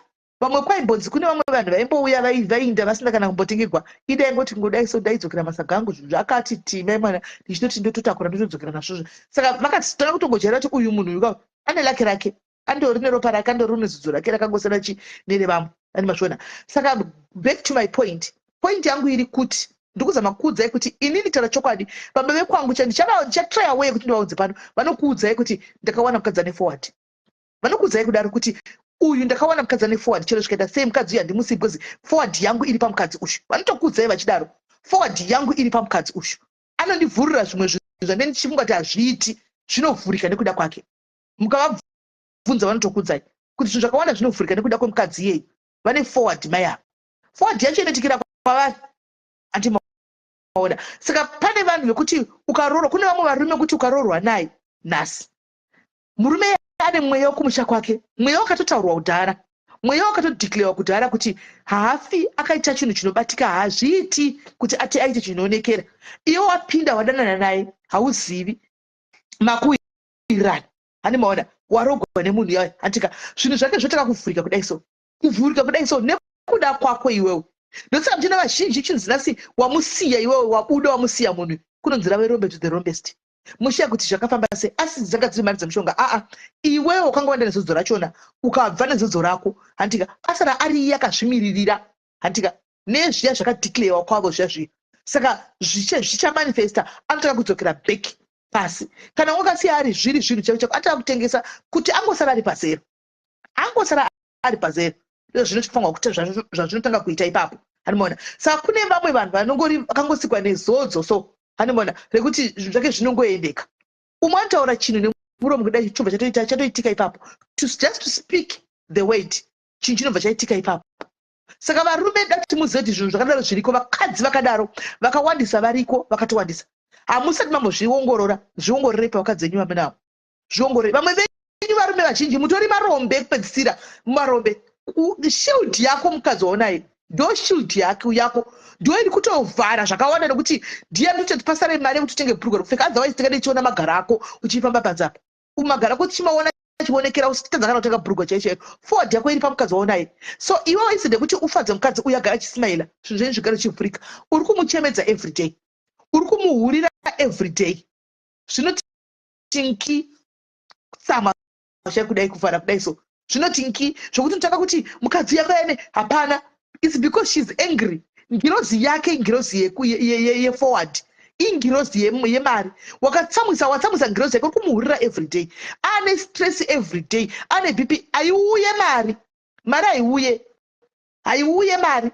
Speaker 2: vamwe kwaimbonzi kune vamwe vanhu vaimbouya, vainda vasina kana kumbotengerwa. Idaingoti ngodai so, ndaidzokera masaga angu zvakati timai mwana, ndichitoti ndototakura, ndotodzokera nazvozvo. Saka vakatanga kutongojaira kuti uyu munhu uyu ane lake rake, andori neropa rake, andori nezudzo rake rakangosiyana chi nerevamwe, ani mazviona. Saka back to my point. Point yangu iri kuti ndikuzama kuudzai kuti inini, taura chokwadi, baba vekwangu, ndichatry away kuti ndivaudze pano. Vanokuudzai kuti ndakawana mukadzi ane forward. Vanokuudzai kudaro kuti uyu ndakawana mukadzi ane forward, chero zvikaita sei mukadzi uyu handimusiyi, because forward yangu iri pamukadzi uyu. Vanotokuudzai vachidaro, forward yangu iri pamukadzi uyu, anondivhurira zvimwe zvinhu zvandee ndichifunga kuti hazviiti, zvinovhurika nekuda kwake. Mukavabvunza, vanotokuudzai kuti zvinhu zvakawanda zvinovhurika nekuda kwemukadzi iyei. Vane forward mai ava, forward yacho inoitikira kwavari, andimaona. Saka pane vanhu vekuti ukaroorwa, kune vamwe varume kuti ukaroorwa naye nhasi, murume ane mweya wekumusha kwake, mweya wakatotaurwa kudhara, mweya wakatodeclarewa kudhara kuti haafi akaita chinhu chinobatika, haazviiti kuti ati aite chinoonekera. Iwe wapinda, wadanana naye, hauzivi makuirana, hani maona, warogwa nemunhu yayo, handika zvinhu zvake zvotaka kuvhurika kudai so, kuvhurika kudai so nekuda kwako iwewe. Ndosaka muchiona vazhinji chinzi nhasi wamusiya iwewe, wabuda, wamusiya munhu, kunonzi rave rombe to the rombest. Mushiya kuti zvakafamba sei, asi dzanga dziri mari dzemushonga. Aa, iwewe wakanga waenda nezodzo rachona, ukabva nezodzo rako, handika asara ari iye akazvimiririra, handika nezviya zvakadeclarewa kwavo zviya zviya. Saka zvichamanifesta, anotanga kudzokera back pasi. Kana wakasiya ari zviri zvinhu chako chako, atanga kutengesa kuti angosara ari pazero, angosara ari pazero. Ndo zvinofanirwa kuita, zvazvinotanga kuita ipapo, handimaona. Saka kune vamwe vanhu vanongori vakangosikwa nezodzo so, handimaona, rekuti zvinhu zvake zvinongoendeka. Umwe anotaura chinhu nemuromo kudai, chobva chatoitika ipapo. Just to speak the word, chinhu chinobva chaitika ipapo. Saka varume, da kuti muzive kuti zvinhu zvakadaro zviriko, vakadzi vakadaro vakawandisa, variko vakatowandisa. Hamusati mambozviongorora, zviongororei pavakadzi venyu vamwe navo, zviongororei. Vamwe venyu varume vazhinji mutori marombe ekupedzisira, marombe. Shield yako mukadzi waonaye ndo shield yako, ndo iri kutovhara zvakawanda, nekuti ndiye anototi pasare mari yekuti utenge bhurugwa rekupfeka. Otherwise tingadei tichiona magaro ako uchifamba panze apa, magaro ako tichimaona achionekera, usitadza kana kutenga bhurugwa chaicho chaicho. Forward yako iri pamukadzi waonaye. So iwewe instead yekuti ufadze mukadzi uyu, agara achismaila, zvinhu zvenyu zvigare zvichivhurika, uri kumuchemedza everyday, uri kumuhurira everyday. Zvinoti nki kutsamwa chakudai, kuvhara kudai so, zvinoti nki zvokuti unotanga kuti mukadzi yakaene hapana. It's because she's angry. Ngirozi yake, ngirozi yeforward, ingirozi yemari. Wakatsamwisa, watsamwisa ngirozi yake. Uri kumuhurira everyday, ane stress everyday, ane BP. Haiuye mari, mari haiuye, haiuye mari.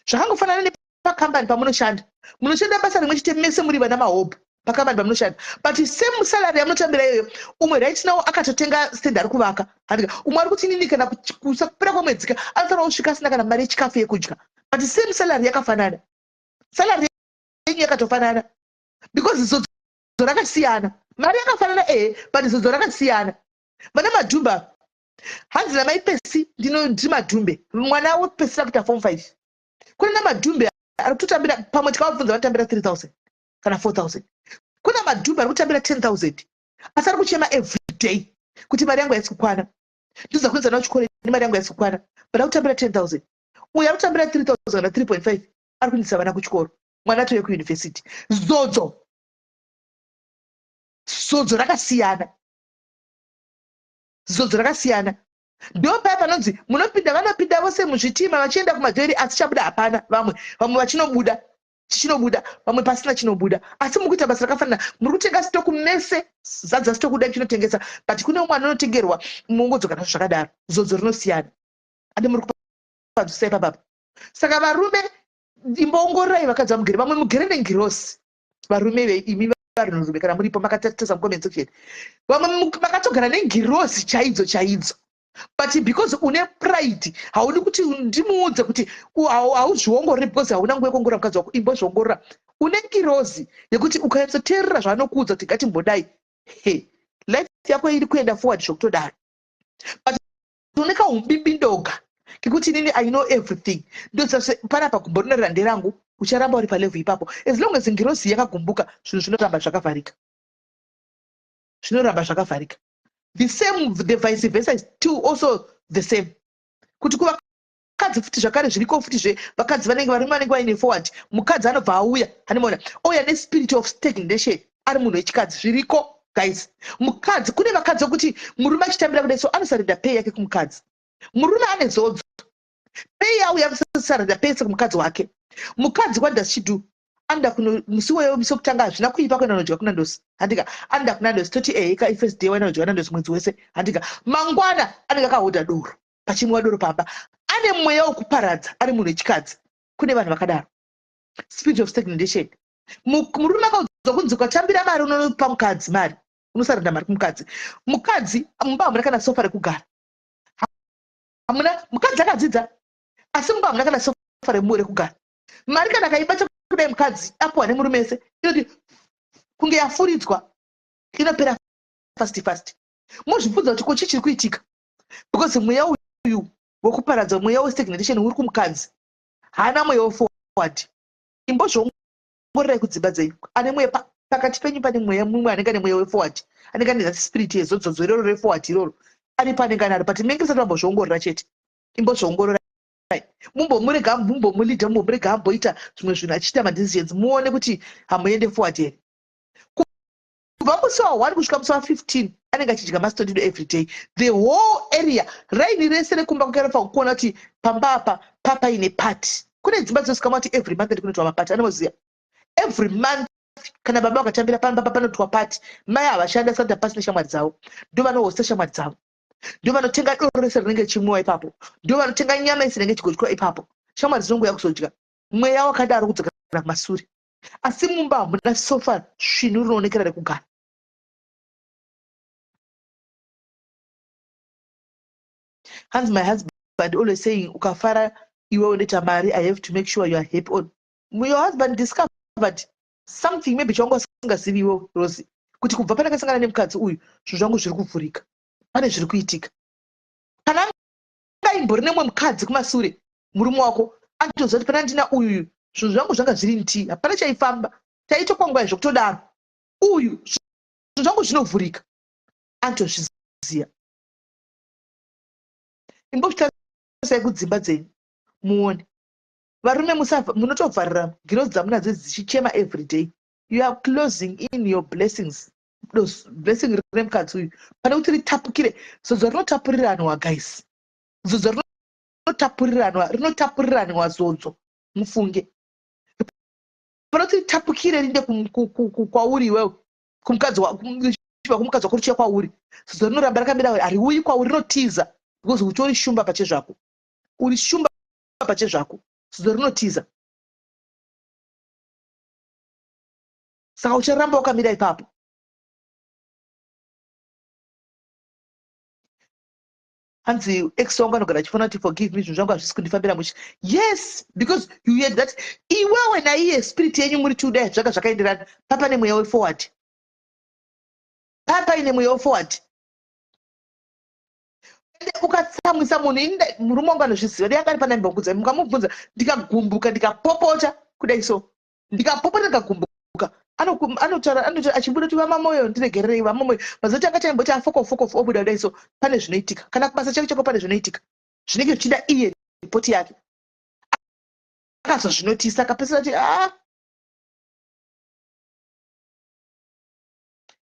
Speaker 2: Zvakangofanana nepakambani pamunoshanda. Munoshanda basa rimwe chete mese, muri vana mahobho pakambani pamunoshanda, but same salary yamunotambira iyoyo, umwe right now akatotenga stand, ari kuvaka, handika umwe ari kuti nini kana kusapera kwemwedzika anofanira kusvika asina kana mari yechikafu yekudya, but same salary yakafanana, salary yenyu yakatofanana, because zodzo rakasiyana. Mari yakafanana, ehe, but zodzo rakasiyana. Vana madhumba, hanzi namaipesi ndiri madhumbe, mwana wepesira kuita form 5. Kune namadhumbe ari kutotambira, pamwe tikavabvunza vanotambira 3000 kana 4000. Kuna madhumbe ari kutambira 10,000, asi ari kuchema everyday kuti mari yangu haisi kukwana, ndiza kuenza nayo chikoro, nemari yangu haisi kukwana, but ari kutambira 10,000. Uyo ari kutambira 3000 kana 3.5 ari kuendesa vana kuchikoro, mwana atove kuyunivhesiti. Zodzo, zodzo rakasiyana, zodzo rakasiyana. Ndo paya panonzi munopinda, vanopinda vose muzvitima vachienda kumadheri, asi chabuda hapana. Vamwe vachinobuda, chichinobuda, vamwe pasina chinobuda, asi muri kuita basa rakafanana. Muri kutenga stock mese, zadza stock kudai chinotengesa, but kune umwe anonotengerwa, mungodzoka nazvo zvakadaro. Zodzo rinosiyana, ande muri kupanzwisai papapa. Saka varume, imboongororai vakadzi vamugere. Vamwe mugere nengirosi, varume imi vanhurume, kana muripo makatarisa mucomment section, vamwe makatogara nengirosi chaidzo chaidzo. But because une pride, haudi kuti ndimuudze kuti hauzviongorori, because hauna nguva yekuongorora mukadzi wako. Imbozviongorora. Une ngirozi yekuti ukanyatsoteerera zvaanokuudza kuti ngatimbodai, he, life yako iri kuenda forward zvokutodaro. But une kaumbimbindoga kekuti inini I know everything, ndoziva panapa gumbo rinorira nderangu. Ucharamba uri palevel ipapo. As long as ngirozi yakagumbuka, zvinhu zvinoramba zvakavharika, zvinoramba zvakavharika. The same, the vice versa is still also the same, kuti kuvakadzi futi zvakare zviriko futi zve vakadzi vanenge, varume vanenge vaine forward, mukadzi anobva auya, hanimona, ouya nespirit of stagnation ari munhu wechikadzi. Zviriko, guys. Mukadzi, kune vakadzi vekuti murume achitambira kudai so, anosurrender pay yake kumukadzi. Murume ane zodzo, pay auya kusurrender pay sekumukadzi wake. Mukadzi, what does she do? Anoda kuno musi weyo, musi wekutanga, hazvina kuipa kuenda kunodya kuNandos, handika? Anoda kuNandos, toti eheka, ifirst day waenda kudya Nandos mwedzi wese, handika? Mangwana anenge akahodha doro, pachimwiwa doro pamba. Ane mweya wekuparadza ari munhu wechikadzi. Kune vanhu vakadaro, spirit of stagnation. Murume akaudzwa kunzi ukatambira mari unonopa mukadzi mari, unosurrender mari kumukadzi. Mukadzi, mumba hamuna kana sofa rekugara, hamuna. Mukadzi akadzidza, asi mumba hamuna kana sofa rekugara. Mari kana akaibata kudai mukadzi apuwa nemurume ese, inoti kunge yafuridzwa, inopera fast fast. Mozvibvunza kuti ko chii chiri kuitika? Because mweya uyu wekuparadza, mweya westagnation uri kumukadzi, haana mweya weforward. Imbozviongororai kudzimba dzenyu. Ane mweya pakati penyu, pane mweya mumwe anenge ane mweya weforward, anenge ane that spirit yezodzodzo iroro reforward iroro, aripo anenge anaro, but munenge musati mambozviongorora chete. Imbozviongororai, mumbomurega, mumbomuleada, mumbomurega amboita zvimwe zvinhu, achiita madecisions, muone kuti hamuende forward here. Kubva musi wa1 kusvika musi wa15 anenge achidya mastondido every day. The whole area, raini rese rekumba kwake rinofanira kuona kuti pamba apa papaine party. Kune dzimba dzinosvika kuti every month ndikunoitwa mapati. Anoziva every month kana baba vakatambira pamba panoitwa party. Mai havashandi, asati pasi neshamwari dzavo, ndo vanohosta shamwari dzavo, ndo vanotenga doro rese rinenge richimwiwa ipapo, ndo vanotenga nyama ese inenge ichigotywa ipapo. Shamwari dzinongouya kuzodya. Mweya wakadaro kudzokera kumasure, asi mumba hamuna sofa svinu rinoonekera rekugara. Hanzi, "My husband always saying ukafara iwe unoita mari. I have to make sure you are happy." On your husband discovered something maybe chawanga usingazivi iwe, Rosi, kuti kubva pandakasangana nemukadzi uyu zvinhu zvangu zviri kuvhurika, pane zviri kuitika. Kana angaimbori nemumwe mukadzi kumasure, murume wako anotoziva kuti pana ndina uyuyu zvinhu zvangu zvanga zviri nti, hapana chaifamba, taitokwangwai zvokutodaro. Uyu zvinhu zvangu zvinovhurika, anotozviziva. Imbozvitarisai kudzimba dzenyu muone. Varume, munotovharira ngirozi dzamunadzo dzichichema every day. You are closing in your blessings. Blessing rine mukadzi uyu, pane kuti ritapukire, zodzo rinotapuriranwa, guys. Zodzo rinotapuriranwa, rinotapuriranwa zodzo, mufunge. Pane kuti ritapukire rinde kwauri iwewe, kumukadzi, richibva kumukadzi wako richiya kwauri, zodzo rinoramba rakamira, hariuyi kwauri, rinotiza, because utori shumba pachezvako, uri shumba pachezvako. Zodzo rinotiza, saka ucharamba wakamira ipapo. Hanzi ex wangu anogara achifona kuti, "Forgive me, zvinhu zvangu hazvisi kundifambira mushe." Yes, because you had that, iwewe naiye, spirit yenyu muri two dai zvaka zvakaenderana. Papa nemweya weforward, papaine mweya weforward. Ende ukatsamwisa munhu, ini murume wangu anozviziva, dai anga ari panaimbokudza, mukamubvunza, ndikagumbuka, ndikapopota kudai so, ndikapopota, ndikagumbuka, anotaura, anoti achibuda kuti, "Vamamoyo, ndiregererei, vamamoyo." Mazoti anga chaimboti afokofokofu, obuda kudai so, pane zvinoitika. Kana kubasa chako chako, pane zvinoitika zvinenge zvichida iye ripoti yake. Akazozvinotisa, akapesera kuti, "A,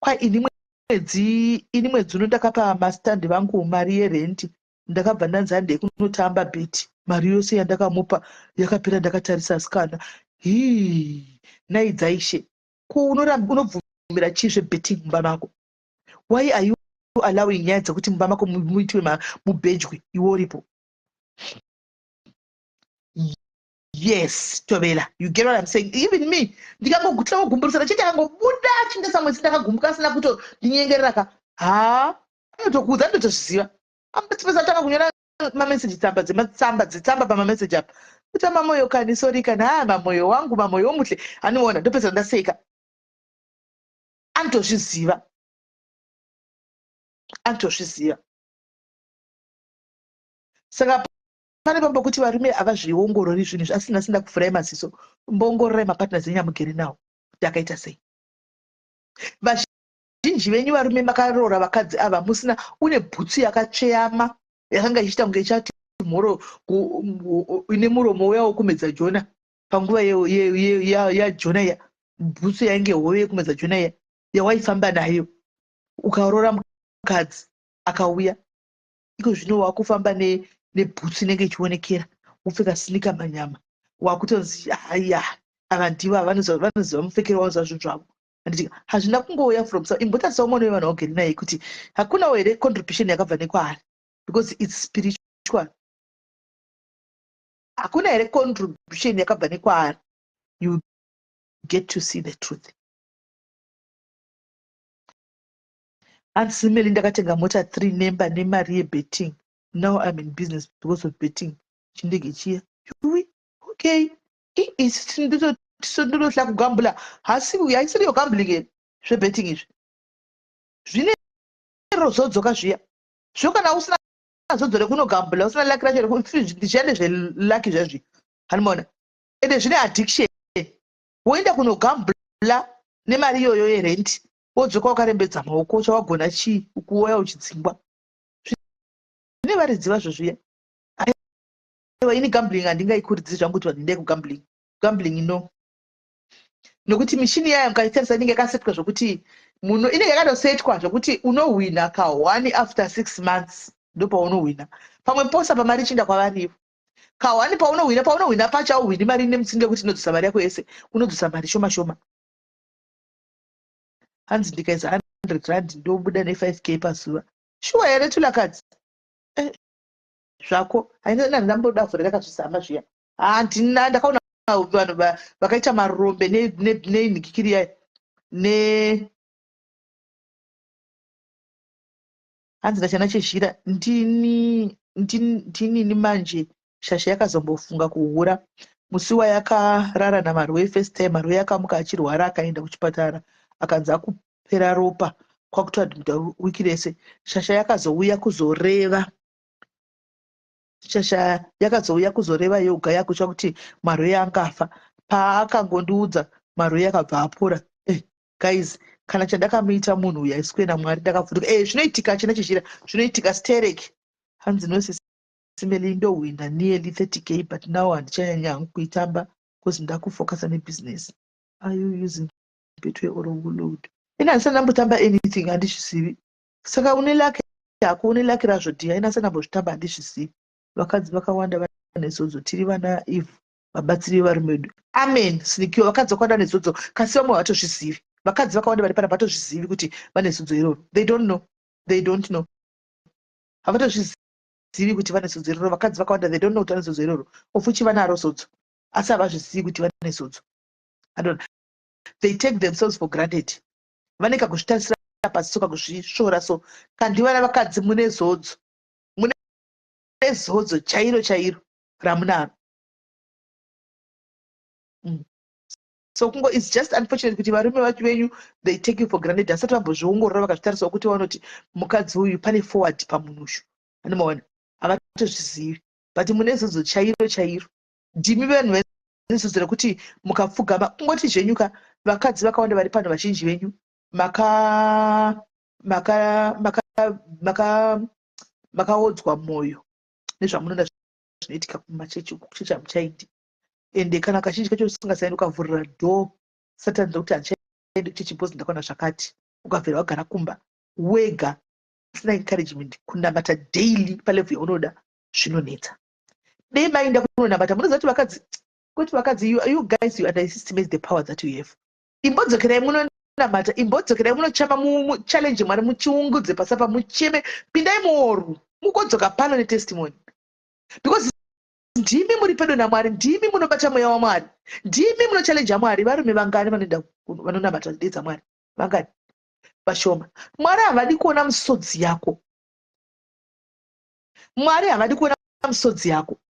Speaker 2: kwa ini mwedzi uno ndakapa mastandi vangu mari yerenti, ndakabva ndanzi handei kunotamba bhiti. Mari yose yandakamupa yakapera ndakatarisa." Asikana, hii, nai dzaishe, ko unobvumira chii zvebetting mumba mako? Why are you allowing nyaya dzekuti mumba mako muitwe mubhejwe iwe uripo? Yes, Tovela, you get what I'm saying? Even me, ndikangogutira kugumburisana chete, akangobuda achinge samwedzi ndakagumbuka asina kutondinyengerera ka, ha, anotokuudza, anotozviziva. Ambotipesa tanga kunyora mameseji, tsamba dzematsamba dzetsamba pamameseji apa, kuti mamoyo kani, sorry kani, haa, mamoyo wangu, mamoyo omuhle. Aniona ndopedza ndaseka. Anotozviziva, anotozviziva. Saka pane pambo kuti varume havazviongorori zvinhu izvi. Asina sina kuvhurai maziso, mboongororai mapartners enyu amugere nawo kuti akaita sei. Vazhinji venyu varume makaroora vakadzi ava musina, une bhutsu yakatsveyama yakanga ichiita kunge ichati mhoro, ine muromo uya wokumedza Jona panguva yaJona iya, bhutsu yainge hove yekumedza Jona iya yawaifamba nayo. Ukaroora mukadzi akauya iko zvino wakufamba nebhutsu inenge ichionekera, wopfeka sneaker manyama, wakutonzi haya, ava ndivo vanoziva mupfekero, vanoziva zvinhu zvavo, handiti? Hazvina kungouya from so. Imbotarisawo mwana wevanhu waugere naye kuti hakunawo here contribution yakabva nekwaari, because it's spiritual. Hakuna here contribution yakabva nekwaari? You get to see the truth. Hanzi, "Ndakatenga mota 3 nemba nemari yebetting. Now I'm in business because of betting." Chindege chiya, yuwi, okay, ndinohla kugambula. Hasi haisiriyo gambling here zvebetting izvi? Zvine rozodzoka zviya zvo. Kana usina zodzo rekunogambula, usina luck racho, zviya ndezveluck zvezvi, hanimona? Ende zvine addiction. Woenda kunogambula nemari iyoyo yerenti, wodzoka wakarembedza maoko. Chawagona chii? Ukuoya uchidzingwa. Zvine varidzi vazvo zviya. Aiwa, ini gambling handingaikurudziri zvangu kuti vanhu endai kugambling. Gambling, no, nokuti mishini yayo mukaitarisa inenge yakasetwa zvokuti muno inenge yakatosetwa zvokuti unohwina ka1 after 6 months, ndopaunohwina. Pamwe posa pamari ichinda kwavarivo ka1 paunohwina, paunohwina pacho auhwini mari nemutsinde wekuti inodzosa mari yako yese, unodzosa mari shoma shoma. Hanzi, "Ndikaisa R100 ndobuda ne5K pazuva." Shuwa here, Tulakadzi? Zvako haina. Ndamboda vhura ndakazvizama zviya, handina. Ndakaona vanhu vakaita marombe nenhikikiri yayo ne. Hanzi, "Ndachana chezhira ndinini manje." Shasha yakazombofunga kuhura musi wayakarara naMarwei first time. Marwei akamuka achirwara, akaenda kuchipatara, akanzi akupera ropa, kwakutoadmita wiki rese. Shasha yakazouya kuzoreva, shasha yakazouya kuzoreva yoga yakutya kuti Marwei angafa. Paakangondiudza, Marwei akabva apora. Guys, kana chandakamuita munhu uyu aiswe naMwari, ndakavhunduka. Zvinoitika, china chizhira, zvinoitika sterek. Hanzi, "Nosisimeli, ndohwina nearly 30K, but now handichanyanya hangu kuitamba because ndakufocusa nebusiness." Are you using Betway or Load? Ina handisati ndambotamba anything, handizvizivi. Saka une luck hako, une luck razvo dhiya. Ina handisati ndambozvitamba, handizvizivi. Vakadzi vakawanda vane zodzo. Tiri vana Eve, vabatsiri vevarume vedu. Amen, Sinikiwa. Vakadzi vakawanda vane zodzo, kasi vamwe havatozvizivi. Vakadzi vakawanda vari pana vatozvizivi kuti vane zodzo iroro. They don't know, they don't know, havatozvizivi kuti vane zodzo iroro. Vakadzi vakawanda, they don't know kuti vane zodzo iroro. Ofuchi vanaro zodzo, asi havazvizivi kuti vane zodzo. Andona they take themselves for granted. Vane kakuzvitarisira pasi so, kakuzvisvora so. Kandivana vakadzi mune zodzo, mune zodzo chairo chairo ramunaro. So kungo it's just unfortunate kuti varume vacho venyu, they take you for granted. Asati vambozviongorora vakazvitarisawo kuti vanoti mukadzi uyu pane forward pamunhu ushu, anomaona, havatozvizivi. But mune zodzo chairo chairo. Ndimi vanhu vane zodzo rekuti mukapfugama kungoti zvenyuka. Vakadzi vakawanda vari pano, vazhinji venyu maka maka maka maka makaodzwa mwoyo nezvamunoona zvinoitika kumachechi. Kuchechi hamuchaindi, ende kana kazhinji kacho usingasaendi, ukavhurira door Satani rekuti handichaendi kuchechi because ndakaona zvakati, ukabvira wagara kumba wega usina encouragement kunamata daily palevel yaunoda, zvinonetsa. Dei mainda kunonamata. Munoziva kuti vakadzi, kuti vakadzi, you guys, you underestimate the power that you have. Imbodzokerai munonamata, imbodzokerai munochama, muchallenge Mwari, muchiungudze pasapa, mucheme, pindai muoru, mugodzoka pano netestimony, because ndimi muri pedo naMwari, ndimi munobata mweya waMwari, ndimi munochallenja Mwari. Varume vangani vanoenda vanonamata dedza Mwari? Vangani? Vashoma. Mwari havadi kuona musodzi yako. Mwari havadi kuona misodzi yako.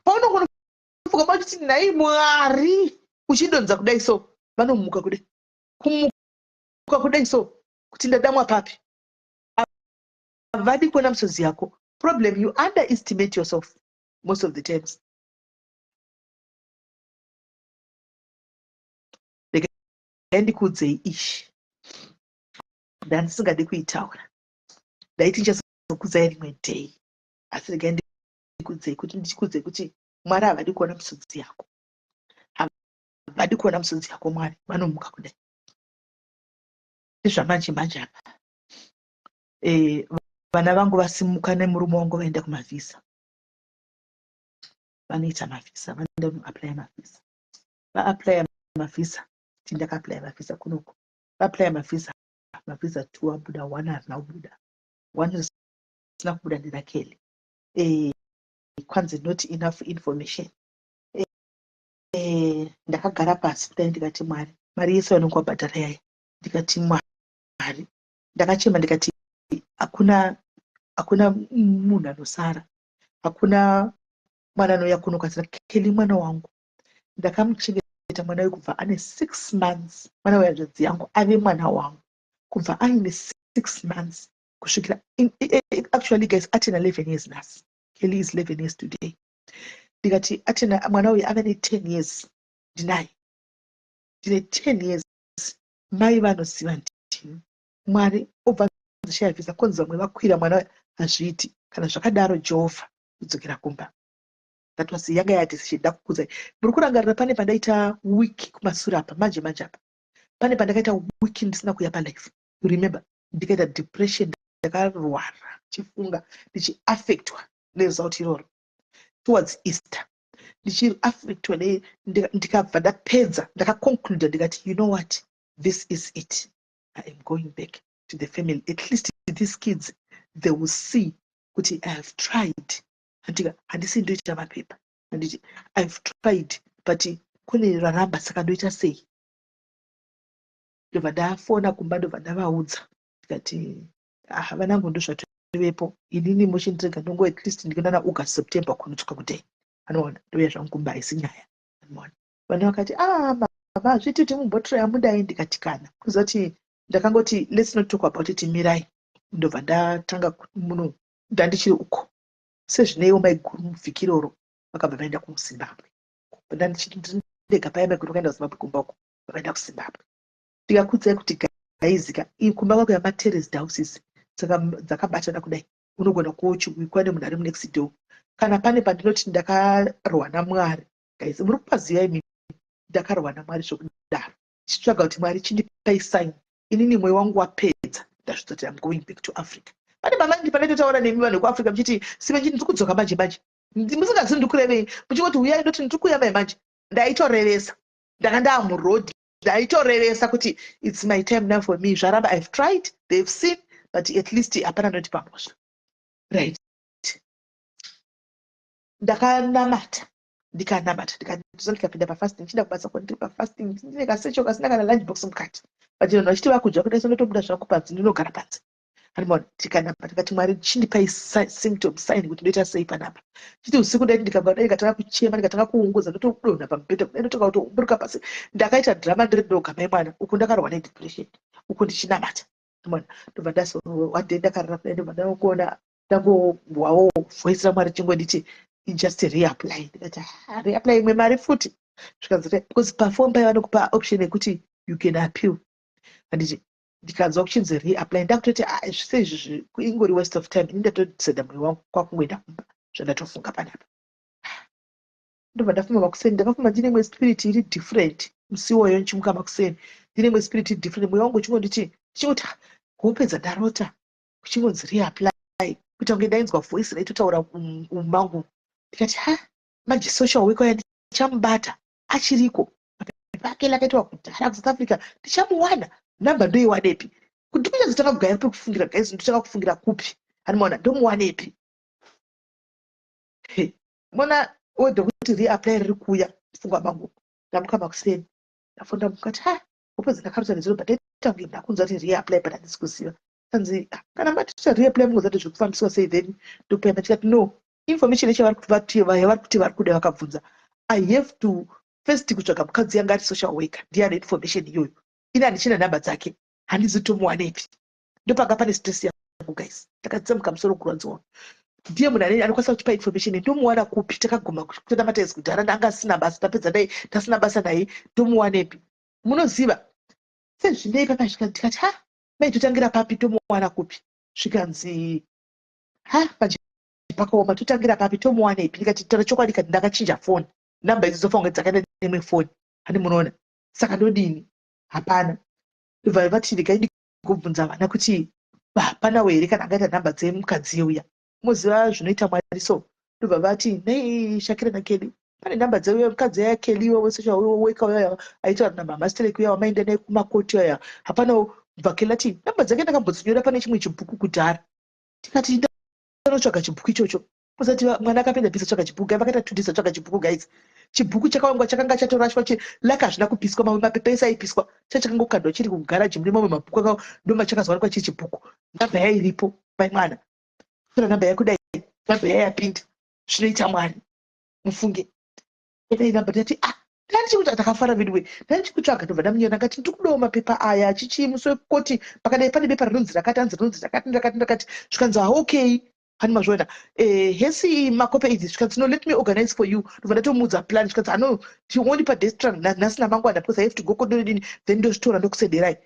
Speaker 2: Paunongonofuka machiti nhai Mwari, uchidonza kudai so, vanomuka kudai, kumuka kudai so, kuti ndadamwa papi. Havadi kuona misodzi yako. Problem, you underestimate yourself most of the times. Regai ndikuudzei ishi, ndandisingadi kuitaura, ndaiti ndichazokudzai rimwe day, asi regai ndikuudzei kuti, ndichikuudzei kuti Mwari havadi kuona misodzi yako. Havadi kuona misodzi yako. Mwari vanomuka kudai. Zvamanje manje apa, vana vangu vasimuka nemurume wangu, vaenda kumavhisa, vanoita mavhisa, vanoenda kunoapplya mavhisa. Vaapplya mavhisa, tindakaapplya mavhisa kunoku. Vaapplya mavhisa, mavhisa two abuda, one harina kubuda. One risina kubuda nderaKelly. Kwanzi not enough information. Ndakagara pasi kudai, ndikati, "Mwari, mari yese vanonge wabhadhara yaya." Ndikati, "Mwari," ndakachema, ndikati, "Hakuna, hakuna munhu anosara, hakuna mwana anouya kuno kwasina Kelly." Mwana wangu ndakamuchengeta, mwana uyu, kubva ane 6 months. Mwana wehanzvadzi yangu ave mwana wangu kubva aine 6 months kusvikira, actually guys, atena 11 years nhasi. Kelly is 11 years today. Ndikati atena, mwana uyu ave ne10 years ndinaye, ndine 10 years. Mai vanoziva ndini. Mwari, obva shaya vhisa, konzi vamwe vakwira, mwana hazviiti. Kana zvakadaro, Jehovha, kudzokera kumba. That was yanga yadecision. Ndakukudzai, muri kurangarira pane pandaita week kumasure apa, manje manje apa, pane pandakaita week ndisina kuuya palife, you remember? Ndikaita depression, ndakarwara, chifunga ndichiaffectwa neresult iroro towards Easter, ndichiaffectwa. Ndikabva ndapedza, ndakaconcluda, ndikati, "You know what? This is it. I am going back to the family. At least these kids, they will see kuti I have tried." Handika handisi ndoita mapepa, handiti? I've tried, but kune raramba, saka ndoita sei? Ndobva ndafona kumba, ndobva ndavaudza, ndikati, "Ah, vanangu, ndozvatovepo. Inini muchindirega ndongo at least ndikuenda naAugust, September kunotsvaka kudai, anoona ndouya zvangu kumba, haisi nyaya." Anoona vana vakati, "Ah, mama, hazviiti kuti mumbotiraya mudai." Ndikati, "Kana kuzoti ndakangoti let's not talk about it, mirai." Ndobva ndatanga muno, ndandichiri uko sezvineiwo maiguru muvhiki iroro vakabva vaenda kuZimbabwe. Ndandichiri ndega paya, maiguru vakaenda kuZimbabwe, kumba uko vakaenda kuZimbabwe. Ndikakudzai kuti gaizika kumba kwako yamaterraced houses dzakabatana kudai, unogona kuochiwikwa nemunhu ari munext door. Kana pane pandinoti ndakarwa naMwari, guys, muri kupaziva imi, ndakarwa naMwari zvokudaro, ndichitsvaga kuti, "Mwari, chindipai sign. Inini mwoyo wangu wapedza, ndazvitoti I'm going back to Africa." Pane mamandi pandaitotaura nemi vanhu vekuAfrica, muchiti, "Sive, ndiri kudzoka manje manje," musingazivi ndikurevei, muchingoti, "Uyai," ndoti, "Ndiri kuuya mai manje." Ndaitorevesa, ndanga ndaamuroad, ndaitorevesa kuti it's my time now for me. Zvaramba, I've tried, they've seen, but at least hapana notipa mhosva, right? Ndakanamata, ndikanamata, ndikatiza, ndikapinda pafasting, ndichida kubasa ko ndiri pafasting, ndine kasecho kasina kana lunch box mukati, but vanhu vachiti vakudya kudai, sondotobuda zvangu panze, ndinogara panze. Andimaona, tikanamata, tikati, "Mwari, chindipai symptom, sign kuti ndoita sei panapa." Chiti usiku dai ndikabva dai, ndikatanga kuchema, ndikatanga kuunguza, ndotodonha pamubhedha kudai, ndotanga kutoumburuka pasi. Ndakaita drama ndiri ndoga, mai mwana. Uku ndakarwa nedepression, uku ndichinamata. Mona, ndobva ndazo one day ndakarara kudai, ndobva ndangoona, ndangobwawo voice raMwari chingonditi, "Just reapply." Ndikati, "Ah, reapply imwe mari futi?" Zvikanzi, because pafoni paiva nokupa option yekuti you can appeal, handiti? Ndikanzwa kuchinzi reapply, ndakutoti, "Ah, zvise izvi ingori waste of time. Ini ndatoseda mwoyo wangu kwakungoenda kumba, zvandatofunga panapa." Ndobva ndafuma makuseni, ndakafuma ndine imwe spirit iri different musi iwoyo. Ndichimuka makuseni ndine imwe spirit iri different, mwoyo wangu uchingonditi, ndichingoti, "Ah, hope dzandarota kuchingonzi reapply," kuita kunge ndainzwa voice raitotaura umangu. Ndikati, "Ha, manje social worker uya ndichamubata, achiriko, mapepa ake lakaitwa kudhara kuSouth Africa, ndichamuwana, namba ndoiwanepi?" Kuti kunyazotanga kugaya pekufungira, guys, ndotanga kufungira kupi? Handimaona, ndomuwanepi? Mona word kuti reapply riri kuuya pfungwa mangu. Ndamuka makuseni, ndafunda, mukati, "Ha, hope dzandakarota nezuro, but ndaita kunge ndakunzwa kuti reapply, but handisi kuziva." Kanzi ah, kana matiita reapply mungozati zvekufambiswa sei then ndokupayana. Tikati no, information yacho yavari kuti vari kuda vakabvunza, I have to first kutsvaga mukadzi yanga ari social worker, ndiye ane information iyoyo. Ini handichina nhamba dzake, handizi tomuwanepi. Ndopanga pane stress yangu guys, ndakatsemuka musoro kurwadziwa. Ndiye munhu anokwanisa kutipa information, ndomuwana kupi? Takaguma kutenda mataisi kudhara, ndanga asina basa, tapedza dai tasina basa naye, tomuwanepi? Munoziva sezvinei papasvika, ndikati ha, mai totangira papi, tomuwana kupi? Zvikanzi ha, manje pakaoma, totangira papi, tomuwanepi? Ndikati taura chokwadi kati ndakachinja foni, namba idzi dzofanira kunge dzakaenda neimwe foni, hani munoona, saka ndodini? Hapana. Ndobva vati regai ndigobvunza vana kuti hapanawo here kana angaita nhamba dzemukadzi uya. Moziva zvinoita Mwari so, ndobva vati nei Shakira naKeli pane nhamba dzeuya mukadzi yaya Keli wesocial worker uya aitaura namama Sterek uya wamaenda naye kumakoti uya, hapanawo. Bva Keli ati nhamba dzake ndakambodzinyora pane chimwe chibhuku kudhara. Tikati ndanotsvaga chibhuku ichocho. Usati mwana akapinda bhisa tsvaga chibhuku, vakaita 2 days atsvaga chibhuku guys. Chibhuku chakawangwa chakanga chatorashwa, laka hazvina kupiswa, mamwe mapepa ese aipiswa, chachakangokandwa chiri kugaraji mune mamwe mabhuku aka, ndoma chakazowanikwa chiri chibhuku. Namba yairipo mai mwana tora namba yakudai, namba yayapinda. Zvinoita Mwari mufunge. Dai namba ndati ah, ndanichikuti ndakafara veduwe, ndanichikutsvaga. Ndobva ndamunyora, ndakati ndikudawo mapepa aya chichii musi wekoti pakadai pane bepa rinonzi rakati, hanzi rinonzi rakati rakati rakati. Zvikanzi ha, okay, hani mazviona hesi makope idzi. Zvikanzi no, let me organize for you. Ndobva ndatomuudza plan. Zvikanzi ano tiondipa destran nhasi namangwana because I have to go kododini, then ndozvitora ndokusederai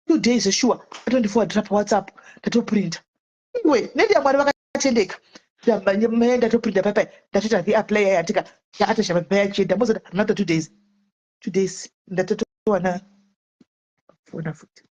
Speaker 2: 2 days. Sure, atondiforwardira paWhatsApp, ndatoprinta. Iwe nedi Mwari vakatendeka, ndatoprinta papai, ndatoita reapply yayatika yaatasha mapepa yachienda. Mozoti another 2 days, 2 days ndatotowana fona futi.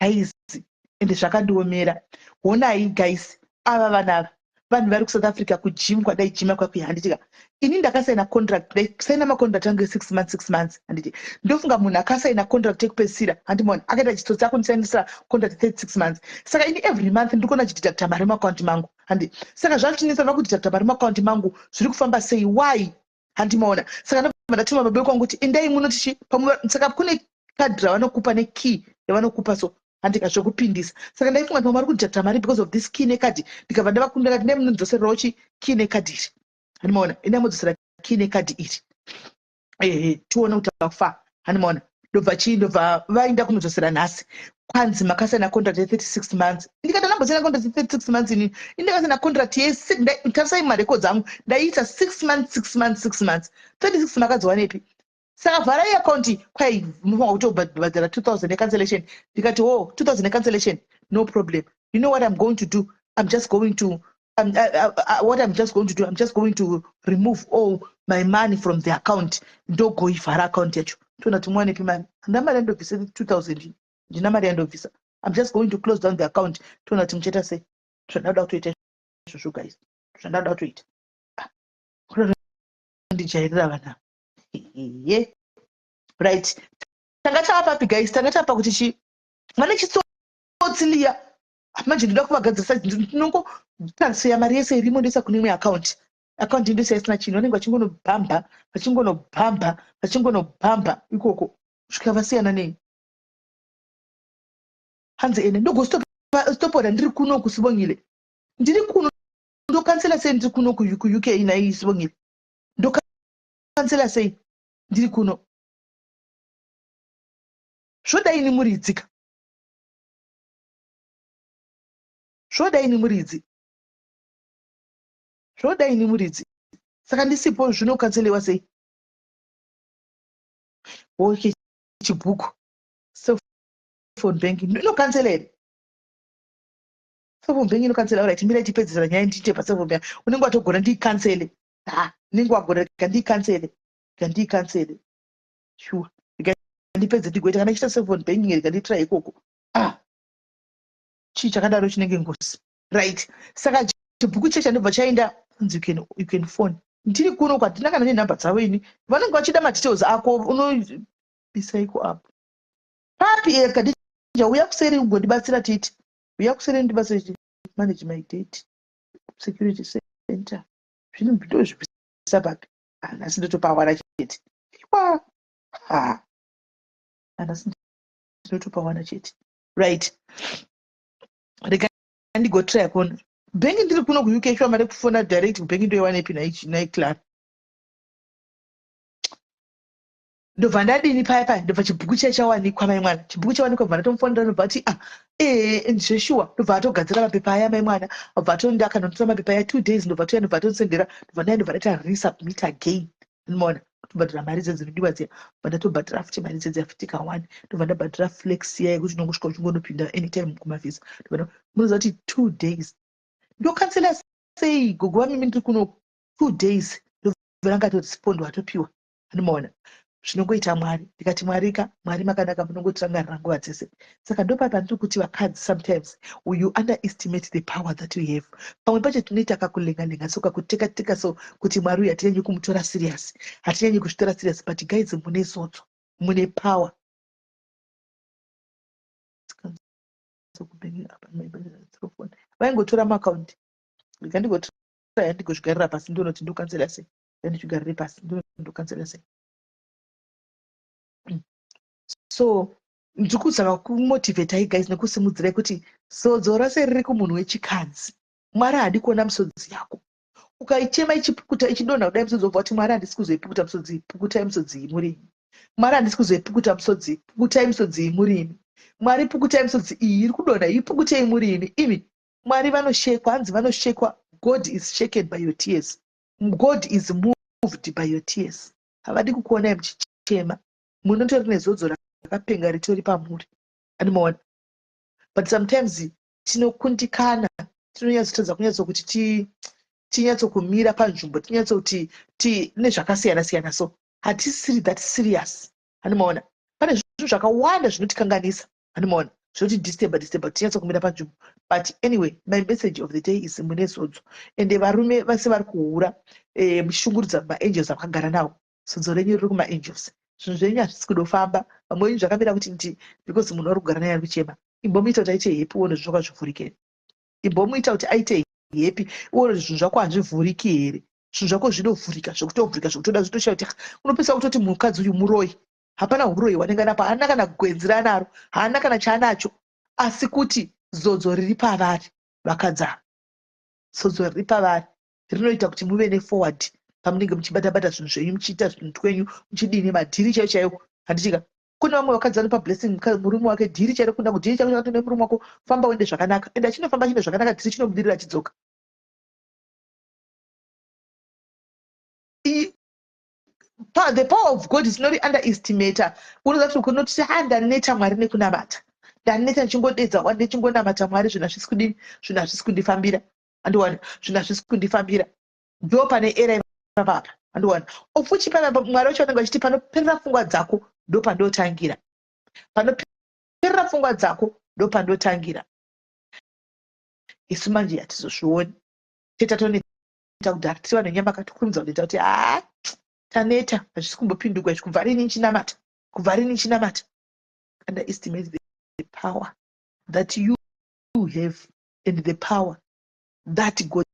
Speaker 2: Guys, ende zvakandiomera. Honai guys, ava vanhu ava, vanhu vari kuSouth Africa, kugym kwadaijima kwakuya, handitika? Ini ndakasaina contract, ndaisaina macontract angu e6 months, 6 months, handiti? Ndofunga munhu akasaina contract yekupedzisira, handimona akaita chitsotsi akundisainisira contract 36 months. Saka ini every month ndiri kuona chideducta mari muakaunti mangu, handi? Saka zvachinetsa, vakudeducta mari muakaunti mangu, zviri kufamba sei? Why? Handimaona. Saka ndobva ndatuma baba kwangu kuti endai munotichi pamwe. Saka kune kadhi ravanokupa nekey yavanokupa, so handika zvekupindisa. Saka ndaifunga kuti mamwe ari kudeducta mari because of this key nekadhi. Ndikabva ndavakundira kuti ndai munodzosererawo chi key nekadhi iri, handimaona? Endai mudzosera key nekadhi iri, ehe, tione kuti afa, handimaona? Ndobva chii, ndobva vaenda kunodzosera nhasi, kwanzi makasaina contract ye36 months. Ndikati andambosaina contract ye36 months inini. Indakasaina contract yetarisai marecords angu, ndaiita 6 months, 6 months, 6 months. 36 makadziwanepi? Saka vharai akaunti. Kwai munofanira kutobhadhara 2000 yecancellation. Ndikati, "Oh, 2000 yecancellation, no problem. You know what I'm going to do? I'm just going to what I'm just going to do, I'm just going to remove all my money from the account. Ndogoivhara account yacho, toona kuti muwanepi mari. Handina mari yandobvisa 2000, ndina mari yandobvisa. I'm just going to close down the account, toona kuti muchaita sei." Zvandauda kutoita izvozvo guys, zvandauda kutoita. Ndijairira vana ye. Right, tanga tava papi guys? Tanga tava pakuti chi vane chitsotsi liya. Manje ndoda kuvagadzirisa. Ndinongotransfera mari yese irimo, ndoisa kune imwe akaunti. Akaunti ndoisa isina chinhu. Vanenge vachingonobhamba, vachingonobhamba, vachingonobhamba ikoko kusvika vasiyana nei. Hanzi ene ndogostopora ndiri kuno kuSibongile, ndiri kuno, ndokansela sei ndiri kuno kuUK? Nai Sibongile, ndokansela sei ndiri kuno? Zvodaini muridzika, zvodaini muridzi, zvodaini muridzi. Saka ndisipo, zvinokanselewa sei? Okay, chibhuku, cellphone banking inokansela here? Cellphone banking inokansela? Right, mirai tipedzisira nyaya, ndiite pacellphone banking. Unenge watogona ndiikansele. Ha, unenge wagona kandiikansele, kandiikansele sure. Ndipedze ndigoita kana ichiita cellphone banking here, kandiitira ikoko. Ah, chii chakadaro chinenge ngozi? Right, saka chibhuku checha ndobva chaenda kunzi you can phone ndiri kuno kwatina kana nenhamba dzavo ini. Vanenge vachida madetails ako, unobisa iko apo papi? Kadija, uya kuseri ugondibatsira titi, uya kuseri ndibatsire titi. Manage my date, security center, zvinhu ndozvibvisa papi? Nhasi ndotopawana chete. Iwa, nhasi ndinotopawana chete. Right, rega ndigotry kuona bhengi ndiri kuno kuUK. Shuwa, mari kufona direct kubhengi ndoiwanepi naiclara? Ndobva ndadini paya paya, ndobva chibhuku chiya chawanikwa, mai mwana. Chibhuku chawanikwa, bva ndatomufonera, ndobva ati, "Ah, ee, zveshuwa." Ndobva atogadzira mapepa aya, mai mwana. Obva atonda akandotora mapepa aya 2 days, ndobva toya, ndobva atondisendera, ndobva ndaya, ndobva ndaita resubmit again. Ndinoona kutobhadhara mari dze dzinodiwa dziya. Bva ndatobhadhara futi mari dze futi ka1, ndobva ndabhadhara flex iya yekuti unongosvika uchingonopinda anytime kumavhisa. Munoziva kuti 2 days ndokansela sei, gogo vamimi, ndiri kuno? 2 days ndobva rangatorespond, watopiwa. Anomaona zvinongoita Mwari. Ndikati, "Mwari ka, Mwari makanaka, munongotirangarira nguva dzese." Saka ndopa pandiri kuti vakadzi, sometimes you underestimate the power that we have. Pamwe pacho tinoita kakulenga-lenga so, kakuteka-teka so, kuti Mwari uyu hatinyanyi kumutora serious, hatinyanyi kuzvitora serious. But guys, mune zodzo, mune power. Vaingotora maakaunti. Rega ndigotora, ndigozvigarira pasi, ndionoti ndokansela sei. Ndichigarire pasi, ndokansela sei? So ndiri kuzama kumotivatai guys nekusimudzirai kuti zodzo rose riri kumunhu wechikadzi, Mwari haadi kuona misodzi yako. Ukaichema ichipukuta, ichidonha kudai misodzi, wobva kuti, "Mwari, handisi kuzoipukuta misodzi, pukutai misodzi iyi murimi. Mwari, handisi kuzoipukuta misodzi, pukutai misodzi iyi murimi. Mwari, pukutai misodzi iyi iri kudonha, ipukutei murimi imi." Mwari vanoshekwa, hanzi vanoshekwa. God is shaken by your tears. God is moved by your tears. Havadi kukuonai muchichema. Munotori nezodzo rakapenga ritori pamuri, animaona? But sometimes tinokundikana, tinonyatsotadza kunyatsokuti tinyatsokumira panzvimbo, tinyatsoti nezvakasiyana siyana. So hatisiri that serious, animaona? Pane zvinhu zvakawanda zvinotikanganisa, animaona? Zvoti disturba disturba tinyatso kumira panzvimbo. But anyway, my message of the day is mune zodzo. Ende varume vase vari kuhura eh, muchishungurudza maangels avakagara nawo. Zodzo renyu riri kumaangels. Zvinhu zvenyu hazvisi kudofamba. Vamwe venyu zvakamira kuti ndi because munhu wari kugara naye ari kuchema. Imbomuita kuti aite happy uone zvinhu zvako hazvivhuriki here. Imbomuita kuti aite happy uone kuti zvinhu zvako hazvivhuriki here. Zvinhu zvako zvinovhurika zvekutovhurika zvekutoda zvitoshaya kuti unopesa kutoti mukadzi uyu muroyi. Hapana huroyi hwanenge anapo, haana kana gwenzi raanaro, haana kana chaanacho, asi kuti zodzo riri pavari vakadzi ava. Zodzo riri pavari rinoita kuti muve neforward pamunenge muchibata-bata zvinhu zvenyu, muchiita zvinhu twenyu, muchidini, madhiri chaiyo chaiyo. Handitika kune vamwe vakadzi vanopa blessing murume wake dhiri chairo kuenda kudhiri chako chakatone murume wako famba uende zvakanaka ende achinofamba achienda zvakanaka dhiri chinobudirira achidzoka. Pa, the power of God is not underestimator. Unoza kuti unoti ha ndaneta Mwari nekunamata. Ndaneta ndichingodedza wa ndichingonamata Mwari zvinhu hazvisi kudini, zvinhu hazvisi kundifambira. Andiwana, zvinhu hazvisi kundifambira. Ndo pane era ipapa apa. Andiwana. Ofuchi pana Mwari wacho vanenge vachiti panoperera pfungwa dzako ndo pandotangira. Panoperera pfungwa dzako ndo pandotangira. Isu manje hatizozvioni. Tetatoneta kudhara tiri vanhu venyama katokurumidza kuneta kuti haa taneta hazvisi kumbopindurwa izvi kubva rini nchinamata kubva rini nchinamata. Underestimate the power that you have and the power that God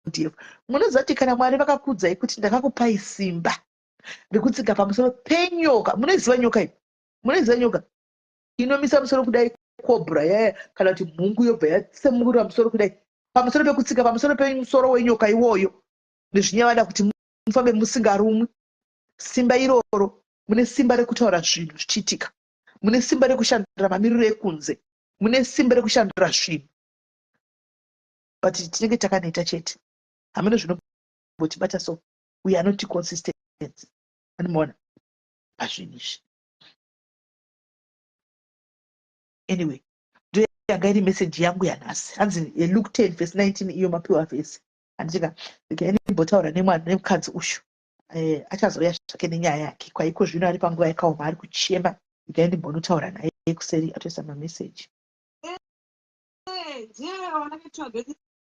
Speaker 2: have. Munoziva kuti kana Mwari vakakuudzai kuti ndakakupai simba rekutsika pamusoro penyoka, munoiziva nyoka iyi? Munoiziva nyoka inomisa musoro kudai cobra yaya kana kuti mhungu yobva yatsemurira musoro kudai pamusoro pekutsika pamusoro pemusoro wenyoka iwoyo nezvinyavada kuti mufambe musingarumwi. Simba iroro, mune simba rekutaura zvinhu zvichiitika, mune simba rekushandura mamiriro ekunze, mune simba rekushandura zvinhu, but tinenge takaneta chete. Hameno zvinombotibata so we are not consistent. Anomaona pazvinhu izvi. Anyway, ndo yanga iri message yangu yanhasi. Hanzi Luke 10 verse 19 iyo mapiwa vhesi. Handitika ndimbotaura nemwana nemukadzi uyu achazouya zvake nenyaya yake kwaiko zvino ari panguva yakaoma ari kuchema. Regai ndimbonotaura naye kuseri atoisa mameseji.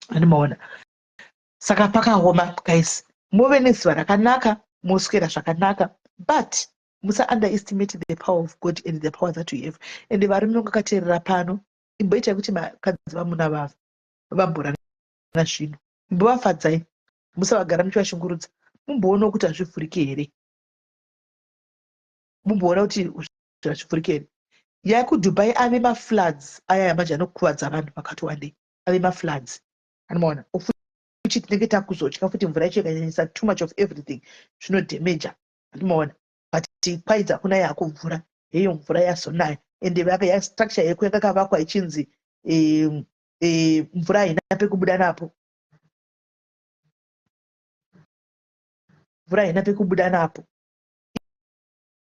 Speaker 2: Andimaona. Saka pakaoma guys, muve nezuva rakanaka, moswera zvakanaka, but musa underestimate the power of God and the power that you have. And varume vangakateerera pano, imboitai kuti vakadzi vamuna vavo vamborana zvinhu, imbovafadzai, musavagara muchivashungurudza, mumboonawo kuti hazvivhuriki here, mumboona kuti hazvivhuriki here. YekuDubai ave mafloods aya manje anokuvadza vanhu vakati wandei, ave mafloods anomaona futi tinenge takuzotya futi mvura yacho ikanyanyisa too much of everything zvinodhemeja anomaona. But kwaidza kunaya hako mvura heyo mvura yazonaya ende yastructure yeko yakakavakwa ichinzi mvura haina pekubuda napo, mvura haina pekubuda napo,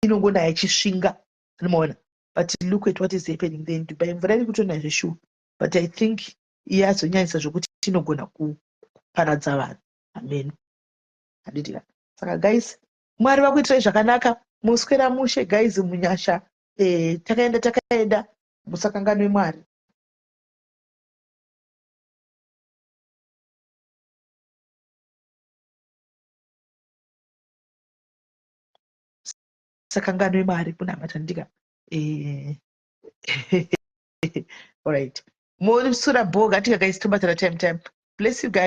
Speaker 2: inongonaya ichisvinga anomaona. But look at what is happening there in Dubai. Mvura iri kutonaya zveshuwa, but I think yazonyanyisa zvokuti inogona kuparadza vanhu. Amen. Handiti? Saka guys, Mwari vakuitirai zvakanaka, muswera mushe guys, munyasha. Takaenda takaenda, musakanganwe Mwari. Sakanganwe Mwari kunamata ndika. Alright. Moswera bho gatika guys, tobatana time time. Bless you guys.